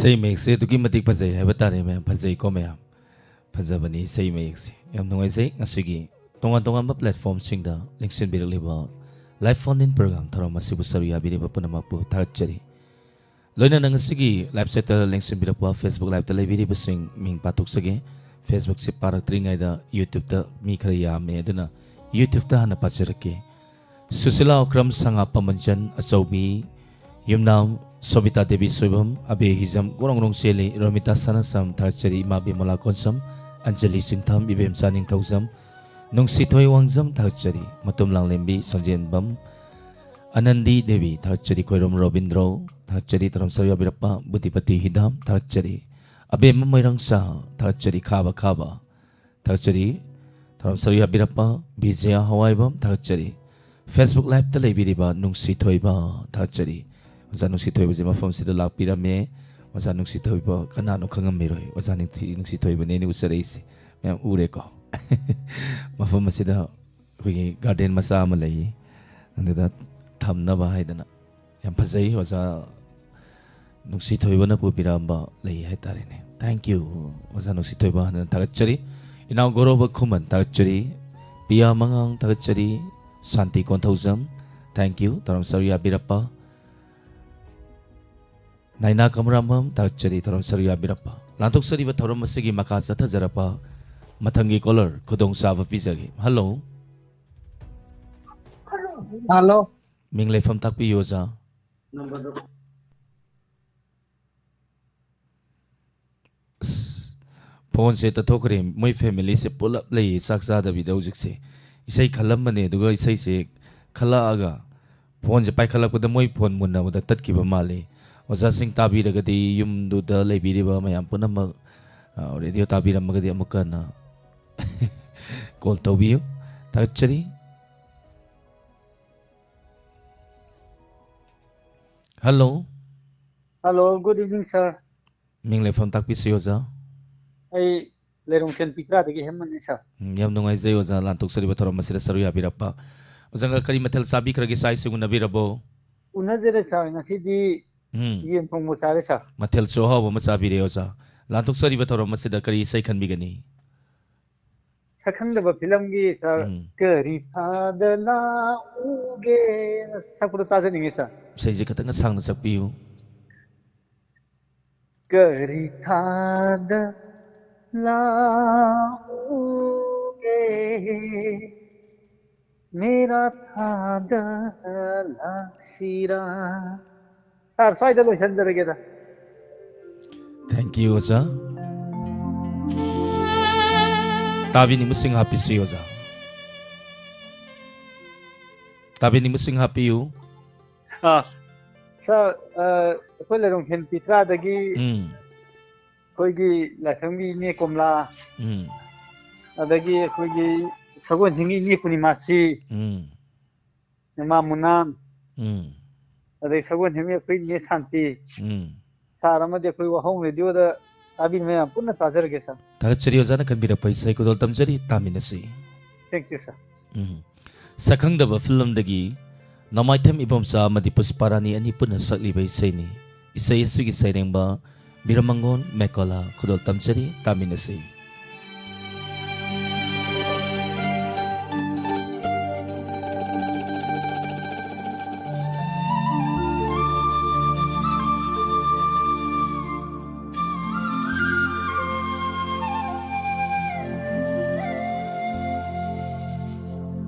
ꯑꯇꯩ ꯃꯌꯦꯛꯁꯦ ꯑꯗꯨꯛꯀꯤ ꯃꯇꯤꯛ ꯐꯖꯩ ꯍꯥꯏꯕ ꯇꯥꯔꯦ ꯃꯌꯥꯝ꯫ ꯐꯖꯩꯀꯣ ꯃꯌꯥꯝ? ꯐꯖꯕꯅꯤ ꯏꯁꯩ ꯃꯌꯦꯛꯁꯦ꯫ ꯌꯥꯝ ꯅꯨꯡꯉꯥꯏꯖꯩ ꯉꯁꯤꯒꯤ ꯇꯣꯉꯥꯟ ꯇꯣꯉꯥꯟꯕ platformꯁꯤꯡꯗ ꯂꯦꯡꯁꯤꯟꯕꯤꯔꯛꯂꯤꯕ Live Phone-In program ꯊꯧꯔꯝ ꯑꯁꯤꯕꯨ ꯁꯔꯨꯛ ꯌꯥꯕꯤꯔꯤꯕ ꯄꯨꯝꯅꯃꯛꯄꯨ ꯊꯥꯒꯠꯆꯔꯤ꯫ ꯂꯣꯏꯅꯅ ꯉꯁꯤꯒꯤ live chatꯇ ꯂꯦꯡꯁꯤꯟꯕꯤꯔꯛꯄ Facebook Liveꯇ ꯂꯩꯕꯤꯔꯤꯕꯁꯤꯡ ꯃꯤꯡ ꯄꯥꯊꯣꯛꯆꯒꯦ꯫ Facebookꯁꯦ ꯄꯥꯔꯛꯇ꯭ꯔꯤꯉꯩꯗ YouTubeꯇ ꯃꯤ ꯈꯔ ꯌꯥꯝꯃꯦ, ꯑꯗꯨꯅ YouTubeꯇ ꯍꯥꯟꯅ ꯄꯥꯖꯔꯛꯀꯦ꯫ ꯁꯨꯁꯤꯂꯥ ꯑꯣꯀ꯭ꯔꯝ, ꯁꯉꯥꯞꯄ ꯃꯟꯖꯟ, ꯑꯆꯧꯕꯤ ꯌꯨꯝꯅꯥꯝ, ꯁꯣꯕꯤꯇꯥ ꯗꯦꯕꯤ ꯁꯣꯏꯕꯝ, ꯑꯕꯦ ꯍꯤꯖꯝ, ꯒꯣꯔꯣꯡ ꯒꯣꯔꯣꯡ ꯆꯦꯜꯂꯤ, ꯔꯣꯃꯤꯇꯥ ꯁꯅꯥꯁꯝ, ꯊꯥꯒꯠꯆꯔꯤ, ꯏꯃꯥ ꯕꯤꯃꯂꯥ ꯀꯣꯟꯁꯝ, ꯑꯟꯖꯂꯤ ꯆꯤꯡꯊꯝ, ꯏꯕꯦꯝꯆꯥ ꯅꯤꯡꯊꯧꯖꯝ, ꯅꯨꯡꯁꯤꯊꯣꯏ ꯋꯥꯡꯖꯝ, ꯊꯥꯒꯠꯆꯔꯤ, ꯃꯇꯨꯝ ꯂꯥꯡꯂꯦꯝꯕꯤ, ꯁꯟꯖꯦꯟꯕꯝ, ꯑꯅꯟꯗꯤ ꯗꯦꯕꯤ, ꯊꯥꯒꯠꯆꯔꯤ, ꯈꯣꯏꯔꯣꯝ ꯔꯣꯕꯤꯟꯗ꯭ꯔꯣ, ꯊꯥꯒꯠꯆꯔꯤ, ꯊꯧꯔꯝ ꯁꯔꯨꯛ ꯌꯥꯕꯤꯔꯛꯄ ꯕꯨꯙꯤꯄꯇꯤ ꯍꯤꯗꯥꯝ, ꯊꯥꯒꯠꯆꯔꯤ, ꯑꯕꯦꯝꯃ ꯃꯣꯏꯔꯥꯡꯁꯥ, ꯊꯥꯒꯠꯆꯔꯤ, ꯈꯥꯕ ꯈꯥꯕ, ꯊꯥꯒꯠꯆꯔꯤ꯫ ꯊꯧꯔꯝ ꯁꯔꯨꯛ ꯌꯥꯕꯤꯔꯛꯄ ꯕꯤꯖꯌꯥ ꯍꯋꯥꯏꯕꯝ, ꯊꯥꯒꯠꯆꯔꯤ꯫ Facebook Liveꯇ ꯂꯩꯕꯤꯔꯤꯕ ꯅꯨꯡꯁꯤꯊꯣꯏꯕ, ꯊꯥꯒꯠꯆꯔꯤ꯫ ꯑꯣꯖꯥ ꯅꯨꯡꯁꯤꯊꯣꯏꯕꯁꯦ ꯃꯐꯝꯁꯤꯗ ꯂꯥꯛꯄꯤꯔꯝꯃꯦ꯫ ꯑꯣꯖꯥ ꯅꯨꯡꯁꯤꯊꯣꯏꯕ ꯀꯅꯥꯅꯣ ꯈꯪꯉꯝꯃꯤꯔꯣꯏ꯫ ꯑꯣꯖꯥ ꯅꯨꯡꯁꯤ-, ꯅꯨꯡꯁꯤꯊꯣꯏꯕꯅꯦ ꯑꯩꯅ ꯎꯖꯔꯛꯏꯁꯦ꯫ ꯃꯌꯥꯝ ꯎꯔꯦꯀꯣ? ꯃꯐꯝ ꯑꯁꯤꯗ ꯑꯩꯈꯣꯏꯒꯤ garden ꯃꯆꯥ ꯑꯃ ꯂꯩ꯫ ꯑꯗꯨꯗ ꯊꯝꯅꯕ ꯍꯥꯏꯗꯅ꯫ ꯌꯥꯝ ꯐꯖꯩ, ꯑꯣꯖꯥ ꯅꯨꯡꯁꯤꯊꯣꯏꯕꯅ ꯄꯨꯕꯤꯔꯛꯑꯝꯕ ꯂꯩ ꯍꯥꯏꯇꯥꯔꯦꯅꯦ꯫ Thank you, ꯑꯣꯖꯥ ꯅꯨꯡꯁꯤꯊꯣꯏꯕ, ꯍꯟꯅ ꯊꯥꯒꯠꯆꯔꯤ꯫ ꯏꯅꯥꯎ ꯒꯧꯔꯕ ꯈꯨꯃꯟ, ꯊꯥꯒꯠꯆꯔꯤ꯫ ꯄꯤꯌꯥ ꯃꯉꯥꯡ, ꯊꯥꯒꯠꯆꯔꯤ꯫ ꯁꯥꯟꯇꯤ ꯀꯣꯟꯊꯧꯖꯝ, thank you, ꯊꯧꯔꯝ ꯁꯔꯨꯛ ꯌꯥꯕꯤꯔꯛꯄ꯫ ꯅꯥꯏꯅꯥ ꯀꯃꯔꯥꯝꯕꯝ, ꯊꯥꯒꯠꯆꯔꯤ, ꯊꯧꯔꯝ ꯁꯔꯨꯛ ꯌꯥꯕꯤꯔꯛꯄ꯫ ꯂꯥꯟꯊꯣꯛꯆꯔꯤꯕ ꯊꯧꯔꯝ ꯑꯁꯤꯒꯤ ꯃꯈꯥ ꯆꯠꯊꯖꯔꯛꯄ ꯃꯊꯪꯒꯤ caller ꯈꯨꯗꯣꯡꯆꯥꯕ ꯄꯤꯖꯒꯦ꯫ Hello꯫ Hello꯫ ꯃꯤꯡ ꯂꯩꯐꯝ ꯇꯥꯛꯄꯤꯌꯨ, ꯑꯣꯖꯥ꯫ ꯑꯁ, phoneꯁꯦ ꯇꯠꯊꯣꯛꯈ꯭ꯔꯦ꯫ ꯃꯣꯏ familyꯁꯦ ꯄꯨꯂꯞ ꯂꯩꯌꯦ ꯆꯥꯛ ꯆꯥꯗꯕꯤꯗ ꯍꯧꯖꯤꯛꯁꯦ꯫ ꯏꯁꯩ ꯈꯜꯂꯝꯕꯅꯦ, ꯑꯗꯨꯒ ꯏꯁꯩꯁꯦ ꯈꯜꯂꯛꯑꯒ phoneꯁꯦ ꯄꯥꯏꯈꯠꯂꯛꯄꯗ ꯃꯣꯏ phone ꯃꯨꯟꯅꯕꯗ ꯇꯠꯈꯤꯕ ꯃꯥꯜꯂꯤ꯫ ꯑꯣꯖꯥꯁꯤꯡ ꯇꯥꯕꯤꯔꯒꯗꯤ ꯌꯨꯝꯗꯨꯗ ꯂꯩꯕꯤꯔꯤꯕ ꯃꯌꯥꯝ ꯄꯨꯝꯅꯃꯛ, ꯑ, radio ꯇꯥꯕꯤꯔꯝꯃꯒꯗꯤ ꯑꯃꯨꯛꯀ ꯍꯟꯅ call ꯇꯧꯕꯤꯌꯨ꯫ ꯊꯥꯒꯠꯆꯔꯤ꯫ Hello꯫ Hello, good evening, sir꯫ ꯃꯤꯡ ꯂꯩꯐꯝ ꯇꯥꯛꯄꯤꯁꯤ, ꯑꯣꯖꯥ꯫ ꯑꯩ ꯂꯩꯔꯣꯡꯊꯦꯟ ꯄꯤꯄ꯭ꯔꯥꯗꯒꯤ ꯍꯦꯃꯟꯅꯤ, sir꯫ ꯎꯝ, ꯌꯥꯝ ꯅꯨꯡꯉꯥꯏꯖꯩ, ꯑꯣꯖꯥ, ꯂꯥꯟꯊꯣꯛꯆꯔꯤꯕ ꯊꯧꯔꯝ ꯑꯁꯤꯗ ꯁꯔꯨꯛ ꯌꯥꯕꯤꯔꯛꯄ꯫ ꯑꯣꯖꯥꯒ ꯀꯔꯤ ꯃꯊꯦꯜ ꯆꯥꯕꯤꯈ꯭ꯔꯒꯦ, ꯆꯥꯛ ꯏꯁꯤꯡ ꯎꯅꯕꯤꯔꯕꯣ? ꯎꯅꯖꯔꯦ, sir꯫ ꯉꯁꯤꯗꯤ ꯎꯝ꯫ ꯌꯦꯟ ꯊꯣꯡꯕ ꯆꯥꯔꯦ, ꯁꯥꯔ꯫ ꯃꯊꯦꯜꯁꯨ ꯑꯍꯥꯎꯕ ꯑꯃ ꯆꯥꯕꯤꯔꯦ, ꯑꯣꯖꯥ꯫ ꯂꯥꯟꯊꯣꯛꯆꯔꯤꯕ ꯊꯧꯔꯝ ꯑꯁꯤꯗ ꯀꯔꯤ ꯏꯁꯩ ꯈꯟꯕꯤꯒꯅꯤ? ꯁꯛꯈꯪꯗꯕ ꯐꯤꯂꯝꯒꯤ, ꯁꯥꯔ, ꯎꯝ꯫ ꯀꯔꯤ ꯊꯥꯗ ꯂꯥꯛꯎꯒꯦꯅ ꯁꯛꯄꯗꯣ ꯇꯥꯖꯅꯤꯡꯉꯤ, ꯁꯥꯔ꯫ ꯏꯁꯩꯁꯦ ꯈꯤꯇꯪꯒ ꯁꯥꯡꯅ ꯁꯛꯄꯤꯌꯨ꯫ ꯀꯔꯤ ꯊꯥꯗ ꯂꯥꯛꯎꯒꯦ, ꯃꯦꯔꯥ ꯊꯥꯗ ꯂꯥꯛꯁꯤꯔꯥ꯫ ꯁꯥꯔ, ꯁ꯭ꯋꯥꯏꯗ ꯂꯣꯏꯁꯤꯟꯖꯔꯒꯦꯗ꯫ Thank you, ꯑꯣꯖꯥ꯫ ꯇꯥꯕꯤꯅꯤꯡꯕꯁꯤꯡ ꯍꯥꯞꯄꯤꯁꯤ, ꯑꯣꯖꯥ꯫ ꯇꯥꯕꯤꯅꯤꯡꯕꯁꯤꯡ ꯍꯥꯞꯄꯤꯌꯨ꯫ ꯑꯥ, ꯁꯥꯔ, ꯑ, ꯑꯩꯈꯣꯏ ꯂꯩꯔꯣꯡꯊꯦꯟ ꯄꯤꯊ꯭ꯔꯥꯗꯒꯤ ꯎꯝ꯫ ꯑꯩꯈꯣꯏꯒꯤ ꯂꯥꯏꯁ꯭ꯔꯝꯒꯤ ꯏꯅꯦ ꯀꯣꯝꯂꯥ, ꯎꯝ꯫ ꯑꯗꯒꯤ ꯑꯩꯈꯣꯏꯒꯤ ꯁꯒꯣꯜꯁꯤꯡꯒꯤ ꯏꯅꯦ ꯄꯨꯔꯅꯤꯃꯥꯁꯤ, ꯎꯝ꯫ ꯏꯃꯥ ꯃꯨꯅꯥꯟ, ꯎꯝ꯫ ꯑꯗꯩ ꯁꯒꯣꯜꯁꯤꯡꯒꯤ ꯑꯩꯈꯣꯏ ꯏꯅꯦ ꯁꯥꯟꯇꯤ, ꯎꯝ꯫ ꯁꯥꯔ ꯑꯃꯗꯤ ꯑꯩꯈꯣꯏ ꯋꯥꯍꯣꯡ ꯔꯦꯗꯤꯑꯣꯗ ꯇꯥꯕꯤꯕ ꯃꯌꯥꯝ ꯄꯨꯟꯅ ꯇꯥꯖꯔꯒꯦ, ꯁꯥꯔ꯫ ꯊꯥꯒꯠꯆꯔꯤ ꯑꯣꯖꯥꯅ ꯈꯟꯕꯤꯔꯛꯄ ꯏꯁꯩ ꯈꯨꯗꯣꯜ ꯇꯝꯖꯔꯤ, ꯇꯥꯃꯤꯟꯅꯁꯤ꯫ Thank you, ꯁꯥꯔ꯫ ꯎꯝ꯫ ꯁꯛꯈꯪꯗꯕ ꯐꯤꯂꯝꯗꯒꯤ ꯅꯣꯡꯃꯥꯏꯊꯦꯝ ꯏꯕꯣꯝꯆꯥ ꯑꯃꯗꯤ ꯄꯨꯁꯄꯥꯔꯥꯅꯤ ꯑꯅꯤ ꯄꯨꯟꯅ ꯁꯛꯂꯤꯕ ꯏꯁꯩꯅꯤ꯫ ꯏꯁꯩ ꯑꯁꯤꯒꯤ ꯁꯩꯔꯦꯡꯕ ꯕꯤꯔꯃꯪꯒꯣꯟ ꯃꯦꯀꯣꯂꯥ꯫ ꯈꯨꯗꯣꯜ ꯇꯝꯖꯔꯤ, ꯇꯥꯃꯤꯟꯅꯁꯤ꯫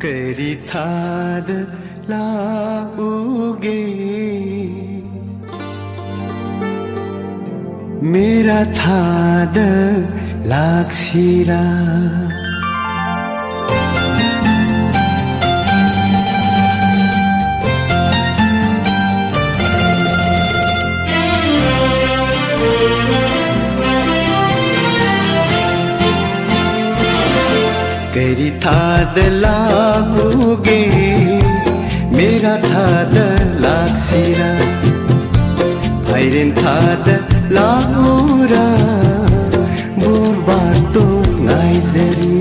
ꯀꯔꯤ ꯊꯥꯗ ꯂꯥꯛꯎꯒꯦ? ꯃꯦꯔꯥ ꯊꯥꯗ ꯂꯥꯛꯁꯤꯔꯥ? ꯀꯔꯤ ꯊꯥꯗ ꯂꯥꯛꯎꯒꯦ? ꯃꯦꯔꯥ ꯊꯥꯗ ꯂꯥꯛꯁꯤꯔꯥ? ꯐꯥꯏꯔꯦꯟ ꯊꯥꯗ ꯂꯥꯛꯎꯔꯥ? ꯕꯣꯔꯕꯥꯇꯣꯟ ꯉꯥꯏꯖꯔꯤ꯫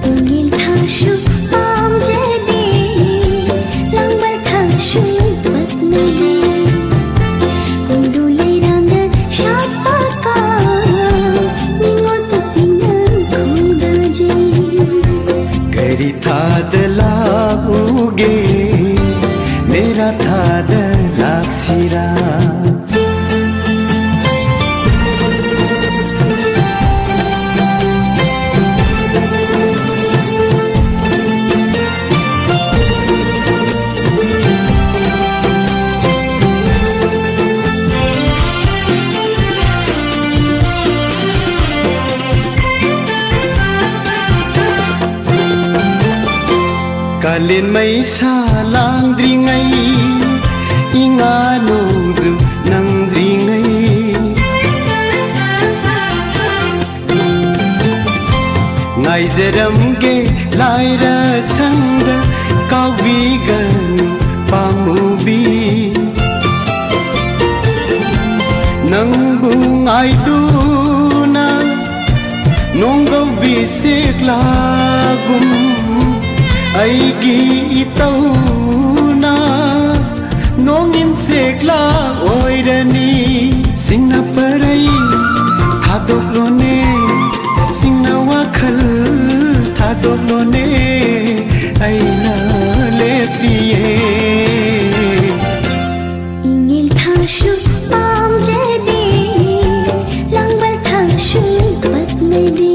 ꯇꯨꯃꯤꯜ ꯊꯥꯡꯁꯨ ꯄꯥꯝꯖꯗꯦ, ꯂꯥꯡꯕꯜ ꯊꯥꯡꯁꯨ ꯊꯥꯗ ꯂꯥꯛꯁꯤꯔꯥ? ꯀꯥꯂꯦꯟ ꯃꯩꯁꯥ ꯂꯥꯡꯗ꯭ꯔꯤꯉꯩ, ꯏꯉꯥ ꯅꯣꯡꯖꯨ ꯅꯪꯗ꯭ꯔꯤꯉꯩ, ꯉꯥꯏꯖꯔꯝꯒꯦ ꯂꯥꯏꯔ ꯁꯪꯗ, ꯀꯥꯎꯕꯤꯒꯅꯨ ꯄꯥꯝꯃꯨꯕꯤ꯫ ꯅꯪꯕꯨ ꯉꯥꯏꯗꯨꯅ ꯅꯣꯡꯒꯧꯕꯤ ꯁꯦꯛꯂꯥꯒꯨꯝ, ꯑꯩꯒꯤ ꯏꯇꯧꯅ ꯅꯣꯡꯏꯟ ꯁꯦꯛꯂꯥ ꯑꯣꯏꯔꯅꯤ꯫ ꯁꯤꯡꯅ ꯄꯔꯩ ꯊꯥꯗꯣꯛꯂꯣꯅꯦ, ꯁꯤꯡꯅ ꯋꯥꯈꯜ ꯊꯥꯗꯣꯛꯂꯣꯅꯦ, ꯑꯩꯅ ꯂꯦꯞꯂꯤꯌꯦ꯫ ꯏꯉꯤꯜ ꯊꯥꯁꯨ ꯄꯥꯝꯖꯗꯦ, ꯂꯥꯡꯕꯜ ꯊꯥꯁꯨ ꯄꯛꯅꯗꯦ꯫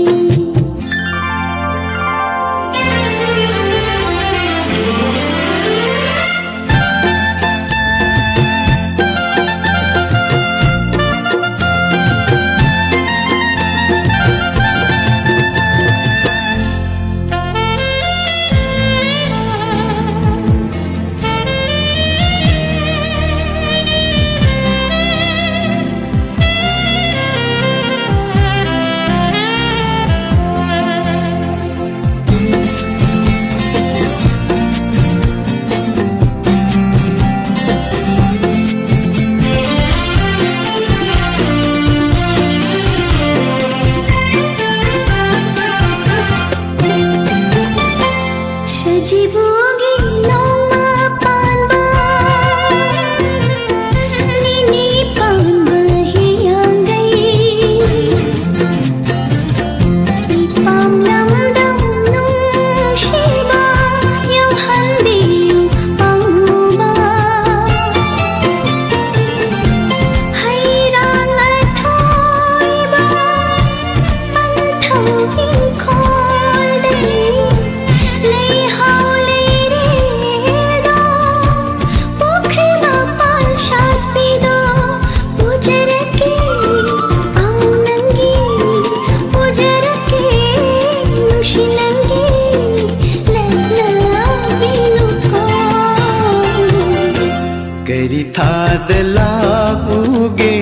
ꯊꯥꯗ ꯂꯥꯛꯎꯒꯦ,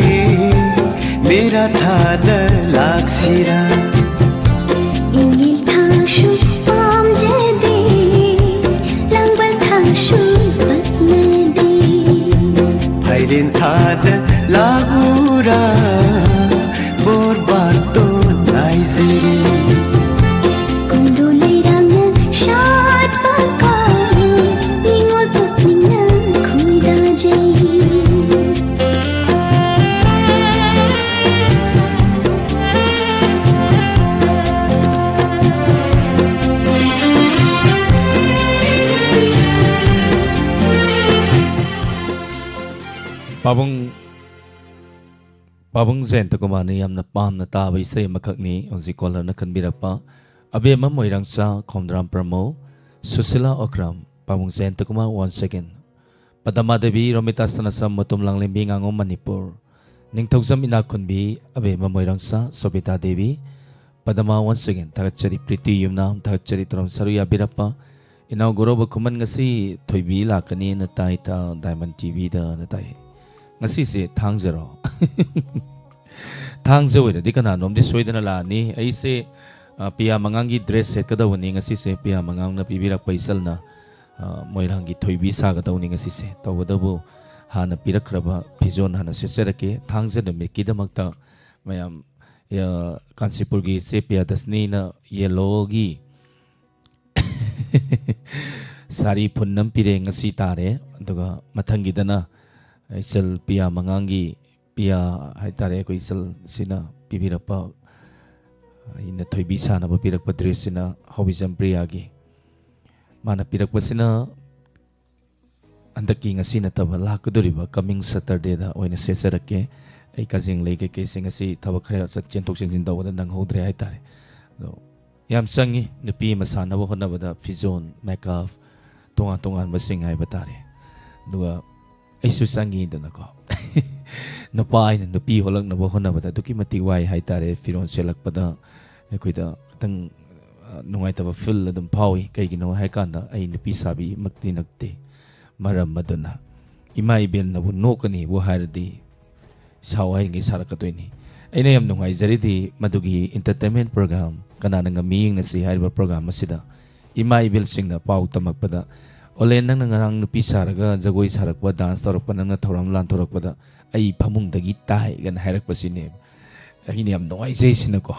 ꯃꯦꯔꯥ ꯊꯥꯗ ꯂꯥꯛꯁꯤꯔꯥ? ꯏꯪꯒꯤꯜ ꯊꯥꯡꯁꯨ ꯄꯥꯝꯖꯗꯦ, ꯂꯥꯡꯕꯜ ꯊꯥꯡꯁꯨ ꯄꯛꯅꯗꯦ꯫ ꯐꯥꯏꯔꯦꯟ ꯊꯥꯗ ꯂꯥꯛꯎꯔꯥ, ꯕꯣꯔ ꯕꯥꯇꯣꯟ ꯉꯥꯏꯖꯔꯤ꯫ ꯀꯣꯟꯗꯣ ꯂꯩꯔꯥꯡꯅ ꯁꯥꯠꯄ ꯀꯥꯎ, ꯅꯤꯉꯣꯜ ꯄꯨꯛꯅꯤꯡꯅ ꯈꯣꯏꯗꯥꯖꯩ꯫ ꯄꯥꯕꯨꯡ, ꯄꯥꯕꯨꯡ ꯖꯌꯟꯇ ꯀꯨꯃꯥꯔꯅ ꯌꯥꯝꯅ ꯄꯥꯝꯅ ꯇꯥꯕ ꯏꯁꯩ ꯑꯃꯈꯛꯅꯤ ꯍꯧꯖꯤꯛ ꯀꯣꯂꯔꯅ ꯈꯟꯕꯤꯔꯛꯄ꯫ ꯑꯕꯦꯝꯃ ꯃꯣꯏꯔꯥꯡꯆꯥ, ꯈꯣꯝꯗ꯭ꯔꯥꯝ ꯄ꯭ꯔꯃꯣ, ꯁꯨꯁꯤꯂꯥ ꯑꯣꯀ꯭ꯔꯥꯝ, ꯄꯥꯕꯨꯡ ꯖꯌꯟꯇ ꯀꯨꯃꯥꯔ once again꯫ ꯄꯗꯃꯥ ꯗꯦꯕꯤ, ꯔꯣꯃꯤꯇꯥ ꯁꯅꯥꯁꯝ, ꯃꯣꯇꯣꯝ ꯂꯥꯡꯂꯦꯝꯕꯤ, ꯉꯥꯉꯣꯝ ꯃꯅꯤꯄꯨꯔ, ꯅꯤꯡꯊꯧꯖꯝ ꯏꯅꯥꯛꯈꯨꯟꯕꯤ, ꯑꯕꯦꯝꯃ ꯃꯣꯏꯔꯥꯡꯆꯥ, ꯁꯣꯕꯤꯇꯥ ꯗꯦꯕꯤ, ꯄꯗꯃꯥ once again ꯊꯥꯒꯠꯆꯔꯤ꯫ ꯄ꯭ꯔꯤꯇꯤ ꯌꯨꯝꯅꯥꯝ ꯊꯥꯒꯠꯆꯔꯤ꯫ ꯇꯔꯥꯝ ꯁꯔꯨ ꯌꯥꯕꯤꯔꯛꯄ ꯏꯅꯥꯎ ꯒꯧꯔꯕ ꯈꯨꯃꯟ, ꯉꯁꯤ ꯊꯣꯏꯕꯤ ꯂꯥꯛꯀꯅꯤꯅ ꯇꯥꯏ, ꯇꯥ-, ꯗꯥꯏꯃꯟ ꯇꯤꯚꯤꯗꯅ ꯇꯥꯏ꯫ ꯉꯁꯤꯁꯦ ꯊꯥꯡꯖꯔꯣ? ꯊꯥꯡꯖ ꯑꯣꯏꯔꯗꯤ ꯀꯅꯥꯅꯣꯝꯗꯤ ꯁꯣꯏꯗꯅ ꯂꯥꯛꯑꯅꯤ꯫ ꯑꯩꯁꯦ, ꯑ, ꯄꯤꯌꯥ ꯃꯉꯥꯡꯒꯤ ꯗ꯭ꯔꯦꯁ ꯁꯦꯠꯀꯗꯧꯕꯅꯤ ꯉꯁꯤꯁꯦ꯫ ꯄꯤꯌꯥ ꯃꯉꯥꯡꯅ ꯄꯤꯕꯤꯔꯛꯄ ꯏꯆꯜꯅ, ꯑ, ꯃꯣꯏꯔꯥꯡꯒꯤ ꯊꯣꯏꯕꯤ ꯁꯥꯒꯗꯧꯅꯤ ꯉꯁꯤꯁꯦ꯫ ꯇꯧꯕꯇꯕꯨ ꯍꯥꯟꯅ ꯄꯤꯔꯛꯈ꯭ꯔꯕ ꯐꯤꯖꯣꯜ ꯍꯥꯟꯅ ꯁꯦꯠꯆꯔꯛꯀꯦ꯫ ꯊꯥꯡꯖ ꯅꯨꯃꯤꯠꯀꯤꯗꯃꯛꯇ ꯃꯌꯥꯝ, ꯑ, ꯀꯥꯟꯆꯤꯄꯨꯔꯒꯤ ꯏꯆꯦ ꯄꯤꯌꯥꯗꯁꯅꯤꯅ ꯌꯦꯜꯂꯣꯒꯤ ꯁꯥꯔꯤ ꯐꯨꯟ ꯑꯃ ꯄꯤꯔꯦ, ꯉꯁꯤ ꯇꯥꯔꯦ꯫ ꯑꯗꯨꯒ ꯃꯊꯪꯒꯤꯗꯅ ꯏꯆꯜ ꯄꯤꯌꯥ ꯃꯉꯥꯡꯒꯤ, ꯄꯤꯌꯥ ꯍꯥꯏꯇꯥꯔꯦ, ꯑꯩꯈꯣꯏ ꯏꯆꯜꯁꯤꯅ ꯄꯤꯕꯤꯔꯛꯄ, ꯑꯩꯅ ꯊꯣꯏꯕꯤ ꯁꯥꯅꯕ ꯄꯤꯔꯛꯄ ꯗ꯭ꯔꯦꯁꯁꯤꯅ ꯍꯥꯎꯕꯤꯖꯝ ꯄ꯭ꯔꯤꯌꯥꯒꯤ꯫ ꯃꯥꯅ ꯄꯤꯔꯛꯄꯁꯤꯅ ꯍꯟꯗꯛꯀꯤ ꯉꯁꯤ ꯅꯠꯇꯕ ꯂꯥꯛꯀꯗꯧꯔꯤꯕ coming Saturdayꯗ ꯑꯣꯏꯅ ꯁꯦꯠꯆꯔꯛꯀꯦ꯫ ꯑꯩ ꯀꯥꯖꯤꯡ ꯂꯩ ꯀꯩꯀꯩꯁꯦ ꯉꯁꯤ ꯊꯕꯛ ꯈꯔ ꯆꯠ-, ꯆꯦꯟꯊꯣꯛ ꯆꯦꯟꯁꯤꯟ ꯇꯧꯕꯗ ꯅꯪꯍꯧꯗ꯭ꯔꯦ ꯍꯥꯏꯇꯥꯔꯦ꯫ ꯑꯗꯣ ꯌꯥꯝ ꯆꯪꯉꯤ ꯅꯨꯄꯤ ꯑꯃ ꯁꯥꯅꯕ ꯍꯣꯠꯅꯕꯗ ꯐꯤꯖꯣꯜ, ꯃꯦꯀꯞ, ꯇꯣꯉꯥꯟ ꯇꯣꯉꯥꯟꯕꯁꯤꯡ ꯍꯥꯏꯕ ꯇꯥꯔꯦ꯫ ꯑꯗꯨꯒ ꯑꯩꯁꯨ ꯆꯪꯉꯤꯗꯅꯀꯣ꯫ ꯅꯨꯄꯥ ꯑꯩꯅ ꯅꯨꯄꯤ ꯑꯣꯜꯂꯛꯅꯕ ꯍꯣꯠꯅꯕꯗ ꯑꯗꯨꯛꯀꯤ ꯃꯇꯤꯛ ꯋꯥꯏ ꯍꯥꯏꯇꯥꯔꯦ꯫ ꯐꯤꯔꯣꯜ ꯁꯦꯠꯂꯛꯄꯗ ꯑꯩꯈꯣꯏꯗ ꯈꯤꯇꯪ, ꯑ, ꯅꯨꯡꯉꯥꯏꯇꯕ feel ꯑꯗꯨꯝ ꯐꯥꯎꯏ꯫ ꯀꯩꯒꯤꯅꯣ ꯍꯥꯏꯀꯥꯟꯗ ꯑꯩ ꯅꯨꯄꯤ ꯁꯥꯕꯤꯃꯛꯇꯤ ꯅꯠꯇꯦ꯫ ꯃꯔꯝ ꯑꯗꯨꯅ ꯏꯃꯥ ꯏꯕꯦꯜꯅꯕꯨ ꯅꯣꯛꯀꯅꯤꯕꯨ ꯍꯥꯏꯔꯗꯤ ꯁꯥꯎ ꯍꯥꯏꯔꯤꯉꯩ ꯁꯥꯔꯛꯀꯗꯣꯏꯅꯤ꯫ ꯑꯩꯅ ꯌꯥꯝ ꯅꯨꯡꯉꯥꯏꯖꯔꯤꯗꯤ ꯃꯗꯨꯒꯤ entertainment program "ꯀꯅꯥꯅ ꯉꯝꯃꯤ ꯌꯦꯡꯅꯁꯤ" ꯍꯥꯏꯔꯤꯕ program ꯑꯁꯤꯗ ꯏꯃꯥ ꯏꯕꯦꯜꯁꯤꯡꯅ ꯄꯥꯎ ꯇꯝꯃꯛꯄꯗ, "ꯑꯣꯂꯦꯟ, ꯅꯪꯅ ꯉꯔꯥꯡ ꯅꯨꯄꯤ ꯁꯥꯔꯒ ꯖꯒꯣꯏ ꯁꯥꯔꯛꯄ, dance ꯇꯧꯔꯛꯄ, ꯅꯪꯅ ꯊꯧꯔꯝ ꯂꯥꯟꯊꯣꯔꯛꯄꯗ ꯑꯩ ꯐꯃꯨꯡꯗꯒꯤ ꯇꯥꯏ" ꯀꯅ ꯍꯥꯏꯔꯛꯄꯁꯤꯅꯦꯕ꯫ ꯑꯩꯅ ꯌꯥꯝ ꯅꯨꯡꯉꯥꯏꯖꯩꯁꯤꯅꯀꯣ꯫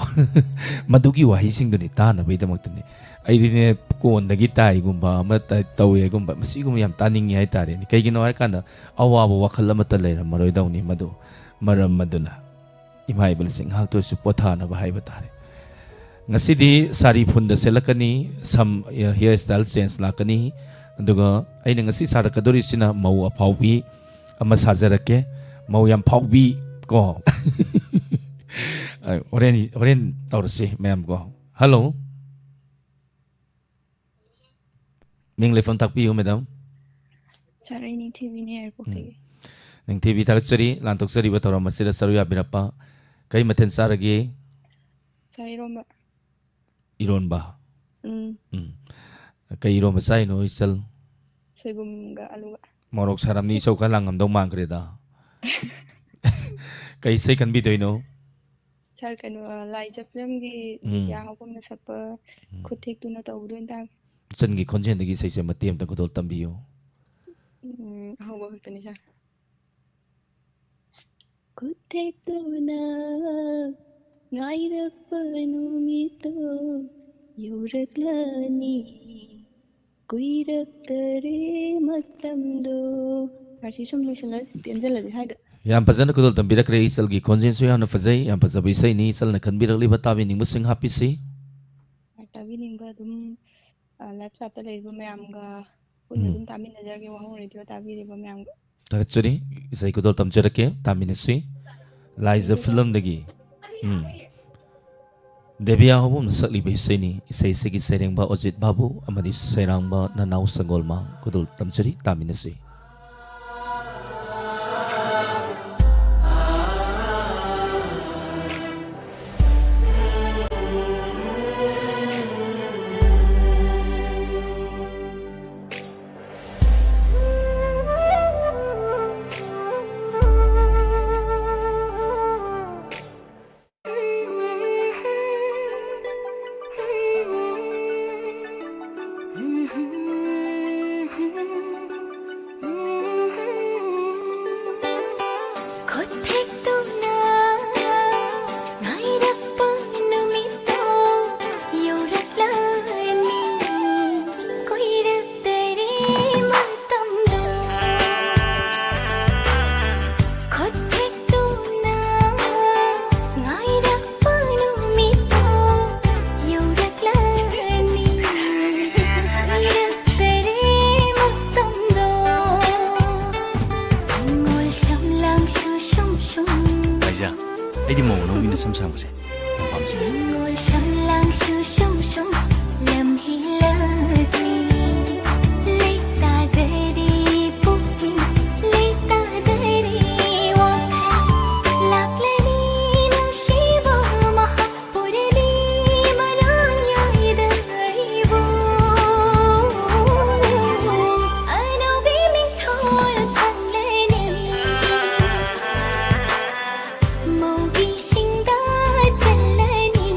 ꯃꯗꯨꯒꯤ ꯋꯥꯍꯩꯁꯤꯡꯗꯨꯅꯤ ꯇꯥꯅꯕꯒꯤꯗꯃꯛꯇꯅꯤ꯫ ꯑꯩꯗꯤꯅꯦ, ꯀꯣꯟꯗꯒꯤ ꯇꯥꯏꯒꯨꯝꯕ ꯑꯃ ꯇ-, ꯇꯧꯋꯦꯒꯨꯝꯕ, ꯃꯁꯤꯒꯨꯝꯕ ꯌꯥꯝ ꯇꯥꯅꯤꯡꯉꯤ ꯍꯥꯏꯇꯥꯔꯦꯅꯦ꯫ ꯀꯩꯒꯤꯅꯣ ꯍꯥꯏꯔꯀꯥꯟꯗ, ꯑꯋꯥꯕ ꯋꯥꯈꯜ ꯑꯃꯠꯇ ꯂꯩꯔꯝꯃꯔꯣꯏꯗꯧꯅꯤ ꯃꯗꯨ꯫ ꯃꯔꯝ ꯑꯗꯨꯅ ꯏꯃꯥ ꯏꯕꯦꯜꯁꯤꯡ ꯉꯥꯏꯍꯥꯛꯇ ꯑꯣꯏꯔꯁꯨ ꯄꯣꯊꯥꯅꯕ ꯍꯥꯏꯕ ꯇꯥꯔꯦ꯫ ꯉꯁꯤꯗꯤ ꯁꯥꯔꯤ ꯐꯨꯟꯗ ꯁꯦꯠꯂꯛꯀꯅꯤ, ꯁꯝ, hair style change ꯂꯥꯛꯀꯅꯤ꯫ ꯑꯗꯨꯒ ꯑꯩꯅ ꯉꯁꯤ ꯁꯥꯔꯛꯀꯗꯧꯔꯤꯁꯤꯅ ꯃꯧ ꯑꯐꯥꯎꯕꯤ ꯑꯃ ꯁꯥꯖꯔꯛꯀꯦ꯫ ꯃꯧ ꯌꯥꯝ ꯐꯥꯎꯕꯤ ꯀꯣ꯫ ꯑ, ꯍꯣꯔꯦꯟ, ꯍꯣꯔꯦꯟ ꯇꯧꯔꯁꯤ ꯃꯌꯥꯝ ꯀꯣ꯫ Hello꯫ ꯃꯤꯡ ꯂꯩꯐꯝ ꯇꯥꯛꯄꯤꯌꯨ, madam꯫ Sir, ꯑꯩ ꯅꯤꯡꯊꯤꯕꯤꯅꯦ, airport ꯇꯒꯤ꯫ ꯎꯝ꯫ ꯅꯤꯡꯊꯤꯕꯤ, ꯊꯥꯒꯠꯆꯔꯤ ꯂꯥꯟꯊꯣꯛꯆꯔꯤꯕ ꯊꯧꯔꯝ ꯑꯁꯤꯗ ꯁꯔꯨꯛ ꯌꯥꯕꯤꯔꯛꯄ꯫ ꯀꯔꯤ ꯃꯊꯦꯜ ꯆꯥꯔꯒꯦ? Sir, ꯏꯔꯣꯝꯕ꯫ ꯏꯔꯣꯟꯕ꯫ ꯎꯝ꯫ ꯎꯝ꯫ ꯀꯩ ꯏꯔꯣꯝꯕ ꯆꯥꯏꯅꯣ, ꯏꯆꯜ? ꯁꯣꯏꯕꯨꯝꯒ ꯑꯂꯨꯒ꯫ ꯃꯣꯔꯣꯛ ꯁꯥꯔꯝꯅꯤ, ꯏꯆꯧ ꯈꯔ ꯂꯥꯡꯉꯝꯗꯧ ꯃꯥꯟꯈ꯭ꯔꯦꯗ꯫ ꯀꯩ ꯏꯁꯩ ꯈꯟꯕꯤꯗꯣꯏꯅꯣ? Sir, ꯀꯩꯅꯣ, ꯑ, ꯂꯥꯏꯖ film ꯒꯤ ꯎꯝ꯫ ꯗꯤꯕꯤꯌꯥ ꯍꯣꯕꯝꯅ ꯁꯛꯄ ꯎꯝ꯫ "ꯈꯨꯠ ꯊꯦꯛꯇꯨꯅ" ꯇꯧꯕꯗꯣ ꯑꯣꯏꯅ ꯇꯥꯒꯦ꯫ ꯏꯆꯟꯒꯤ ꯈꯣꯟꯖꯦꯜꯗꯒꯤ ꯏꯁꯩꯁꯦ ꯃꯇꯦꯛ ꯑꯝꯇ ꯈꯨꯗꯣꯜ ꯇꯝꯕꯤꯌꯨ꯫ ꯎꯝ, ꯑꯍꯧꯕ ꯈꯛꯇꯅꯤ, sir꯫ ꯈꯨꯠ ꯊꯦꯛꯇꯨꯅ ꯉꯥꯏꯔꯛꯄ ꯅꯨꯃꯤꯠꯇꯣ ꯌꯧꯔꯛꯂꯅꯤ, ꯀꯨꯏꯔꯛꯇꯔꯦ ꯃꯇꯝꯗꯣ꯫ Sir, ꯁꯤ ꯁꯨꯝ ꯂꯣꯏꯁꯤꯜꯂ ꯇꯦꯟꯖꯜꯂꯁꯤ ꯁ꯭ꯋꯥꯏꯗ꯫ ꯌꯥꯝ ꯐꯖꯅ ꯈꯨꯗꯣꯜ ꯇꯝꯕꯤꯔꯛꯈ꯭ꯔꯦ꯫ ꯏꯆꯜꯒꯤ ꯈꯣꯟꯖꯦꯜꯁꯨ ꯌꯥꯝꯅ ꯐꯖꯩ꯫ ꯌꯥꯝ ꯐꯖꯕ ꯏꯁꯩꯅꯤ꯫ ꯏꯆꯜꯅ ꯈꯟꯕꯤꯔꯛꯂꯤꯕ ꯇꯥꯕꯤꯅꯤꯡꯕꯁꯤꯡ ꯍꯥꯞꯄꯤꯁꯤ꯫ ꯇꯥꯕꯤꯅꯤꯡꯕ ꯑꯗꯨꯝ, ꯑ, live chat ꯇ ꯂꯩꯔꯤꯕ ꯃꯌꯥꯝꯒ ꯄꯨꯟꯅ ꯎꯝ꯫ ꯑꯗꯨꯝ ꯇꯥꯃꯤꯟꯅꯖꯔꯒꯦ, ꯋꯥꯍꯧ Radio ꯇꯥꯕꯤꯔꯤꯕ ꯃꯌꯥꯝꯒ꯫ ꯊꯥꯒꯠꯆꯔꯤ꯫ ꯏꯁꯩ ꯈꯨꯗꯣꯜ ꯇꯝꯖꯔꯛꯀꯦ, ꯇꯥꯃꯤꯟꯅꯁꯤ꯫ ꯂꯥꯏꯖ film ꯗꯒꯤ꯫ ꯎꯝ꯫ ꯗꯦꯕꯤꯌꯥ ꯍꯣꯕꯝꯅ ꯁꯛꯂꯤꯕ ꯏꯁꯩꯅꯤ꯫ ꯏꯁꯩ ꯑꯁꯤꯒꯤ ꯁꯩꯔꯦꯡꯕ ꯑꯣꯖꯤꯠ ꯕꯥꯕꯨ ꯑꯃꯗꯤ ꯁꯩꯔꯥꯡꯕ ꯅꯅꯥꯎ ꯁꯪꯒꯣꯜꯃ꯫ ꯈꯨꯗꯣꯜ ꯇꯝꯖꯔꯤ, ꯇꯥꯃꯤꯟꯅꯁꯤ꯫ ꯑꯩꯗꯤ ꯃꯧ ꯑꯅꯧꯕꯤꯅ ꯁꯝ ꯁꯥꯡꯕꯁꯦ ꯌꯥꯝ ꯄꯥꯝꯖꯩ꯫ ꯅꯤꯡꯉꯣꯜ ꯁꯝꯂꯥꯡꯁꯨ ꯁꯨꯝ ꯁꯨꯝ ꯂꯝꯍꯦꯜꯂꯛꯂꯤ꯫ ꯂꯩꯇꯥꯗꯔꯤ ꯄꯨꯛꯅꯤꯡ, ꯂꯩꯇꯥꯗꯔꯤ ꯋꯥꯈꯜ꯫ ꯂꯥꯛꯂꯅꯤ ꯅꯨꯡꯁꯤꯕ ꯃꯍꯥꯛ ꯄꯨꯔꯅꯤ ꯃꯔꯥꯡ ꯌꯥꯏꯗ ꯑꯩꯕꯨ꯫ ꯑꯅꯧꯕꯤ ꯃꯤꯡꯊꯣꯜ ꯐꯪꯂꯅꯤ꯫ ꯃꯧꯒꯤ ꯁꯤꯡꯗ ꯆꯜꯂꯅꯤ꯫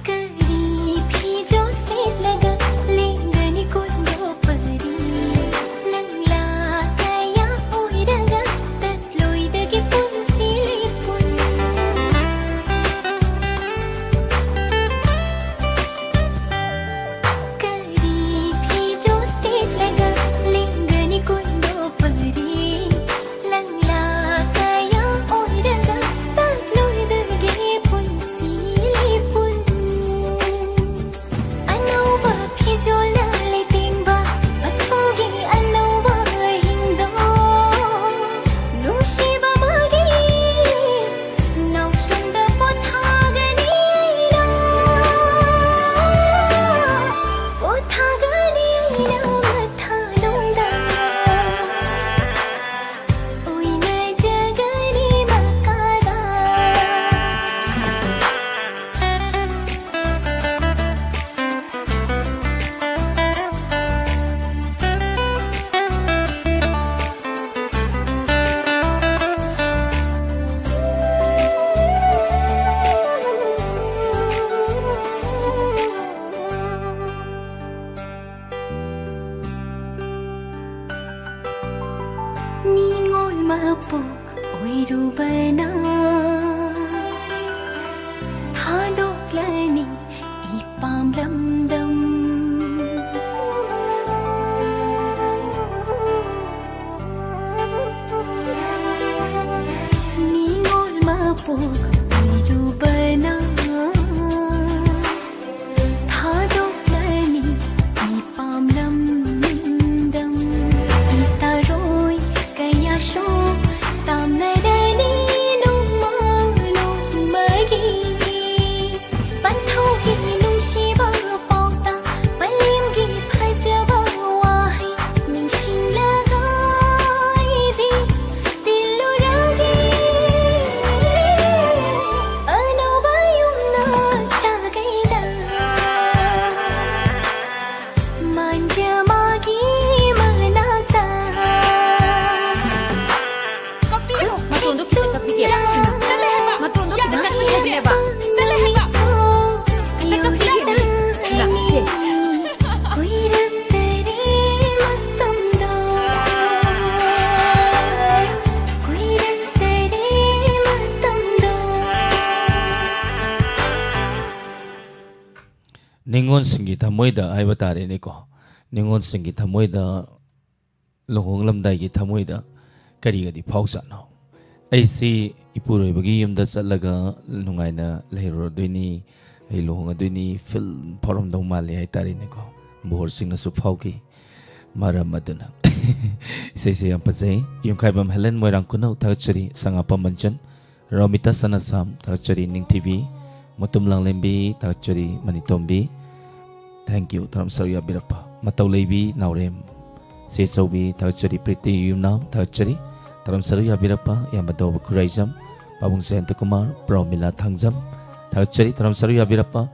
ꯀꯔꯤ ꯐꯤꯖꯣꯜ ꯁꯦꯠꯂꯒ ꯂꯦꯡꯒꯅꯤ ꯀꯨꯟꯗꯣ ꯄꯔꯤ? ꯂꯪꯂꯥ ꯀꯌꯥ ꯑꯣꯏꯔꯒ ꯇꯠꯂꯣꯏꯗꯒꯦ ꯄꯨꯟꯁꯤ ꯂꯤꯄꯨꯟ꯫ ꯀꯔꯤ ꯐꯤꯖꯣꯜ ꯁꯦꯠꯂꯒ ꯂꯦꯡꯒꯅꯤ ꯀꯨꯟꯗꯣ ꯄꯔꯤ? ꯂꯪꯂꯥ ꯀꯌꯥ ꯑꯣꯏꯔꯒ ꯇꯠꯂꯣꯏꯗꯒꯦ ꯄꯨꯟꯁꯤ ꯂꯤꯄꯨꯟ꯫ ꯑꯅꯧꯕ ꯐꯤꯖꯣꯜꯅ ꯂꯩꯇꯦꯡꯕ ꯃꯊꯧꯒꯤ ꯑꯅꯧꯕ ꯑꯍꯤꯡꯗꯣ꯫ ꯅꯨꯡꯁꯤꯕ ꯃꯥꯒꯤ ꯅꯥꯎꯁꯨꯝꯗ ꯄꯣꯊꯥꯒꯅꯤ ꯑꯩꯅ꯫ ꯄꯣꯊꯥꯒꯅꯤ ꯑꯩꯅ ꯃꯊꯥꯅꯨꯡꯗ꯫ ꯎꯏꯅꯖꯒꯅꯤ ꯃꯈꯥꯗ꯫ ꯅꯤꯉꯣꯜ ꯃꯄꯣꯛ ꯑꯣꯏꯔꯨꯕꯅ ꯊꯥꯗꯣꯛꯂꯅꯤ ꯏꯄꯥꯝ ꯂꯝꯗꯝ꯫ ꯅꯤꯉꯣꯜ ꯅꯤꯉꯣꯜꯁꯤꯡꯒꯤ ꯊꯃꯣꯏꯗ ꯍꯥꯏꯕ ꯇꯥꯔꯦꯅꯦꯀꯣ, ꯅꯤꯉꯣꯜꯁꯤꯡꯒꯤ ꯊꯃꯣꯏꯗ, ꯂꯨꯍꯣꯡꯂꯝꯗꯥꯏꯒꯤ ꯊꯃꯣꯏꯗ ꯀꯔꯤꯒꯗꯤ ꯐꯥꯎꯖꯥꯠꯅꯣ? ꯑꯩꯁꯤ ꯏꯄꯨꯔꯣꯏꯕꯒꯤ ꯌꯨꯝꯗ ꯆꯠꯂꯒ ꯅꯨꯡꯉꯥꯏꯅ ꯂꯩꯔꯨꯔꯗꯣꯏꯅꯤ, ꯑꯩ ꯂꯨꯍꯣꯡꯉꯗꯣꯏꯅꯤ, ꯐꯤꯜ ꯐꯥꯎꯔꯝꯗꯧ ꯃꯥꯜꯂꯤ ꯍꯥꯏꯇꯥꯔꯦꯅꯦꯀꯣ꯫ ꯕꯣꯔꯁꯤꯡꯅꯁꯨ ꯐꯥꯎꯈꯤ꯫ ꯃꯔꯝ ꯑꯗꯨꯅ ꯏꯁꯩꯁꯦ ꯌꯥꯝ ꯐꯖꯩ꯫ ꯌꯨꯝꯈꯥꯏꯕꯝ ꯍꯦꯂꯦꯟ, ꯃꯣꯏꯔꯥꯡ ꯈꯨꯅꯧ, ꯊꯥꯒꯠꯆꯔꯤ꯫ ꯁꯉꯥꯄꯝ ꯃꯟꯆꯟ, ꯔꯣꯃꯤꯇꯥ ꯁꯅꯥꯁꯥꯝ, ꯊꯥꯒꯠꯆꯔꯤ꯫ ꯅꯤꯡꯊꯤꯕꯤ, ꯃꯨꯇꯨꯝ ꯂꯥꯡꯂꯦꯝꯕꯤ, ꯊꯥꯒꯠꯆꯔꯤ꯫ ꯃꯅꯤꯇꯣꯝꯕꯤ, thank you, ꯊꯧꯔꯝ ꯁꯔꯨꯛ ꯌꯥꯕꯤꯔꯛꯄ꯫ ꯃꯇꯧ ꯂꯩꯕꯤ, ꯅꯥꯎꯔꯦꯝ, ꯆꯦ ꯆꯧꯕꯤ, ꯊꯥꯒꯠꯆꯔꯤ꯫ ꯄ꯭ꯔꯤꯇꯤ ꯌꯨꯝꯅꯥꯝ, ꯊꯥꯒꯠꯆꯔꯤ꯫ ꯊꯧꯔꯝ ꯁꯔꯨꯛ ꯌꯥꯕꯤꯔꯛꯄ ꯏꯌꯥꯝꯕ ꯗꯣꯕ ꯈꯨꯔꯥꯏꯖꯝ, ꯄꯥꯕꯨꯡ ꯖꯌꯟꯇ ꯀꯨꯃꯥꯔ, ꯄ꯭ꯔꯣꯃꯤꯂꯥ ꯊꯥꯡꯖꯝ, ꯊꯥꯒꯠꯆꯔꯤ꯫ ꯊꯧꯔꯝ ꯁꯔꯨꯛ ꯌꯥꯕꯤꯔꯛꯄ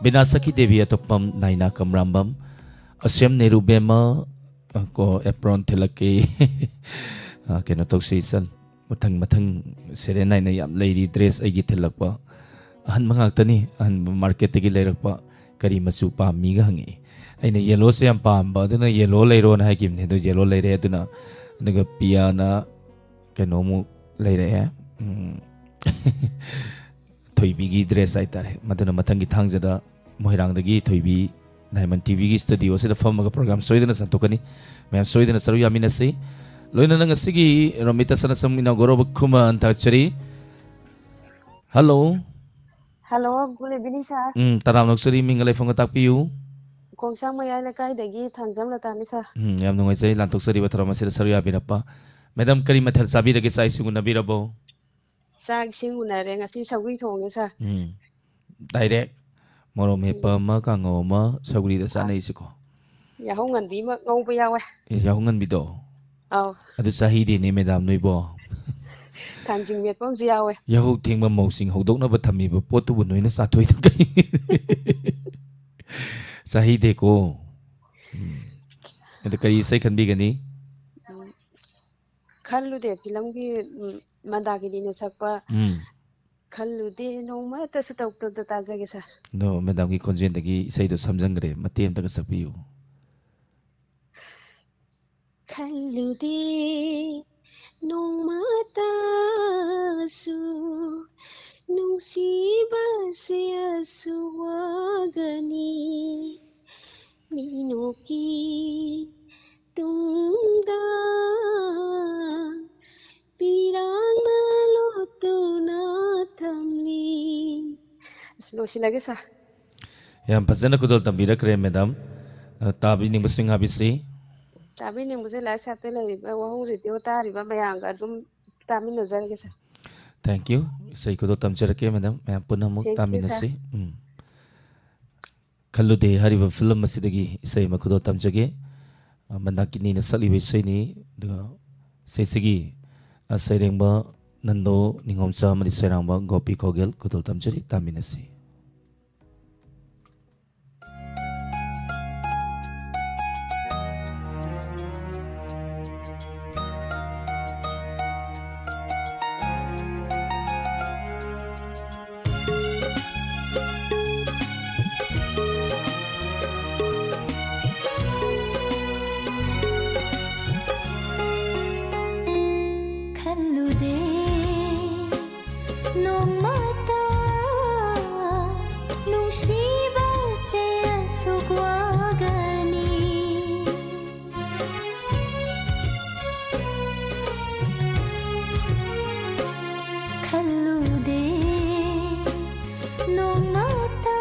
ꯕꯤꯅꯥ ꯁꯈꯤ ꯗꯦꯕꯤ ꯑꯇꯣꯞꯄꯝ, ꯅꯥꯏꯅꯥ ꯀꯝꯔꯥꯝꯕꯝ, ꯑꯁꯦꯝ ꯅꯦꯔꯨꯕꯦꯝꯃ, ꯑ, ꯀꯣ, ꯑꯦꯄ꯭ꯔꯣꯟ ꯊꯤꯜꯂꯛꯀꯦ꯫ ꯑ, ꯀꯩꯅꯣ ꯇꯧꯁꯤ ꯏꯆꯟ, ꯃꯊꯪ ꯃꯊꯪ ꯁꯦꯔꯦꯟ ꯅꯥꯏꯅ ꯌꯥꯝ ꯂꯩꯔꯤ ꯗ꯭ꯔꯦꯁ ꯑꯩꯒꯤ ꯊꯤꯜꯂꯛꯄ꯫ ꯑꯍꯟꯕ ꯉꯥꯛꯇꯅꯤ, ꯑꯍꯟꯕ ꯃꯥꯔꯀꯦꯠꯇꯒꯤ ꯂꯩꯔꯛꯄ꯫ "ꯀꯔꯤ ꯃꯆꯨ ꯄꯥꯝꯃꯤꯒ?" ꯍꯪꯉꯛꯏ꯫ ꯑꯩꯅ ꯌꯦꯜꯂꯣꯁꯦ ꯌꯥꯝ ꯄꯥꯝꯕ, ꯑꯗꯨꯅ ꯌꯦꯜꯂꯣ ꯂꯩꯔꯣꯅ ꯍꯥꯏꯈꯤꯕꯅꯦ꯫ ꯑꯗꯨ ꯌꯦꯜꯂꯣ ꯂꯩꯔꯦ꯫ ꯑꯗꯨꯅ, ꯑꯗꯨꯒ ꯄꯤꯌꯥꯅ ꯀꯩꯅꯣꯃꯨꯛ ꯂꯩꯔꯛꯑꯦ, ꯎꯝ, ꯊꯣꯏꯕꯤꯒꯤ ꯗ꯭ꯔꯦꯁ ꯍꯥꯏꯇꯥꯔꯦ꯫ ꯃꯗꯨꯅ ꯃꯊꯪꯒꯤ ꯊꯥꯡꯖꯗ ꯃꯣꯏꯔꯥꯡꯗꯒꯤ ꯊꯣꯏꯕꯤ ꯗꯥꯏꯃꯟ ꯇꯤꯚꯤꯒꯤ ꯁ꯭ꯇꯨꯗꯤꯑꯣꯁꯤꯗ ꯐꯝꯃꯒ ꯄ꯭ꯔꯣꯒ꯭ꯔꯥꯝ ꯁꯣꯏꯗꯅ ꯁꯟꯗꯣꯛꯀꯅꯤ꯫ ꯃꯌꯥꯝ ꯁꯣꯏꯗꯅ ꯁꯔꯨꯛ ꯌꯥꯃꯤꯟꯅꯁꯤ꯫ ꯂꯣꯏꯅꯅ ꯉꯁꯤꯒꯤ ꯔꯣꯃꯤꯇꯥ ꯁꯅꯥꯁꯝ ꯏꯅꯥꯎꯒꯣꯔꯣꯕ ꯈꯨꯃꯟ ꯊꯥꯒꯠꯆꯔꯤ꯫ Hello. Hello, good evening, sir꯫ ꯎꯝ, ꯇꯔꯥꯝꯅ ꯑꯣꯛꯆꯔꯤ, ꯃꯤꯡꯒ ꯂꯩꯐꯝꯒ ꯇꯥꯛꯄꯤꯌꯨ꯫ ꯈꯣꯡꯁꯥꯡ ꯃꯌꯥꯏ ꯂꯩꯀꯥꯏꯗꯒꯤ ꯊꯥꯡꯖꯝ ꯂꯇꯥꯅꯤ, sir꯫ ꯎꯝ, ꯌꯥꯝ ꯅꯨꯡꯉꯥꯏꯖꯩ ꯂꯥꯟꯊꯣꯛꯆꯔꯤꯕ ꯊꯧꯔꯝ ꯑꯁꯤꯗ ꯁꯔꯨꯛ ꯌꯥꯕꯤꯔꯛꯄ꯫ ꯃꯦꯗꯥꯝ, ꯀꯔꯤ ꯃꯊꯦꯜ ꯆꯥꯕꯤꯔꯒꯦ? ꯆꯥꯛ ꯏꯁꯤꯡ ꯎꯅꯕꯤꯔꯕꯣ? ꯆꯥꯛ ꯏꯁꯤꯡ ꯎꯅꯔꯦ꯫ ꯉꯁꯤ ꯁꯧꯒ꯭ꯔꯤ ꯊꯣꯡꯉꯦ, sir꯫ ꯎꯝ, direct ꯃꯣꯔꯣꯛ ꯃꯦꯠꯄ ꯎꯝ꯫ ꯑꯃ, ꯀꯥꯡꯉꯧ ꯑꯃ, ꯁꯧꯒ꯭ꯔꯤꯗ ꯑꯥ꯫ ꯆꯥꯅꯩꯁꯤꯀꯣ꯫ ꯌꯥꯍꯧ ꯉꯟꯕꯤ ꯑꯃ ꯉꯧꯕ ꯌꯥꯎꯋꯦ꯫ ꯑꯦ, ꯌꯥꯍꯧ ꯉꯟꯕꯤꯗꯣ? ꯑꯧ꯫ ꯑꯗꯨ ꯆꯥꯍꯩꯗꯦꯅꯦ, ꯃꯦꯗꯥꯝ, ꯅꯣꯏꯕꯣ꯫ ꯊꯥꯡꯖꯤꯡ ꯃꯦꯠꯄ ꯑꯃꯁꯨ ꯌꯥꯎꯋꯦ꯫ ꯌꯥꯍꯧ ꯊꯦꯡꯕ ꯃꯧꯁꯤꯡ ꯍꯧꯗꯣꯛꯅꯕ ꯊꯝꯃꯤꯕ ꯄꯣꯠꯇꯨꯕꯨ ꯅꯣꯏꯅ ꯆꯥꯊꯣꯛꯏꯗꯨ ꯀꯩ? ꯆꯥꯍꯩꯗꯦꯀꯣ꯫ ꯎꯝ꯫ ꯑꯗꯨ ꯀꯔꯤ ꯏꯁꯩ ꯈꯟꯕꯤꯒꯅꯤ? ꯎꯝ꯫ ꯈꯜꯂꯨꯗꯦ ꯐꯤꯂꯝꯒꯤ, ꯎꯝ, ꯃꯟꯗꯥꯀꯤꯅꯤꯅ ꯁꯛꯄ ꯎꯝ꯫ ꯈꯜꯂꯨꯗꯦ ꯅꯣꯡꯃꯇꯁꯨ ꯇꯧꯗꯕꯗꯣ ꯇꯥꯖꯒꯦ, sir꯫ ꯑꯗꯣ ꯃꯦꯗꯥꯝꯒꯤ ꯈꯣꯟꯖꯦꯜꯗꯒꯤ ꯏꯁꯩꯗꯣ ꯁꯝꯖꯟꯈ꯭ꯔꯦ, ꯃꯇꯦꯛ ꯑꯃꯇꯒ ꯁꯛꯄꯤꯌꯨ꯫ ꯈꯜꯂꯨꯗꯦ ꯅꯣꯡꯃꯇꯁꯨ ꯅꯨꯡꯁꯤꯕꯁꯦ ꯑꯁꯨꯛ ꯋꯥꯒꯅꯤ, ꯃꯤꯅꯣꯛꯀꯤ ꯇꯨꯡꯗ ꯄꯤꯔꯥꯡꯅ ꯂꯣꯠꯇꯨꯅ ꯊꯝꯂꯤ꯫ ꯑꯁ, ꯂꯣꯏꯁꯤꯜꯂꯒꯦ, ꯁꯥꯔ꯫ ꯌꯥꯝ ꯐꯖꯅ ꯈꯨꯗꯣꯜ ꯇꯝꯕꯤꯔꯛꯈ꯭ꯔꯦ, ꯃꯦꯗꯥꯝ꯫ ꯑ, ꯇꯥꯕꯤꯅꯤꯡꯕꯁꯤꯡ ꯍꯥꯏꯕꯁꯤ? ꯇꯥꯕꯤꯅꯤꯡꯕꯁꯦ ꯂꯥꯏꯐ ꯁꯥꯏꯠꯇ ꯂꯩꯔꯤꯕ ꯋꯥꯍꯣꯡ ꯔꯦꯗꯤꯑꯣ ꯇꯥꯔꯤꯕ ꯃꯌꯥꯝꯒ ꯑꯗꯨꯝ ꯇꯥꯃꯤꯟꯅꯖꯔꯒꯦ, ꯁꯥꯔ꯫ Thank you꯫ ꯏꯁꯩ ꯈꯨꯗꯣꯜ ꯇꯝꯖꯔꯛꯀꯦ, ꯃꯦꯗꯥꯝ꯫ ꯃꯌꯥꯝ ꯄꯨꯟꯅ ꯑꯃꯨꯛ Thank you, ꯇꯥꯃꯤꯟꯅꯁꯤ꯫ ꯁꯥꯔ꯫ ꯎꯝ꯫ ꯈꯜꯂꯨꯗꯦ ꯍꯥꯏꯔꯤꯕ ꯐꯤꯂꯝ ꯑꯁꯤꯗꯒꯤ ꯏꯁꯩ ꯑꯃ ꯈꯨꯗꯣꯜ ꯇꯝꯖꯒꯦ꯫ ꯑ, ꯃꯟꯗꯥꯀꯤꯅꯤꯅ ꯁꯛꯂꯤꯕ ꯏꯁꯩꯅꯤ꯫ ꯑꯗꯨꯒ ꯏꯁꯩꯁꯤꯒꯤ, ꯑ, ꯁꯩꯔꯦꯡꯕ ꯅꯟꯗꯣ ꯅꯤꯡꯉꯣꯝꯆꯥ ꯑꯃꯗꯤ ꯁꯩꯔꯥꯡꯕ ꯒꯣꯄꯤ ꯈꯣꯒꯦꯜ ꯈꯨꯗꯣꯜ ꯇꯝꯖꯔꯤ, ꯇꯥꯃꯤꯟꯅꯁꯤ꯫ ꯈꯜꯂꯨꯗꯦ ꯅꯣꯡꯃꯇ ꯅꯨꯡꯁꯤꯕꯁꯦ ꯑꯁꯨꯛ ꯋꯥꯒꯅꯤ꯫ ꯈꯜꯂꯨꯗꯦ ꯅꯣꯡꯃꯇ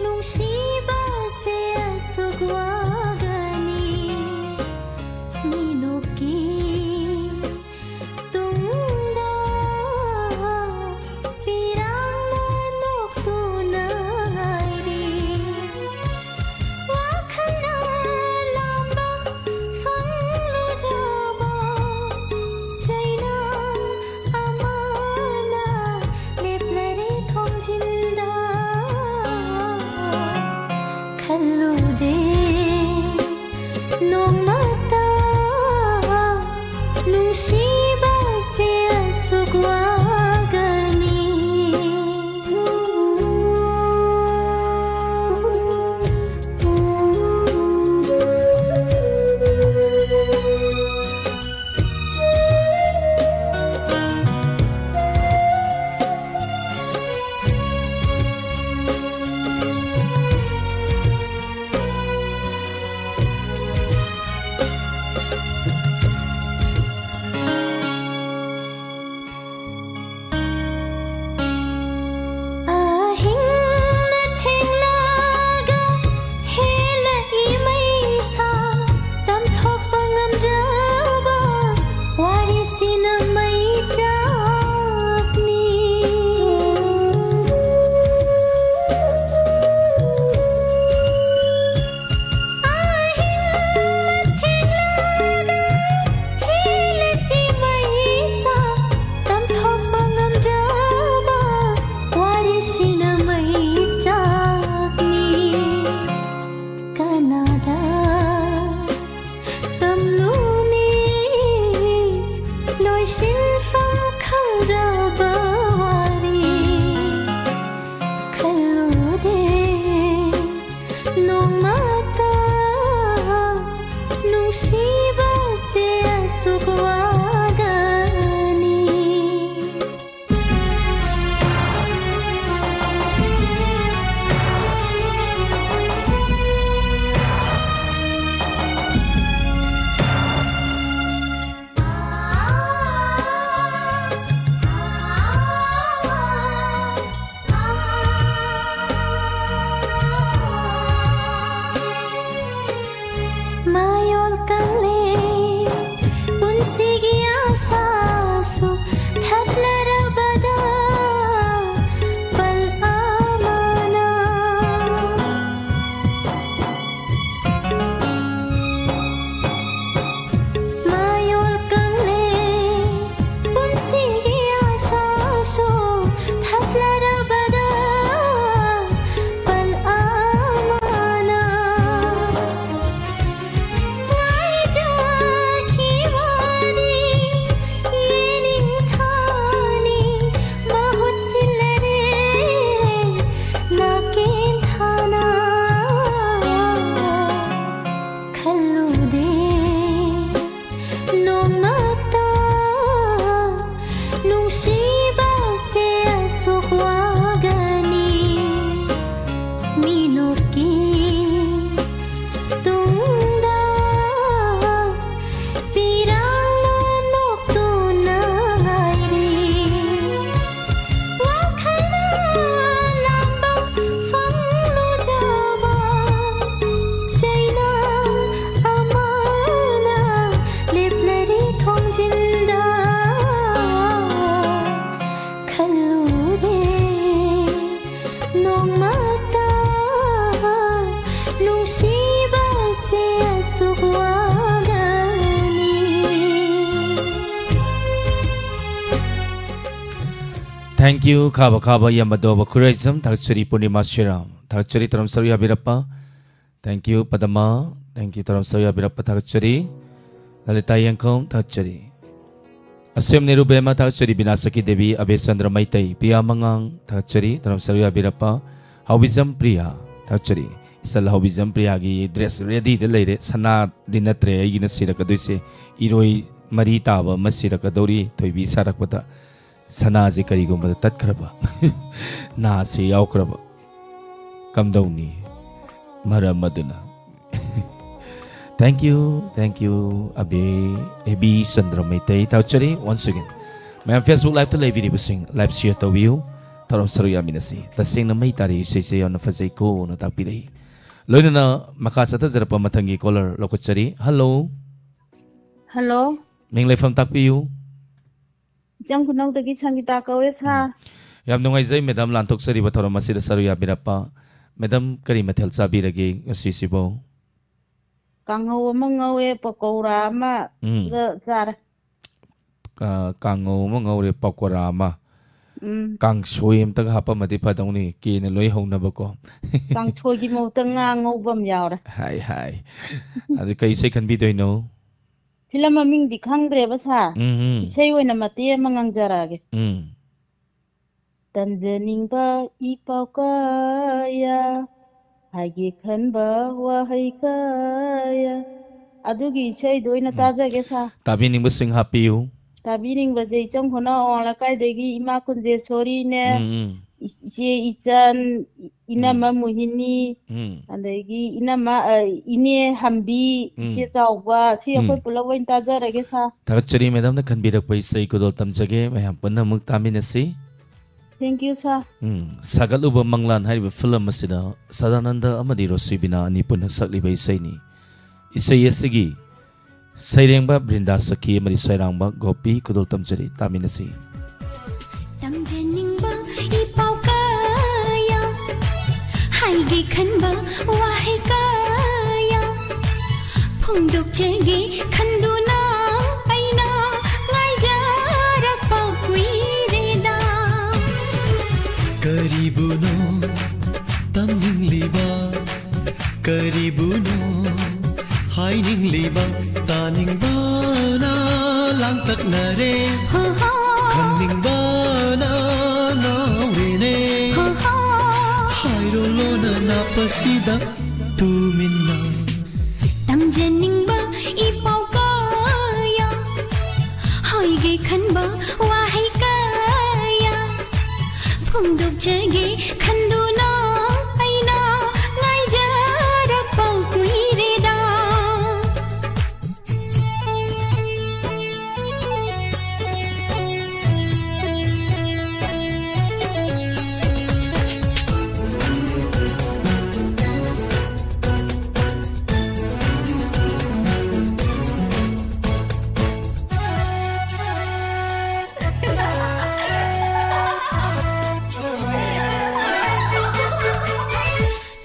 ꯅꯨꯡꯁꯤꯕꯁꯦ ꯑꯁꯨꯛ ꯋꯥꯒꯅꯤ꯫ ꯃꯤꯅꯣꯛꯀꯤ ꯇꯨꯡꯗ ꯄꯤꯔꯥꯡꯅ ꯅꯣꯛꯇꯨꯅ ꯉꯥꯏꯔꯤ꯫ ꯋꯥꯈꯜꯅ ꯂꯥꯝꯕ ꯐꯪꯂꯨꯗ꯭ꯔꯕ ꯆꯩꯅꯥ ꯑꯃꯅ ꯂꯦꯞꯂꯔꯦ ꯊꯣꯡꯖꯤꯟꯗ꯫ ꯈꯜꯂꯨꯗꯦ ꯅꯣꯡꯃꯇ ꯅꯨꯡꯁꯤꯕꯁꯦ ꯑꯁꯨꯛ ꯋꯥꯒꯅꯤ꯫ ꯅꯨꯡꯁꯤꯕꯁꯦ ꯑꯁꯨꯛ ꯋꯥꯒꯅꯤ꯫ ꯃꯌꯣꯜ ꯀꯪꯂꯦ ꯄꯨꯟꯁꯤꯒꯤ ꯑꯥꯁꯥꯁꯨ ꯊꯠꯂꯔꯕꯗ ꯄꯜ ꯑꯃꯅ꯫ ꯃꯌꯣꯜ ꯀꯪꯂꯦ ꯄꯨꯟꯁꯤꯒꯤ ꯑꯥꯁꯥꯁꯨ ꯊꯠꯂꯔꯕꯗ ꯄꯜ ꯑꯃꯅ꯫ ꯉꯥꯏꯖꯈꯤꯕꯅꯤ ꯌꯦꯅꯤꯡꯊꯥꯅꯤ ꯃꯍꯨꯠ ꯁꯤꯜꯂꯔꯦ ꯅꯥꯀꯦꯟꯊꯥꯅ꯫ ꯈꯜꯂꯨꯗꯦ ꯅꯣꯡꯃꯇ ꯅꯨꯡꯁꯤꯕꯁꯦ ꯑꯁꯨꯛ ꯋꯥꯒꯅꯤ꯫ ꯃꯤꯅꯣꯛꯀꯤ ꯇꯨꯡꯗ ꯄꯤꯔꯥꯡꯅ ꯅꯣꯛꯇꯨꯅ ꯉꯥꯏꯔꯤ꯫ ꯋꯥꯈꯜꯅ ꯂꯥꯝꯕ ꯐꯪꯂꯨꯗ꯭ꯔꯕ ꯆꯩꯅꯥ ꯑꯃꯅ ꯂꯦꯞꯂꯔꯤ ꯊꯣꯡꯖꯤꯟꯗ꯫ ꯈꯜꯂꯨꯗꯦ ꯅꯣꯡꯃꯇ ꯅꯨꯡꯁꯤꯕꯁꯦ ꯑꯁꯨꯛ ꯋꯥꯒꯅꯤ꯫ Thank you, ꯈꯥꯕ ꯈꯥꯕ ꯌꯥꯝꯕꯗꯣꯕ ꯈꯨꯔꯥꯏꯖꯝ, ꯊꯥꯒꯠꯆꯔꯤ ꯄꯨꯔꯅꯤꯃꯥ ꯁꯤꯔꯥꯝ, ꯊꯥꯒꯠꯆꯔꯤ ꯇꯔꯝ ꯁꯔꯨ ꯌꯥꯕꯤꯔꯛꯄ꯫ Thank you, ꯄꯗꯃꯥ, thank you, ꯇꯔꯝ ꯁꯔꯨ ꯌꯥꯕꯤꯔꯛꯄ, ꯊꯥꯒꯠꯆꯔꯤ꯫ ꯂꯂꯤꯇꯥ ꯌꯦꯡꯈꯣꯝ, ꯊꯥꯒꯠꯆꯔꯤ꯫ ꯑꯁꯦꯝ ꯅꯤꯔꯨ ꯕꯦꯝꯃ, ꯊꯥꯒꯠꯆꯔꯤ꯫ ꯕꯤꯅꯥꯁꯀꯤ ꯗꯦꯕꯤ, ꯑꯕꯦꯆꯟꯗ꯭ꯔ ꯃꯩꯇꯩ, ꯄꯤꯌꯥ ꯃꯉꯥꯡ, ꯊꯥꯒꯠꯆꯔꯤ, ꯇꯔꯝ ꯁꯔꯨ ꯌꯥꯕꯤꯔꯛꯄ꯫ ꯍꯥꯎꯕꯤꯖꯝ ꯄ꯭ꯔꯤꯌꯥ, ꯊꯥꯒꯠꯆꯔꯤ꯫ ꯏꯆꯜ ꯍꯥꯎꯕꯤ ꯖꯝꯄ꯭ꯔꯤꯌꯥꯒꯤ dress readyꯗ ꯂꯩꯔꯦ꯫ ꯁꯅꯥꯗꯤ ꯅꯠꯇ꯭ꯔꯦ ꯑꯩꯒꯤꯅ ꯁꯤꯔꯛꯀꯗꯣꯏꯁꯦ, ꯏꯔꯣꯏ ꯃꯔꯤ ꯇꯥꯕ ꯑꯃ ꯁꯤꯔꯛꯀꯗꯧꯔꯤ꯫ ꯊꯣꯏꯕꯤ ꯁꯥꯔꯛꯄꯗ ꯁꯅꯥꯁꯦ ꯀꯔꯤꯒꯨꯝꯕꯗ ꯇꯠꯈ꯭ꯔꯕ, ꯅꯥꯁꯦ ꯌꯥꯎꯈ꯭ꯔꯕ, ꯀꯝꯗꯧꯅꯤ? ꯃꯔꯝ ꯑꯗꯨꯅ꯫ Thank you, thank you, ꯑꯕꯦ, ꯑꯦꯕꯤ ꯆꯟꯗ꯭ꯔ ꯃꯩꯇꯩ꯫ ꯊꯥꯒꯠꯆꯔꯤ once again꯫ ꯃꯌꯥꯝ Facebook liveꯇ ꯂꯩꯕꯤꯔꯤꯕꯁꯤꯡ, live share ꯇꯧꯕꯤꯌꯨ꯫ ꯊꯧꯔꯝ ꯁꯔꯨꯛ ꯌꯥꯃꯤꯟꯅꯁꯤ꯫ ꯇꯁꯦꯡꯅ ꯃꯩ ꯇꯥꯔꯤ ꯏꯁꯩꯁꯦ ꯌꯥꯝꯅ ꯐꯖꯩꯀꯣꯅ ꯇꯥꯛꯄꯤꯔꯛꯏ꯫ ꯂꯣꯏꯅꯅ ꯃꯈꯥ ꯆꯠꯊꯖꯔꯛꯄ ꯃꯊꯪꯒꯤ caller ꯂꯧꯈꯠꯆꯔꯤ꯫ Hello꯫ Hello꯫ ꯃꯤꯡ ꯂꯩꯐꯝ ꯇꯥꯛꯄꯤꯌꯨ꯫ ꯏꯆꯝ ꯈꯨꯅꯧꯗꯒꯤ ꯁꯪꯒꯤꯇꯥ ꯀꯧꯋꯦ ꯁꯥꯔ꯫ ꯎꯝ꯫ ꯌꯥꯝ ꯅꯨꯡꯉꯥꯏꯖꯩ madam ꯂꯥꯟꯊꯣꯛꯆꯔꯤꯕ ꯊꯧꯔꯝ ꯑꯁꯤꯗ ꯁꯔꯨꯛ ꯌꯥꯕꯤꯔꯛꯄ꯫ Madam ꯀꯔꯤ ꯃꯊꯦꯜ ꯆꯥꯕꯤꯔꯒꯦ ꯉꯁꯤꯁꯤꯕꯨ? ꯀꯥꯡꯍꯧ ꯑꯃ ꯉꯧꯋꯦ, ꯄꯀꯧꯔꯥ ꯑꯃ ꯎꯝ꯫ ꯒ ꯆꯥꯔꯦ꯫ ꯑ, ꯀꯥꯡꯉꯧ ꯑꯃ ꯉꯧꯔꯦ, ꯄꯀꯧꯔꯥ ꯑꯃ꯫ ꯎꯝ꯫ ꯀꯥꯡꯁꯣꯏ ꯑꯝꯇꯒ ꯍꯥꯞꯄꯝꯃꯗꯤ ꯐꯗꯧꯅꯤ, ꯀꯦꯅ ꯂꯣꯏ ꯍꯧꯅꯕꯀꯣ꯫ ꯀꯥꯡꯁꯣꯏꯒꯤ ꯃꯍꯨꯠꯇ ꯉꯥ ꯉꯧꯕ ꯑꯃ ꯌꯥꯎꯔꯦ꯫ ꯍꯥꯏ, ꯍꯥꯏ꯫ ꯑꯗꯨ ꯀꯩ ꯏꯁꯩ ꯈꯟꯕꯤꯗꯣꯏꯅꯣ? ꯐꯤꯂꯝ ꯃꯃꯤꯡꯗꯤ ꯈꯪꯗ꯭ꯔꯦꯕ ꯁꯥꯔ꯫ ꯎꯝ, ꯎꯝ꯫ ꯏꯁꯩ ꯑꯣꯏꯅ ꯃꯇꯦꯛ ꯑꯃ ꯉꯪꯖꯔꯛꯑꯒꯦ꯫ ꯎꯝ꯫ ꯇꯝꯖꯅꯤꯡꯕ ꯏ ꯄꯥꯎ ꯀꯌꯥ, ꯍꯥꯏꯒꯦ ꯈꯟꯕ ꯋꯥꯍꯩ ꯀꯌꯥ꯫ ꯑꯗꯨꯒꯤ ꯏꯁꯩꯗꯣ ꯑꯣꯏꯅ ꯎꯝ꯫ ꯇꯥꯖꯒꯦ ꯁꯥꯔ꯫ ꯇꯥꯕꯤꯅꯤꯡꯕꯁꯤꯡ ꯍꯥꯞꯄꯤꯌꯨ꯫ ꯇꯥꯕꯤꯅꯤꯡꯕꯁꯦ ꯏꯆꯝ ꯈꯨꯅꯧ ꯑꯋꯥꯡ ꯂꯩꯀꯥꯏꯗꯒꯤ ꯏꯃꯥ ꯀꯨꯟꯖꯦꯁꯣꯔꯤꯅꯦ, ꯎꯝ, ꯎꯝ꯫ ꯏ-, ꯏꯆꯦ ꯏꯆꯟ, ꯏꯅꯝꯃ ꯎꯝ꯫ ꯃꯣꯍꯤꯅꯤ, ꯎꯝ꯫ ꯑꯗꯒꯤ ꯏꯅꯝꯃ, ꯑ, ꯏꯅꯦ ꯍꯝꯕꯤ, ꯎꯝ꯫ ꯏꯆꯦ ꯆꯥꯎꯕ, ꯁꯤ ꯑꯩꯈꯣꯏ ꯎꯝ꯫ ꯄꯨꯂꯞ ꯑꯣꯏꯅ ꯇꯥꯖꯔꯒꯦ ꯁꯥꯔ꯫ ꯊꯥꯒꯠꯆꯔꯤ madamꯅ ꯈꯟꯕꯤꯔꯛꯄ ꯏꯁꯩ ꯈꯨꯗꯣꯜ ꯇꯝꯖꯒꯦ, ꯃꯌꯥꯝ ꯄꯨꯟꯅ ꯑꯃꯨꯛ ꯇꯥꯃꯤꯟꯅꯁꯤ꯫ Thank you, sir꯫ ꯎꯝ, ꯁꯥꯒꯠꯂꯨꯕ ꯃꯪꯂꯥꯟ ꯍꯥꯏꯔꯤꯕ ꯐꯤꯂꯝ ꯑꯁꯤꯗ ꯁꯗꯥꯅꯟꯗ ꯑꯃꯗꯤ ꯔꯣꯁꯤꯕꯤꯅꯥ ꯑꯅꯤ ꯄꯨꯟꯅ ꯁꯛꯂꯤꯕ ꯏꯁꯩꯅꯤ꯫ ꯏꯁꯩ ꯑꯁꯤꯒꯤ ꯁꯩꯔꯦꯡꯕ ꯕ꯭ꯔꯤꯟꯗꯥ ꯁꯈꯤ ꯑꯃꯗꯤ ꯁꯩꯔꯥꯡꯕ ꯒꯣꯄꯤ꯫ ꯈꯨꯗꯣꯜ ꯇꯝꯖꯔꯤ, ꯇꯥꯃꯤꯟꯅꯁꯤ꯫ ꯇꯝꯖꯅꯤꯡꯕ ꯏ ꯄꯥꯎ ꯀꯌꯥ, ꯍꯥꯏꯒꯦ ꯈꯟꯕ ꯋꯥꯍꯩ ꯀꯌꯥ, ꯐꯣꯡꯗꯣꯛꯆꯒꯦ ꯈꯟꯗꯨꯅ ꯑꯩꯅ ꯉꯥꯏꯖꯔꯛꯄ ꯀꯨꯏꯔꯦꯗ꯫ ꯀꯔꯤꯕꯨꯅꯣ ꯇꯝꯅꯤꯡꯂꯤꯕ, ꯀꯔꯤꯕꯨꯅꯣ ꯍꯥꯏꯅꯤꯡꯂꯤꯕ, ꯇꯥꯅꯤꯡꯕꯅ ꯂꯥꯡꯇꯛꯅꯔꯦ, ꯍꯣ ꯍꯣ꯫ ꯈꯪꯅꯤꯡꯕꯅ ꯉꯥꯎꯔꯦꯅꯦ, ꯍꯣ ꯍꯣ꯫ ꯍꯥꯏꯔꯣ ꯂꯣꯟꯅ ꯅꯥꯄ ꯑꯁꯤꯗ ꯇꯨꯃꯤꯟꯅ ꯇꯝꯖꯅꯤꯡꯕ ꯏꯄꯥꯎ ꯀꯌꯥ, ꯍꯥꯏꯒꯦ ꯈꯟꯕ ꯋꯥꯍꯩ ꯀꯌꯥ ꯐꯣꯡꯗꯣꯛꯆꯒꯦ ꯈꯟꯗꯨꯅ ꯑꯩꯅ ꯉꯥꯏꯖꯔꯛꯄ ꯀꯨꯏꯔꯦꯗ꯫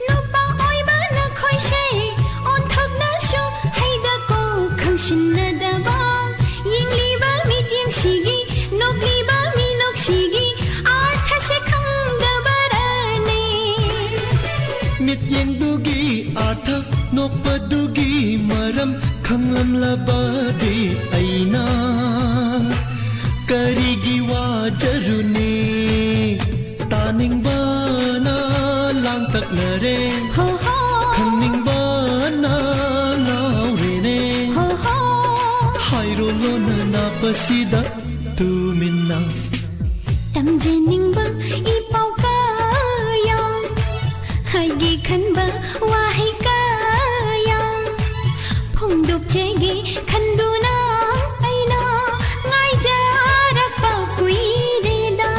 ꯅꯨꯄꯥ ꯑꯣꯏꯕ ꯅꯈꯣꯏꯁꯦ ꯑꯣꯟꯊꯣꯛꯅꯁꯨ ꯍꯩꯗꯀꯣ, ꯈꯪꯁꯤꯟꯅꯗꯕ ꯌꯦꯡꯂꯤꯕ ꯃꯤꯠꯌꯦꯡꯁꯤꯒꯤ, ꯅꯣꯛꯂꯤꯕ ꯃꯤꯅꯣꯛꯁꯤꯒꯤ ꯑꯥꯔꯊꯁꯦ ꯈꯪꯗꯕꯔꯅꯦ? ꯃꯤꯠꯌꯦꯡꯗꯨꯒꯤ ꯑꯥꯔꯊ, ꯅꯣꯛꯄꯗꯨꯒꯤ ꯃꯔꯝ ꯈꯪꯂꯝꯂꯕꯗꯤ ꯑꯩꯅ ꯀꯔꯤꯒꯤ ꯋꯥꯖꯔꯨꯅꯤ? ꯇꯥꯅꯤꯡꯕꯅ ꯂꯥꯡꯇꯛꯅꯔꯦ, ꯍꯣ ꯍꯣ꯫ ꯈꯪꯅꯤꯡꯕꯅ ꯉꯥꯎꯔꯦꯅꯦ꯫ ꯍꯣ ꯍꯣ꯫ ꯍꯥꯏꯔꯣ ꯂꯣꯟꯅ ꯅꯥꯞꯄꯁꯤꯗ ꯇꯨꯃꯤꯟꯅ꯫ ꯇꯝꯖꯅꯤꯡꯕ ꯏꯄꯥꯎ ꯀꯌꯥ, ꯍꯥꯏꯒꯦ ꯈꯟꯕ ꯋꯥꯍꯩ ꯀꯌꯥ ꯐꯣꯡꯗꯣꯛꯆꯒꯦ ꯈꯟꯗꯨꯅ ꯑꯩꯅ ꯉꯥꯏꯖꯔꯛꯄ ꯀꯨꯏꯔꯦꯗ꯫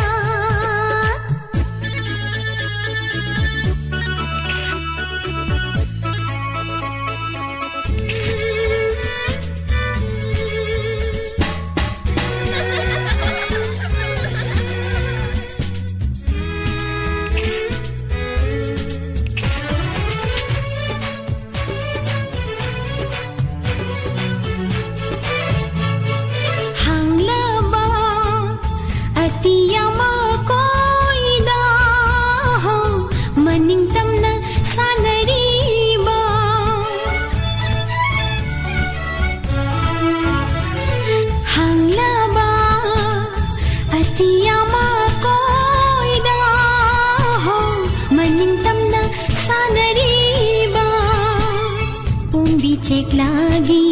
ꯒꯤ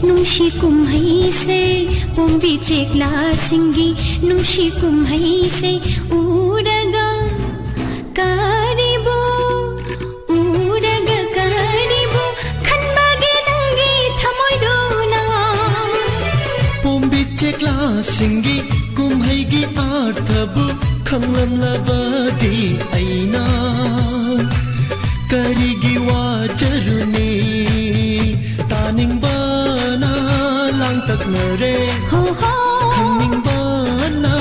ꯅꯨꯡꯁꯤ ꯀꯨꯝꯍꯩꯁꯦ, ꯄꯣꯝꯕꯤ ꯆꯦꯛꯂꯥꯁꯤꯡꯒꯤ ꯅꯨꯡꯁꯤ ꯀꯨꯝꯍꯩꯁꯦ ꯎꯔꯒ ꯀꯔꯤꯕꯨ, ꯎꯔꯒ ꯀꯔꯤꯕꯨ ꯈꯟꯕꯒꯦ ꯅꯪꯒꯤ ꯊꯃꯣꯏꯗꯨꯅ? ꯄꯣꯝꯕꯤ ꯆꯦꯛꯂꯥꯁꯤꯡꯒꯤ ꯀꯨꯝꯍꯩꯒꯤ ꯑꯥꯔꯊꯕꯨ ꯈꯪꯂꯝꯂꯕꯗꯤ ꯑꯩꯅ ꯀꯔꯤꯒꯤ ꯋꯥꯖꯔꯨꯅꯤ? ꯇꯥꯅꯤꯡꯕꯅ ꯂꯥꯡꯇꯛꯅꯔꯦ, ꯍꯣ ꯍꯣ꯫ ꯈꯪꯅꯤꯡꯕꯅ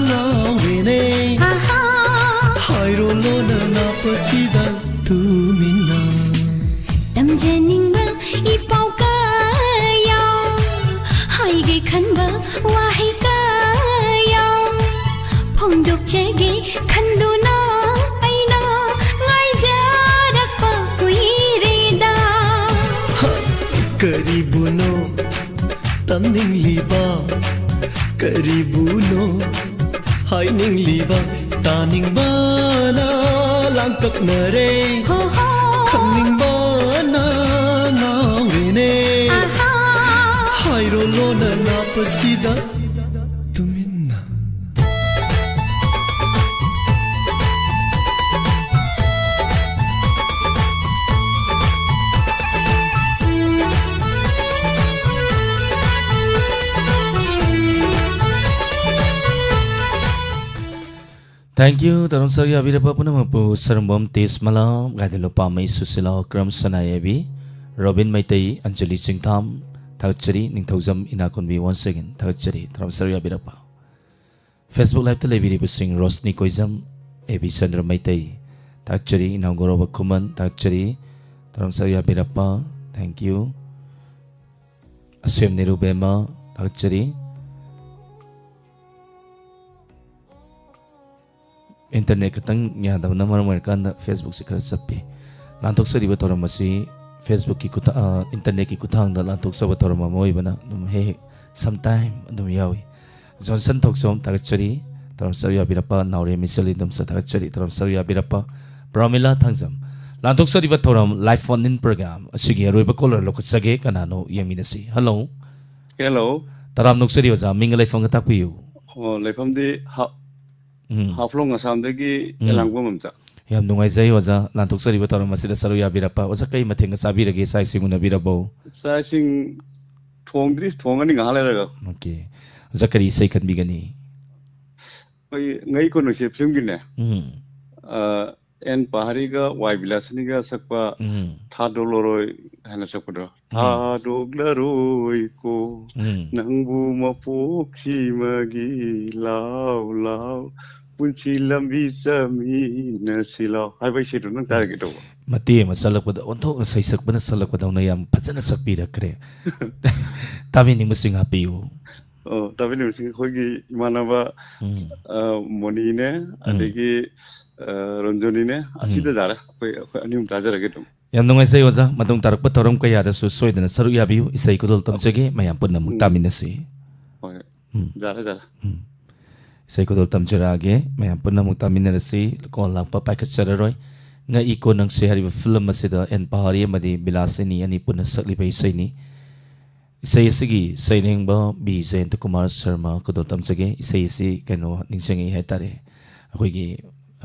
ꯉꯥꯎꯔꯦꯅꯦ꯫ ꯑꯍꯥ꯫ ꯍꯥꯏꯔꯣ ꯂꯣꯟꯅ ꯅꯥꯞꯄꯁꯤꯗ ꯇꯨꯃꯤꯟꯅ꯫ ꯇꯝꯖꯅꯤꯡꯕ ꯏꯄꯥꯎ ꯀꯌꯥ, ꯍꯥꯏꯒꯦ ꯈꯟꯕ ꯋꯥꯍꯩ ꯀꯌꯥ ꯐꯣꯡꯗꯣꯛꯆꯒꯦ ꯈꯟꯗꯨꯅ ꯑꯩꯅ ꯉꯥꯏꯖꯔꯛꯄ ꯀꯨꯏꯔꯦꯗ꯫ ꯍ, ꯀꯔꯤꯕꯨꯅꯣ ꯇꯝꯅꯤꯡꯂꯤꯕ? ꯀꯔꯤꯕꯨꯅꯣ ꯍꯥꯏꯅꯤꯡꯂꯤꯕ? ꯇꯥꯅꯤꯡꯕꯅ ꯂꯥꯡꯇꯛꯅꯔꯦ, ꯍꯣ ꯍꯣ꯫ ꯈꯪꯅꯤꯡꯕꯅ ꯉꯥꯎꯔꯦꯅꯦ꯫ ꯑꯍꯥ꯫ ꯍꯥꯏꯔꯣ ꯂꯣꯟꯅ ꯅꯥꯞꯄꯁꯤꯗ ꯇꯨꯃꯤꯟꯅ꯫ Thank you. ꯇꯧꯔꯝ ꯁꯔꯨꯛ ꯌꯥꯕꯤꯔꯛꯄ ꯄꯨꯝꯅꯃꯛꯄꯨ ꯁꯔꯝꯕꯝ ꯇꯦꯖꯃꯂꯥ, ꯒꯥꯏꯗ ꯂꯨꯄꯥꯃꯩ ꯁꯨꯁꯤꯂꯥ, ꯀ꯭ꯔꯝ ꯁꯅꯥꯌꯥꯏꯕꯤ, ꯔꯣꯕꯤꯟ ꯃꯩꯇꯩ, ꯑꯟꯖꯂꯤ ꯆꯤꯡꯊꯥꯝ, ꯊꯥꯒꯠꯆꯔꯤ꯫ ꯅꯤꯡꯊꯧꯖꯝ ꯏꯅꯥꯀꯨꯟꯕꯤ, once again ꯊꯥꯒꯠꯆꯔꯤ꯫ ꯇꯧꯔꯝ ꯁꯔꯨꯛ ꯌꯥꯕꯤꯔꯛꯄ꯫ Facebook Live ꯇ ꯂꯩꯕꯤꯔꯤꯕꯁꯤꯡ, ꯔꯣꯁꯅꯤ ꯀꯣꯏꯖꯝ, ꯑꯦ ꯕꯤ ꯆꯟꯗ꯭ꯔ ꯃꯩꯇꯩ, ꯊꯥꯒꯠꯆꯔꯤ꯫ ꯏꯅꯥꯎ ꯒꯧꯔꯕ ꯈꯨꯃꯟ, ꯊꯥꯒꯠꯆꯔꯤ꯫ ꯇꯧꯔꯝ ꯁꯔꯨꯛ ꯌꯥꯕꯤꯔꯛꯄ, thank you꯫ ꯑꯁꯦꯝ ꯅꯤꯔꯨꯕꯦꯝꯃ, ꯊꯥꯒꯠꯆꯔꯤ꯫ ꯏꯟꯇꯔꯅꯦꯠ ꯈꯤꯇꯪ ꯌꯥꯗꯕꯅ ꯃꯔꯝ ꯑꯣꯏꯔꯀꯥꯟꯗ Facebook ꯁꯤ ꯈꯔ ꯆꯞꯄꯤ꯫ ꯂꯥꯟꯊꯣꯛꯆꯔꯤꯕ ꯊꯧꯔꯝ ꯑꯁꯤ Facebook ꯀꯤ ꯈꯨꯠꯊ-, ꯑ, ꯏꯟꯇꯔꯅꯦꯠꯀꯤ ꯈꯨꯠꯊꯥꯡꯗ ꯂꯥꯟꯊꯣꯛꯆꯕ ꯊꯧꯔꯝ ꯑꯃ ꯑꯣꯏꯕꯅ ꯑꯗꯨꯝ ꯍꯦꯛ ꯍꯦꯛ sometime ꯑꯗꯨꯝ ꯌꯥꯎꯏ꯫ ꯖꯣꯟꯁꯟ ꯊꯣꯛꯆꯣꯝ, ꯊꯥꯒꯠꯆꯔꯤ꯫ ꯊꯧꯔꯝ ꯁꯔꯨꯛ ꯌꯥꯕꯤꯔꯛꯄ ꯅꯥꯎꯔꯦꯝ ꯏꯆꯜ ꯏꯟꯗꯝꯁꯨ ꯊꯥꯒꯠꯆꯔꯤ꯫ ꯊꯧꯔꯝ ꯁꯔꯨꯛ ꯌꯥꯕꯤꯔꯛꯄ ꯄ꯭ꯔꯃꯤꯂꯥ ꯊꯥꯡꯖꯝ, ꯂꯥꯟꯊꯣꯛꯆꯔꯤꯕ ꯊꯧꯔꯝ Live Phone In Program ꯑꯁꯤꯒꯤ ꯑꯔꯣꯏꯕ caller ꯂꯧꯈꯠꯆꯒꯦ꯫ ꯀꯅꯥꯅꯣ ꯌꯦꯡꯃꯤꯟꯅꯁꯤ꯫ Hello꯫ Hello꯫ ꯇꯔꯥꯝꯅ ꯑꯣꯛꯆꯔꯤ ꯑꯣꯖꯥ, ꯃꯤꯡꯒ ꯂꯩꯐꯝꯒ ꯇꯥꯛꯄꯤꯌꯨ꯫ ꯑꯣ, ꯂꯩꯐꯝꯗꯤ ꯍꯥ-, ꯎꯝ꯫ ꯍꯥꯐꯂꯣꯡ ꯑꯁꯥꯝꯗꯒꯤ ꯎꯝ꯫ ꯑꯦꯂꯥꯡꯕꯝ ꯃꯝꯆꯥ꯫ ꯌꯥꯝ ꯅꯨꯡꯉꯥꯏꯖꯩ ꯑꯣꯖꯥ, ꯂꯥꯟꯊꯣꯛꯆꯔꯤꯕ ꯊꯧꯔꯝ ꯑꯁꯤꯗ ꯁꯔꯨꯛ ꯌꯥꯕꯤꯔꯛꯄ꯫ ꯑꯣꯖꯥ, ꯀꯔꯤ ꯃꯊꯦꯜꯒ ꯆꯥꯕꯤꯔꯒꯦ? ꯆꯥꯛ ꯏꯁꯤꯡ ꯎꯅꯕꯤꯔꯕꯣ? ꯆꯥꯛ ꯏꯁꯤꯡ ꯊꯣꯡꯗ꯭ꯔꯤ, ꯊꯣꯡꯉꯅꯤ ꯉꯥꯏꯍꯥꯛ ꯂꯩꯔꯒ꯫ Okay꯫ ꯑꯣꯖꯥ, ꯀꯔꯤ ꯏꯁꯩ ꯈꯟꯕꯤꯒꯅꯤ? ꯑꯩꯈꯣꯏ ꯉꯩ ꯀꯣꯟꯅꯨꯡꯁꯤ ꯐꯤꯂꯝꯒꯤꯅꯦ꯫ ꯎꯝ꯫ ꯑ, ꯑꯦꯟ ꯄꯍꯥꯔꯤꯒ ꯋꯥꯏ ꯕꯤꯂꯥꯁꯤꯅꯤꯒ ꯁꯛꯄ ꯎꯝ꯫ ꯊꯥꯗꯣꯛꯂꯔꯣꯏ ꯍꯥꯏꯅ ꯁꯛꯄꯗꯣ꯫ ꯎꯝ꯫ ꯊꯥꯗꯣꯛꯂꯔꯣꯏꯀꯣ ꯎꯝ꯫ ꯅꯪꯕꯨ ꯃꯄꯣꯛꯁꯤꯃꯒꯤ ꯂꯥꯎ ꯂꯥꯎ ꯄꯨꯟꯁꯤ ꯂꯝꯕꯤ ꯆꯠꯃꯤꯟꯅꯁꯤ ꯂꯥꯎ ꯍꯥꯏꯕ ꯏꯁꯩꯗꯣ ꯅꯪ ꯎꯝ꯫ ꯇꯥꯔꯒꯦ ꯇꯧꯕ꯫ ꯃꯇꯦꯛ ꯑꯃ ꯆꯠꯂꯛꯄꯗ ꯑꯣꯟꯊꯣꯛꯅ ꯁꯩꯁꯛꯄꯅ ꯁꯛꯂꯛꯄꯗꯧꯅ ꯌꯥꯝ ꯐꯖꯅ ꯁꯛꯄꯤꯔꯛꯈ꯭ꯔꯦ꯫ ꯇꯥꯕꯤꯅꯤꯡꯕꯁꯤꯡ ꯍꯥꯞꯄꯤꯌꯨ꯫ ꯑꯣ, ꯇꯥꯕꯤꯅꯤꯡꯕꯁꯤꯡ ꯑꯩꯈꯣꯏꯒꯤ ꯏꯃꯥꯟꯅꯕ, ꯎꯝ꯫ ꯑ, ꯃꯣꯅꯤꯅꯦ, ꯎꯝ꯫ ꯑꯗꯒꯤ, ꯑ, ꯔꯟꯖꯨꯅꯤꯅꯦ, ꯎꯝ꯫ ꯑꯁꯤꯗ ꯌꯥꯔꯦ꯫ ꯑꯩꯈꯣꯏ, ꯑꯩꯈꯣꯏ ꯑꯅꯤ ꯑꯍꯨꯝ ꯇꯥꯖꯔꯒꯦ ꯑꯗꯨꯝ꯫ ꯌꯥꯝ ꯅꯨꯡꯉꯥꯏꯖꯩ ꯑꯣꯖꯥ꯫ ꯃꯇꯨꯡ ꯇꯥꯔꯛꯄ ꯊꯧꯔꯝ ꯀꯌꯥꯗꯁꯨ ꯁꯣꯏꯗꯅ ꯁꯔꯨꯛ ꯌꯥꯕꯤꯌꯨ꯫ ꯏꯁꯩ ꯈꯨꯗꯣꯜ ꯇꯝꯖꯒꯦ꯫ ꯃꯌꯥꯝ ꯄꯨꯝꯅꯃꯛ ꯎꯝ꯫ ꯇꯥꯃꯤꯟꯅꯁꯤ꯫ ꯍꯣꯏ꯫ ꯎꯝ꯫ ꯌꯥꯔꯦ, ꯌꯥꯔꯦ꯫ ꯎꯝ꯫ ꯏꯁꯩ ꯈꯨꯗꯣꯜ ꯇꯝꯖꯔꯛꯑꯒꯦ꯫ ꯃꯌꯥꯝ ꯄꯨꯝꯅꯃꯛ ꯇꯥꯃꯤꯟꯅꯔꯁꯤ꯫ ꯀꯣꯜ ꯂꯥꯛꯄ ꯄꯥꯏꯈꯠꯆꯔꯔꯣꯏ꯫ ꯉꯛꯏꯀꯣ ꯅꯪꯁꯦ ꯍꯥꯏꯔꯤꯕ ꯐꯤꯂꯝ ꯑꯁꯤꯗ ꯑꯦꯟ ꯄꯍꯥꯔꯤ ꯑꯃꯗꯤ ꯕꯤꯂꯥꯁꯤꯅꯤ ꯑꯅꯤ ꯄꯨꯟꯅ ꯁꯛꯂꯤꯕ ꯏꯁꯩꯅꯤ꯫ ꯏꯁꯩ ꯑꯁꯤꯒꯤ ꯁꯩꯔꯦꯡꯕ ꯕꯤ ꯖꯌꯟꯇ ꯀꯨꯃꯥꯔ ꯁꯔꯃ ꯈꯨꯗꯣꯜ ꯇꯝꯖꯒꯦ꯫ ꯏꯁꯩ ꯑꯁꯤ ꯀꯩꯅꯣ ꯅꯤꯡꯁꯤꯡꯉꯛꯏ ꯍꯥꯏꯇꯥꯔꯦ, ꯑꯩꯈꯣꯏꯒꯤ,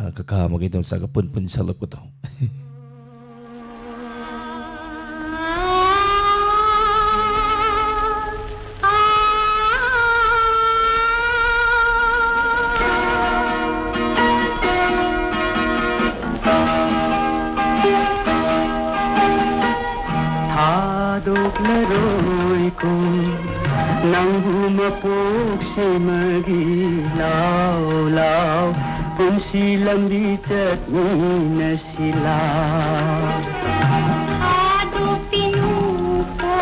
ꯑ, ꯀꯀꯥ ꯑꯃꯒ ꯏꯗꯣꯝꯆꯥꯒ ꯄꯨꯟ ꯄꯨꯟ ꯁꯛꯂꯛꯄꯗꯣ꯫ ꯊꯥꯗꯣꯛꯂꯔꯣꯏꯀꯣ ꯅꯪꯕꯨ ꯃꯄꯣꯛꯁꯤꯃꯒꯤ ꯂꯥꯎ ꯂꯥꯎ ꯄꯨꯟꯁꯤ ꯂꯝꯕꯤ ꯆꯠꯃꯤꯟꯅꯁꯤ ꯂꯥꯎ꯫ ꯊꯥꯗꯣꯛꯄꯤꯅꯨꯀꯣ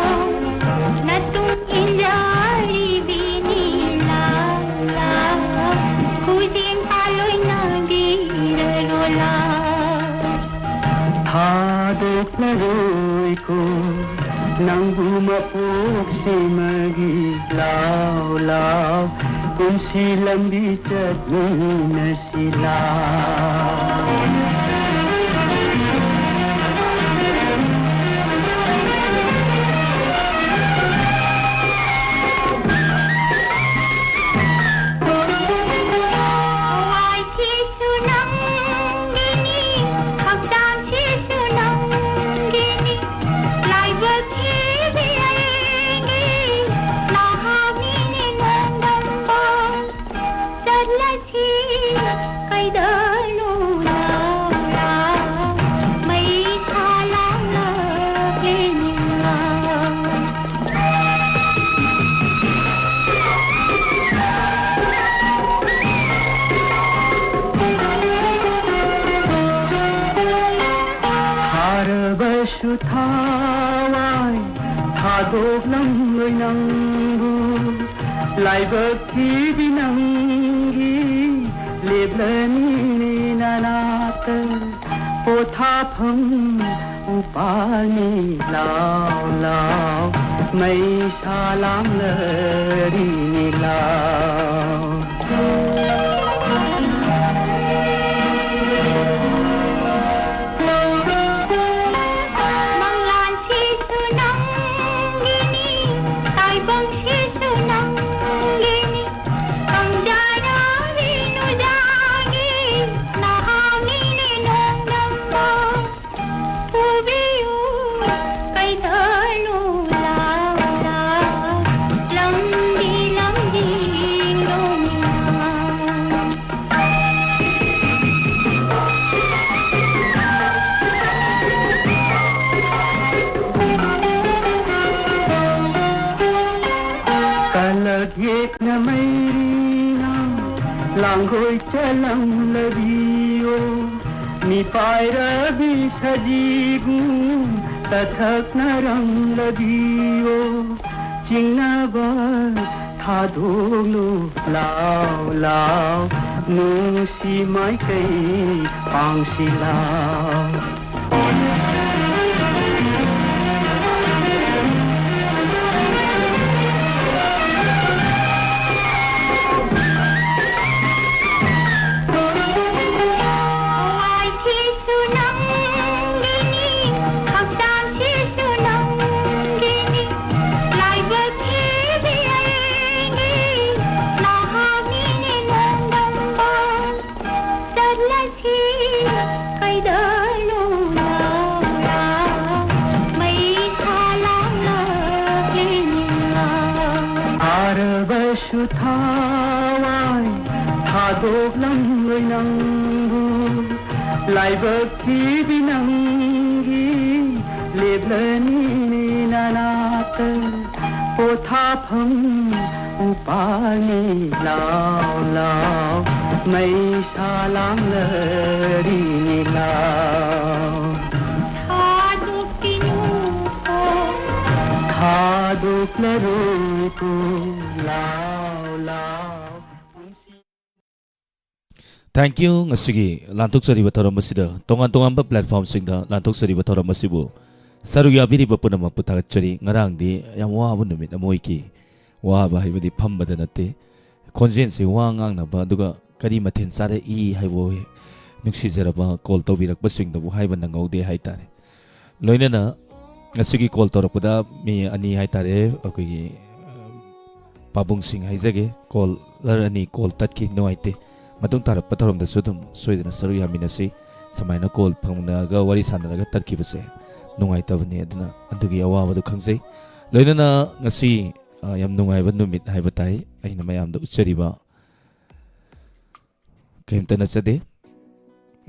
ꯅꯇꯨꯡ ꯏꯟꯖꯔꯤꯕꯤꯅꯤ ꯂꯥꯎ ꯂꯥꯎ ꯈꯨꯖꯤꯡ ꯄꯥꯜꯂꯣꯏꯅꯕꯤꯔꯔꯣ ꯂꯥꯎ꯫ ꯊꯥꯗꯣꯛꯂꯔꯣꯏꯀꯣ ꯅꯪꯕꯨ ꯃꯄꯣꯛꯁꯤꯃꯒꯤ ꯂꯥꯎ ꯂꯥꯎ ꯄꯨꯟꯁꯤ ꯂꯝꯕꯤ ꯆꯠꯃꯤꯟꯅꯁꯤ ꯂꯥꯎ꯫ ꯊꯥꯗꯣꯛꯂꯝꯂꯣꯏ ꯅꯪꯕꯨ ꯂꯥꯏꯕꯛ ꯊꯤꯕꯤ ꯅꯪꯒꯤ ꯂꯦꯞꯂꯅꯤꯅꯦ ꯅꯅꯥꯛꯇ ꯄꯣꯊꯥꯐꯝ ꯎꯄꯥꯜꯅꯤ ꯂꯥꯎ ꯂꯥꯎ ꯃꯩꯁꯥ ꯂꯥꯡꯂꯔꯤꯅꯤ ꯂꯥꯎ. ꯃꯪꯂꯥꯟꯁꯤꯁꯨ ꯅꯪꯒꯤꯅꯤ, ꯇꯥꯏꯕꯪꯁꯤꯁꯨ ꯅꯪꯒꯤꯅꯤ, ꯀꯝꯖꯥꯅ ꯔꯤꯅꯨꯖꯥꯒꯤ ꯅꯍꯥꯅꯤꯅꯦ ꯅꯣꯡꯗꯝꯕ. ꯄꯨꯕꯤꯌꯨ ꯀꯩꯊꯦꯜꯂꯨ ꯂꯥꯎ ꯂꯥꯎ, ꯂꯝꯕꯤ ꯂꯝꯕꯤ ꯂꯣꯝꯂꯥꯎ. ꯀꯂꯛ ꯌꯦꯛꯅ ꯃꯩꯔꯤꯅ ꯂꯥꯡꯒꯣꯏ ꯆꯂꯝꯂꯕꯤꯌꯣ, ꯃꯤꯄꯥꯏꯔꯕꯤ ꯁꯖꯤꯕꯨ ꯇꯊꯛꯅꯔꯝꯂꯕꯤꯌꯣ, ꯆꯤꯡꯅꯕ ꯊꯥꯗꯣꯛꯂꯨ ꯂꯥꯎ ꯂꯥꯎ, ꯅꯨꯡꯁꯤ ꯃꯥꯏꯀꯩ ꯄꯥꯡꯁꯤ ꯂꯥꯎ. ꯍꯋꯥꯏꯁꯤꯁꯨ ꯅꯪꯒꯤꯅꯤ, ꯍꯛꯆꯥꯡꯁꯤꯁꯨ ꯅꯪꯒꯤꯅꯤ, ꯂꯥꯏꯕꯛ ꯊꯤꯕꯤ ꯑꯩꯒꯤ ꯅꯍꯥꯛꯅꯤꯅꯦ ꯅꯣꯡꯗꯝꯕ. ꯆꯠꯂꯁꯤ ꯀꯩꯗꯧꯅꯨ ꯂꯥꯎꯔ, ꯃꯩ ꯊꯥꯂꯥꯡꯂꯛꯂꯤꯅꯤꯅ. ꯊꯥꯔꯕꯁꯨ ꯊꯋꯥꯏ ꯊꯥꯗꯣꯛꯂꯝꯂꯣꯏ ꯅꯪꯕꯨ, ꯂꯥꯏꯕꯛ ꯊꯤꯕꯤ ꯅꯪꯒꯤ ꯂꯦꯞꯂꯅꯤꯅꯦ ꯅꯅꯥꯛꯇ. ꯄꯣꯊꯥꯐꯝ ꯎꯄꯥꯜꯅꯤ ꯂꯥꯎ ꯂꯥꯎ, ꯃꯩꯁꯥ ꯂꯥꯡꯂꯔꯤꯅꯤ ꯂꯥꯎ. ꯊꯥꯗꯣꯛꯄꯤꯅꯨꯀꯣ. ꯊꯥꯗꯣꯛꯂꯔꯣꯏꯀꯣ, ꯂꯥꯎ, ꯂꯥꯎ꯫ Thank you꯫ ꯉꯁꯤꯒꯤ ꯂꯥꯟꯊꯣꯛꯆꯔꯤꯕ ꯊꯧꯔꯝ ꯑꯁꯤꯗ, ꯇꯣꯉꯥꯟ ꯇꯣꯉꯥꯟꯕ platformꯁꯤꯡꯗ ꯂꯥꯟꯊꯣꯛꯆꯔꯤꯕ ꯊꯧꯔꯝ ꯑꯁꯤꯕꯨ ꯁꯔꯨꯛ ꯌꯥꯕꯤꯔꯤꯕ ꯄꯨꯝꯅꯃꯛꯄꯨ ꯊꯥꯒꯠꯆꯔꯤ꯫ ꯉꯔꯥꯡꯗꯤ ꯌꯥꯝ ꯋꯥꯕ ꯅꯨꯃꯤꯠ ꯑꯃ ꯑꯣꯏꯈꯤ꯫ ꯋꯥꯕ ꯍꯥꯏꯕꯗꯤ ꯐꯝꯕꯗ ꯅꯠꯇꯦ, ꯈꯣꯟꯖꯦꯜꯁꯤ ꯋꯥ ꯉꯥꯡꯅꯕ, ꯑꯗꯨꯒ ꯀꯔꯤ ꯃꯊꯦꯜ ꯆꯥꯔꯛꯏ ꯍꯥꯏꯕ ꯅꯨꯡꯁꯤꯖꯔꯕ call ꯇꯧꯕꯤꯔꯛꯄꯁꯤꯡꯗꯕꯨ ꯍꯥꯏꯕ ꯅꯪꯍꯧꯗꯦ ꯍꯥꯏꯇꯥꯔꯦ꯫ ꯂꯣꯏꯅꯅ ꯉꯁꯤꯒꯤ call ꯇꯧꯔꯛꯄꯗ ꯃꯤ ꯑꯅꯤ ꯍꯥꯏꯇꯥꯔꯦ, ꯑꯩꯈꯣꯏꯒꯤ, ꯑ, ꯄꯥꯕꯨꯡꯁꯤꯡ ꯍꯥꯏꯖꯒꯦ, caller ꯑꯅꯤ call ꯇꯠꯈꯤ, ꯅꯨꯡꯉꯥꯏꯇꯦ꯫ ꯃꯇꯨꯡ ꯇꯥꯔꯛꯄ ꯊꯧꯔꯝꯗꯁꯨ ꯑꯗꯨꯝ ꯁꯣꯏꯗꯅ ꯁꯔꯨꯛ ꯌꯥꯃꯤꯟꯅꯁꯤ꯫ ꯁꯨꯃꯥꯏꯅ call ꯐꯪꯅꯔꯒ ꯋꯥꯔꯤ ꯁꯥꯟꯅꯔꯒ ꯇꯠꯈꯤꯕꯁꯦ ꯅꯨꯡꯉꯥꯏꯇꯕꯅꯤ, ꯑꯗꯨꯅ ꯑꯗꯨꯒꯤ ꯑꯋꯥꯕꯗꯨ ꯈꯪꯖꯩ꯫ ꯂꯣꯏꯅꯅ ꯉꯁꯤ, ꯑ, ꯌꯥꯝ ꯅꯨꯡꯉꯥꯏꯕ ꯅꯨꯃꯤꯠ ꯍꯥꯏꯕ ꯇꯥꯏ, ꯑꯩꯅ ꯃꯌꯥꯝꯗ ꯎꯠꯆꯔꯤꯕ ꯀꯔꯤꯝꯇ ꯅꯠꯆꯗꯦ꯫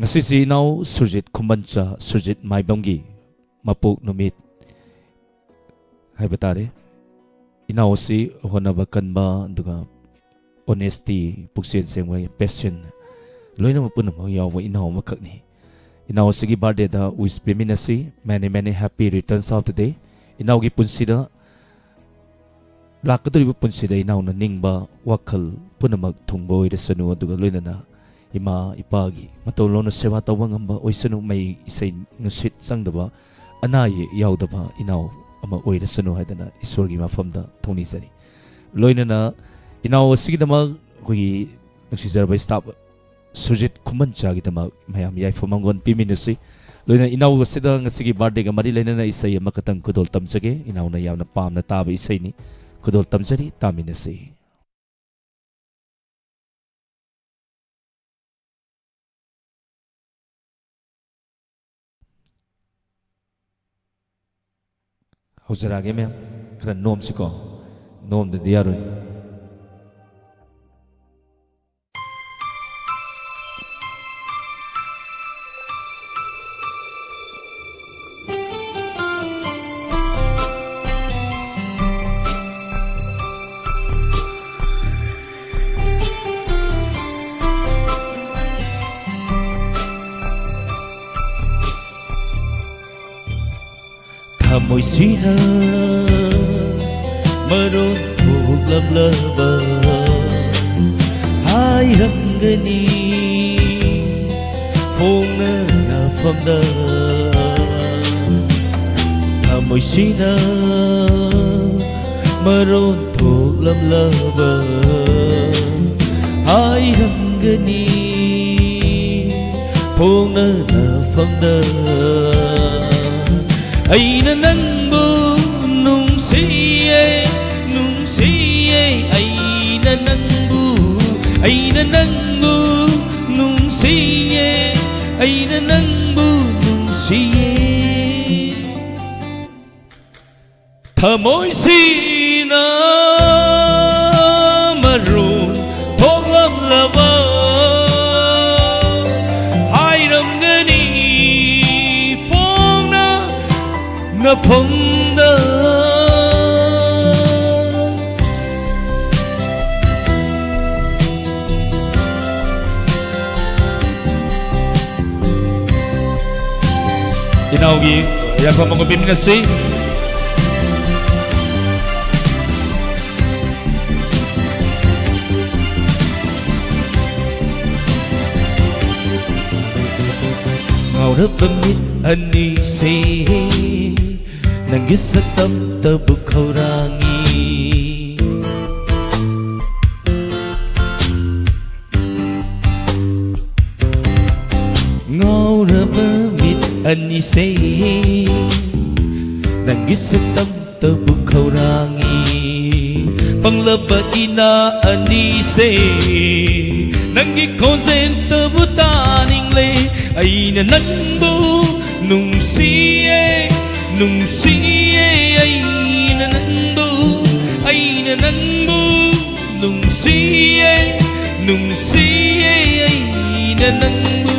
ꯉꯁꯤꯁꯤ ꯏꯅꯥꯎ ꯁꯨꯔꯖꯤꯠ ꯈꯨꯃꯟꯆꯥ, ꯁꯨꯔꯖꯤꯠ ꯃꯥꯏꯕꯝꯒꯤ ꯃꯄꯣꯛ ꯅꯨꯃꯤꯠ ꯍꯥꯏꯕ ꯇꯥꯔꯦ꯫ ꯏꯅꯥꯎ ꯑꯁꯤ ꯍꯣꯠꯅꯕ ꯀꯟꯕ, ꯑꯗꯨꯒ honesty, ꯄꯨꯛꯆꯦꯜ ꯁꯦꯡꯕ, passion, ꯂꯣꯏꯅꯃꯛ ꯄꯨꯝꯅꯃꯛ ꯌꯥꯎꯕ ꯏꯅꯥꯎ ꯑꯃꯈꯛꯅꯤ꯫ ꯏꯅꯥꯎ ꯑꯁꯤꯒꯤ birthdayꯗ wish ꯄꯤꯃꯤꯟꯅꯁꯤ꯫ Many, many happy returns of the day꯫ ꯏꯅꯥꯎꯒꯤ ꯄꯨꯟꯁꯤꯗ, ꯂꯥꯛꯀꯗꯧꯔꯤꯕ ꯄꯨꯟꯁꯤꯗ ꯏꯅꯥꯎꯅ ꯅꯤꯡꯕ ꯋꯥꯈꯜ ꯄꯨꯝꯅꯃꯛ ꯊꯨꯡꯕ ꯑꯣꯏꯔꯁꯅꯨ, ꯑꯗꯨꯒ ꯂꯣꯏꯅꯅ ꯏꯃꯥ ꯏꯄꯥꯒꯤ ꯃꯇꯧ ꯂꯣꯟꯅ ꯁꯦꯕꯥ ꯇꯧꯕ ꯉꯝꯕ ꯑꯣꯏꯁꯅꯨ, ꯃꯩ ꯏꯁꯩ ꯅꯨꯡꯁꯤꯠ ꯆꯪꯗꯕ, ꯑꯅꯥ ꯑꯌꯦꯛ ꯌꯥꯎꯗꯕ ꯏꯅꯥꯎ ꯑꯃ ꯑꯣꯏꯔꯁꯅꯨ ꯍꯥꯏꯗꯅ ꯏꯁꯣꯔꯒꯤ ꯃꯐꯝꯗ ꯊꯧꯅꯤꯖꯔꯤ꯫ ꯂꯣꯏꯅꯅ ꯏꯅꯥꯎ ꯑꯁꯤꯒꯤꯗꯃꯛ ꯑꯩꯈꯣꯏꯒꯤ ꯅꯨꯡꯁꯤꯖꯔꯕ staff ꯁꯨꯔꯖꯤꯠ ꯈꯨꯃꯟꯆꯥꯒꯤꯗꯃꯛ ꯃꯌꯥꯝ ꯌꯥꯏꯐ ꯃꯪꯒꯣꯜ ꯄꯤꯃꯤꯟꯅꯁꯤ꯫ ꯂꯣꯏꯅ ꯏꯅꯥꯎ ꯑꯁꯤꯗ ꯉꯁꯤꯒꯤ birthdayꯒ ꯃꯔꯤ ꯂꯩꯅꯅ ꯏꯁꯩ ꯑꯃꯈꯛꯇꯪ ꯈꯨꯗꯣꯜ ꯇꯝꯖꯒꯦ꯫ ꯏꯅꯥꯎꯅ ꯌꯥꯝꯅ ꯄꯥꯝꯅ ꯇꯥꯕ ꯏꯁꯩꯅꯤ꯫ ꯈꯨꯗꯣꯜ ꯇꯝꯖꯔꯤ, ꯇꯥꯃꯤꯟꯅꯁꯤ꯫ ꯍꯧꯖꯔꯛꯑꯒꯦ ꯃꯌꯥꯝ, ꯈꯔ ꯅꯣꯝꯁꯤꯀꯣ, ꯅꯣꯝꯗꯗꯤ ꯌꯥꯔꯣꯏ꯫ ꯊꯃꯣꯏꯁꯤꯅ ꯂꯝꯂꯕ ꯍꯥꯏꯔꯝꯒꯅꯤ ꯐꯣꯡꯅ ꯅꯐꯝꯗ꯫ ꯊꯃꯣꯏꯁꯤꯅ ꯃꯔꯣꯟ ꯊꯣꯛꯂꯝꯂꯕ ꯍꯥꯏꯔꯝꯒꯅꯤ ꯐꯣꯡꯅ ꯅꯐꯝꯗ꯫ ꯑꯩꯅ ꯅꯪꯕꯨ ꯅꯨꯡꯁꯤꯌꯦ, ꯅꯨꯡꯁꯤꯌꯦ, ꯑꯩꯅ ꯅꯪꯕꯨ, ꯑꯩꯅ ꯅꯪꯕꯨ ꯅꯨꯡꯁꯤꯌꯦ, ꯑꯩꯅ ꯅꯪꯕꯨ ꯅꯨꯡꯁꯤꯌꯦ꯫ ꯊꯃꯣꯏꯁꯤꯅ ꯃꯔꯣꯟ ꯊꯣꯛꯂꯝꯂꯕ ꯍꯥꯏꯔꯝꯒꯅꯤ ꯐꯣꯡꯅ ꯅꯐꯝꯗ꯫ ꯏꯅꯥꯎꯒꯤ ꯌꯥꯏꯐ ꯃꯉꯣꯟ ꯄꯤꯃꯤꯟꯅꯁꯤ꯫ ꯉꯥꯎꯔꯕ ꯃꯤꯠ ꯑꯅꯤꯁꯦ ꯅꯪꯒꯤ ꯁꯛꯇꯝꯇꯕꯨ ꯈꯧꯔꯥꯡꯉꯤ꯫ ꯉꯥꯎꯔꯕ ꯃꯤꯠ ꯑꯅꯤꯁꯦ ꯅꯪꯒꯤ ꯁꯛꯇꯝꯇꯕꯨ ꯈꯧꯔꯥꯡꯉꯤ꯫ ꯄꯪꯂꯕ ꯏꯅꯥ ꯑꯅꯤꯁꯦ ꯅꯪꯒꯤ ꯈꯣꯟꯖꯦꯜꯇꯕꯨ ꯇꯥꯅꯤꯡꯂꯦ꯫ ꯑꯩꯅ ꯅꯪꯕꯨ ꯅꯨꯡꯁꯤꯌꯦ, ꯅꯨꯡꯁꯤꯌꯦ, ꯑꯩꯅ ꯅꯪꯕꯨ, ꯑꯩꯅ ꯅꯪꯕꯨ ꯅꯨꯡꯁꯤꯌꯦ, ꯅꯨꯡꯁꯤꯌꯦ, ꯑꯩꯅ ꯅꯪꯕꯨ꯫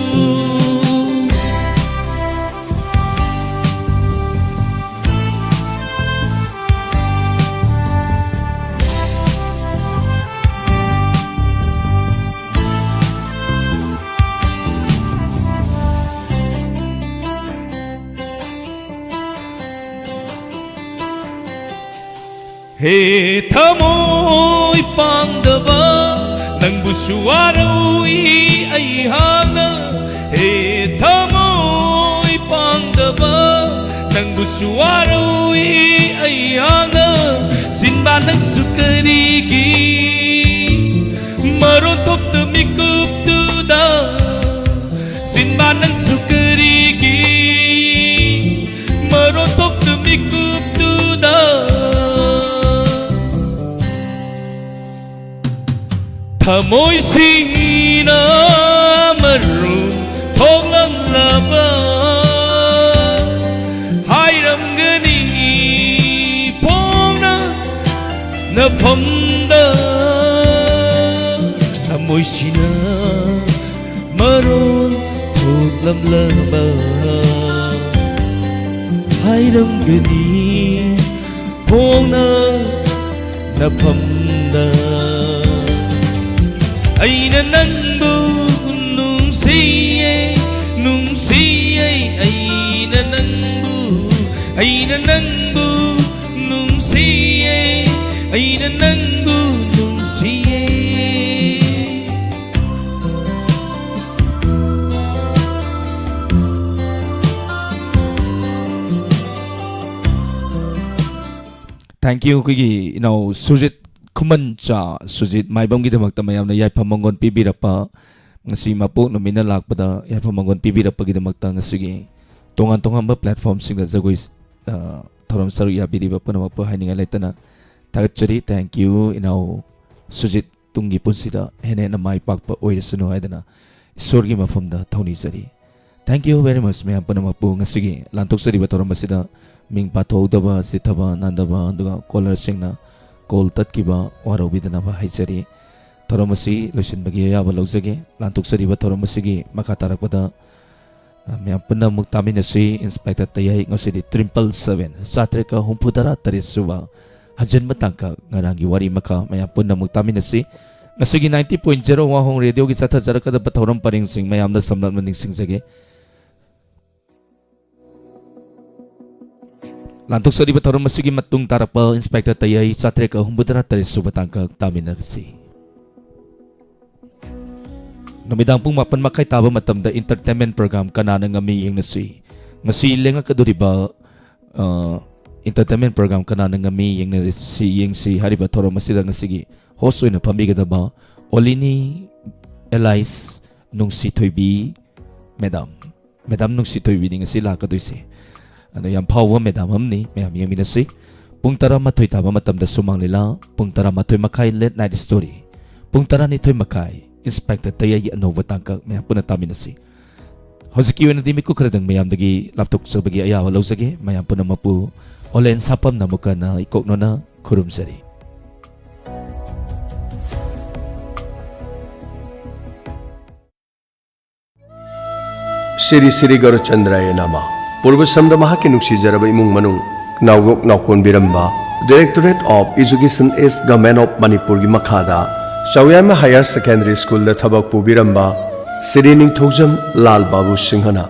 ꯍꯦ ꯊꯃꯣꯏ ꯄꯥꯡꯗꯕ, ꯅꯪꯕꯨꯁꯨ ꯋꯥꯔꯧꯏ ꯑꯩꯍꯥꯛꯅ꯫ ꯍꯦ ꯊꯃꯣꯏ ꯄꯥꯡꯗꯕ, ꯅꯪꯕꯨꯁꯨ ꯋꯥꯔꯧꯏ ꯑꯩꯍꯥꯛꯅ꯫ ꯆꯤꯟꯕꯥꯟ ꯅꯪꯁꯨ ꯀꯔꯤꯒꯤ ꯃꯔꯣꯟ ꯊꯣꯛꯇ ꯃꯤꯀꯨꯞꯇꯨꯗ? ꯆꯤꯟꯕꯥꯟ ꯅꯪꯁꯨ ꯀꯔꯤꯒꯤ ꯃꯔꯣꯟ ꯊꯣꯛꯇ ꯃꯤꯀꯨꯞꯇꯨꯗ? ꯊꯃꯣꯏꯁꯤꯅ ꯃꯔꯨ ꯊꯣꯛꯂꯝꯂꯕ ꯍꯥꯏꯔꯝꯒꯅꯤ ꯐꯣꯡꯅ ꯅꯐꯝꯗ꯫ ꯊꯃꯣꯏꯁꯤꯅ ꯃꯔꯣꯟ ꯊꯣꯛꯂꯝꯂꯕ ꯍꯥꯏꯔꯝꯒꯅꯤ ꯐꯣꯡꯅ ꯅꯐꯝꯗ꯫ ꯑꯩꯅ ꯅꯪꯕꯨ ꯅꯨꯡꯁꯤꯌꯦ, ꯅꯨꯡꯁꯤꯌꯦ꯫ ꯑꯩꯅ ꯅꯪꯕꯨ, ꯑꯩꯅ ꯅꯪꯕꯨ ꯅꯨꯡꯁꯤꯌꯦ꯫ ꯑꯩꯅ ꯅꯪꯕꯨ ꯅꯨꯡꯁꯤꯌꯦ꯫ Thank you꯫ ꯑꯩꯈꯣꯏꯒꯤ ꯏꯅꯥꯎ ꯁꯨꯖꯤꯠ ꯈꯨꯃꯟꯆꯥ, ꯁꯨꯖꯤꯠ ꯃꯥꯏꯕꯝꯒꯤꯗꯃꯛꯇ ꯃꯌꯥꯝꯅ ꯌꯥꯏꯐ ꯃꯪꯒꯣꯜ ꯄꯤꯕꯤꯔꯛꯄ, ꯉꯁꯤ ꯃꯄꯣꯛ ꯅꯨꯃꯤꯠꯅ ꯂꯥꯛꯄꯗ ꯌꯥꯏꯐ ꯃꯪꯒꯣꯜ ꯄꯤꯕꯤꯔꯛꯄꯒꯤꯗꯃꯛꯇ ꯉꯁꯤꯒꯤ ꯇꯣꯉꯥꯟ ꯇꯣꯉꯥꯟꯕ platformꯁꯤꯡꯗ ꯖꯒꯣꯏ, ꯑ, ꯊꯧꯔꯝ ꯁꯔꯨꯛ ꯌꯥꯕꯤꯔꯤꯕ ꯄꯨꯝꯅꯃꯛꯄꯨ ꯍꯥꯏꯅꯤꯡꯉꯥꯏ ꯂꯩꯇꯅ ꯊꯥꯒꯠꯆꯔꯤ꯫ Thank you, ꯏꯅꯥꯎ ꯁꯨꯖꯤꯠ꯫ ꯇꯨꯡꯒꯤ ꯄꯨꯟꯁꯤꯗ ꯍꯦꯟꯅ ꯍꯦꯟꯅ ꯃꯥꯏ ꯄꯥꯛꯄ ꯑꯣꯏꯔꯁꯅꯨ ꯍꯥꯏꯗꯅ ꯏꯁꯣꯔꯒꯤ ꯃꯐꯝꯗ ꯊꯧꯅꯤꯖꯔꯤ꯫ Thank you very much, ꯃꯌꯥꯝ ꯄꯨꯝꯅꯃꯛꯄꯨ꯫ ꯉꯁꯤꯒꯤ ꯂꯥꯟꯊꯣꯛꯆꯔꯤꯕ ꯊꯧꯔꯝ ꯑꯁꯤꯗ ꯃꯤꯡ ꯄꯥꯊꯣꯛꯍꯧꯗꯕ, ꯁꯤꯊꯕ ꯅꯥꯟꯗꯕ, ꯑꯗꯨꯒ callerꯁꯤꯡꯅ call ꯇꯠꯈꯤꯕ ꯋꯥꯔꯧꯕꯤꯗꯅꯕ ꯍꯥꯏꯖꯔꯤ꯫ ꯊꯧꯔꯝ ꯑꯁꯤ ꯂꯣꯏꯁꯤꯟꯕꯒꯤ ꯑꯌꯥꯕ ꯂꯧꯖꯒꯦ꯫ ꯂꯥꯟꯊꯣꯛꯆꯔꯤꯕ ꯊꯧꯔꯝ ꯑꯁꯤꯒꯤ ꯃꯈꯥ ꯇꯥꯔꯛꯄꯗ, ꯑ, ꯃꯌꯥꯝ ꯄꯨꯟꯅ ꯑꯃꯨꯛ ꯇꯥꯃꯤꯟꯅꯁꯤ꯫ Inspector ꯇꯌꯥꯏ, ꯉꯁꯤꯗꯤ triple seven, ꯆꯥꯇ꯭ꯔꯦꯠꯀ ꯍꯨꯝꯐꯨꯇꯔꯥ ꯇꯔꯦꯠ ꯁꯨꯕ ꯍꯟꯖꯤꯟꯕ ꯇꯥꯡꯀꯛ, ꯉꯔꯥꯡꯒꯤ ꯋꯥꯔꯤ ꯃꯈꯥ ꯃꯌꯥꯝ ꯄꯨꯟꯅ ꯑꯃꯨꯛ ꯇꯥꯃꯤꯟꯅꯁꯤ꯫ ꯉꯁꯤꯒꯤ ninety point zero ꯋꯥꯍꯣꯡ ꯔꯦꯗꯤꯑꯣꯒꯤ ꯆꯠꯊꯖꯔꯛꯀꯗꯕ ꯊꯧꯔꯝ ꯄꯔꯦꯡꯁꯤꯡ ꯃꯌꯥꯝꯗ ꯁꯝꯂꯞꯅ ꯅꯤꯡꯁꯤꯡꯖꯒꯦ꯫ ꯂꯥꯟꯊꯣꯛꯆꯔꯤꯕ ꯊꯧꯔꯝ ꯑꯁꯤꯒꯤ ꯃꯇꯨꯡ ꯇꯥꯔꯛꯄ ꯏꯟꯁꯄꯦꯛꯇꯔ ꯇꯌꯥꯏ ꯆꯥꯇ꯭ꯔꯦꯠꯀ ꯍꯨꯝꯐꯨꯇꯔꯥ ꯇꯔꯦꯠ ꯁꯨꯕ ꯇꯥꯡꯀꯛ ꯇꯥꯃꯤꯟꯅꯒꯁꯤ꯫ ꯅꯨꯃꯤꯗꯥꯡ ꯄꯨꯡ ꯃꯥꯄꯟ ꯃꯈꯥꯏ ꯇꯥꯕ ꯃꯇꯝꯗ entertainment program ꯀꯅꯥꯅ ꯉꯝꯃꯤ ꯌꯦꯡꯅꯁꯤ꯫ ꯉꯁꯤ ꯂꯦꯡꯉꯛꯀꯗꯧꯔꯤꯕ, ꯑ, entertainment program ꯀꯅꯥꯅ ꯉꯝꯃꯤ ꯌꯦꯡꯅꯔꯁꯤ, ꯌꯦꯡꯁꯤ ꯍꯥꯏꯔꯤꯕ ꯊꯧꯔꯝ ꯑꯁꯤꯗ ꯉꯁꯤꯒꯤ host ꯑꯣꯏꯅ ꯐꯝꯕꯤꯒꯗꯕ ꯑꯣꯂꯤꯅꯤ ꯑꯦꯂꯥꯏꯁ ꯅꯨꯡꯁꯤꯊꯣꯏꯕꯤ madam꯫ Madam ꯅꯨꯡꯁꯤꯊꯣꯏꯕꯤꯅꯤ ꯉꯁꯤ ꯂꯥꯛꯀꯗꯣꯏꯁꯦ꯫ ꯑꯗꯣ ꯌꯥꯝ ꯐꯥꯎꯕ madam ꯑꯃꯅꯤ, ꯃꯌꯥꯝ ꯌꯦꯡꯃꯤꯟꯅꯁꯤ꯫ ꯄꯨꯡ ꯇꯔꯥꯃꯥꯊꯣꯏ ꯇꯥꯕ ꯃꯇꯝꯗ ꯁꯨꯃꯥꯡ ꯂꯤꯂꯥ, ꯄꯨꯡ ꯇꯔꯥꯃꯥꯊꯣꯏ ꯃꯈꯥꯏ late night story, ꯄꯨꯡ ꯇꯔꯥꯅꯤꯊꯣꯏ ꯃꯈꯥꯏ ꯏꯟꯁꯄꯦꯛꯇꯔ ꯇꯌꯥꯏꯒꯤ ꯑꯅꯧꯕ ꯇꯥꯡꯀꯛ, ꯃꯌꯥꯝ ꯄꯨꯟꯅ ꯇꯥꯃꯤꯟꯅꯁꯤ꯫ ꯍꯧꯖꯤꯛꯀꯤ ꯑꯣꯏꯅꯗꯤ ꯃꯤꯀꯨꯞ ꯈꯔꯗꯪ ꯃꯌꯥꯝꯗꯒꯤ ꯂꯥꯞꯊꯣꯛꯆꯕꯒꯤ ꯑꯌꯥꯕ ꯂꯧꯖꯒꯦ꯫ ꯃꯌꯥꯝ ꯄꯨꯝꯅꯃꯛꯄꯨ ꯑꯣꯂꯦꯟ ꯁꯥꯄꯝꯅ ꯑꯃꯨꯛꯀ ꯍꯟꯅ ꯏꯀꯣꯛꯅꯅ ꯈꯨꯔꯨꯝꯖꯔꯤ꯫ ꯁ꯭ꯔꯤ ꯁ꯭ꯔꯤ ꯒꯧꯔꯆꯟꯗ꯭ꯔꯥꯌ ꯅꯃ꯫ ꯄꯨꯔꯕꯁꯝꯗ ꯃꯍꯥꯛꯀꯤ ꯅꯨꯡꯁꯤꯖꯔꯕ ꯏꯃꯨꯡ ꯃꯅꯨꯡ, ꯅꯥꯎꯌꯣꯛ ꯅꯥꯎꯀꯣꯟꯕꯤꯔꯝꯕ, Directorate of Education, East Government of ꯃꯅꯤꯄꯨꯔꯒꯤ ꯃꯈꯥꯗ ꯆꯥꯎꯌꯥꯏꯃ ꯍꯥꯌꯔ ꯁꯦꯀꯦꯟꯗꯔꯤ ꯁ꯭ꯀꯨꯜꯗ ꯊꯕꯛ ꯄꯨꯕꯤꯔꯝꯕ ꯁ꯭ꯔꯤ ꯅꯤꯡꯊꯧꯖꯝ ꯂꯥꯜ ꯕꯥꯕꯨ ꯁꯤꯡꯍꯅ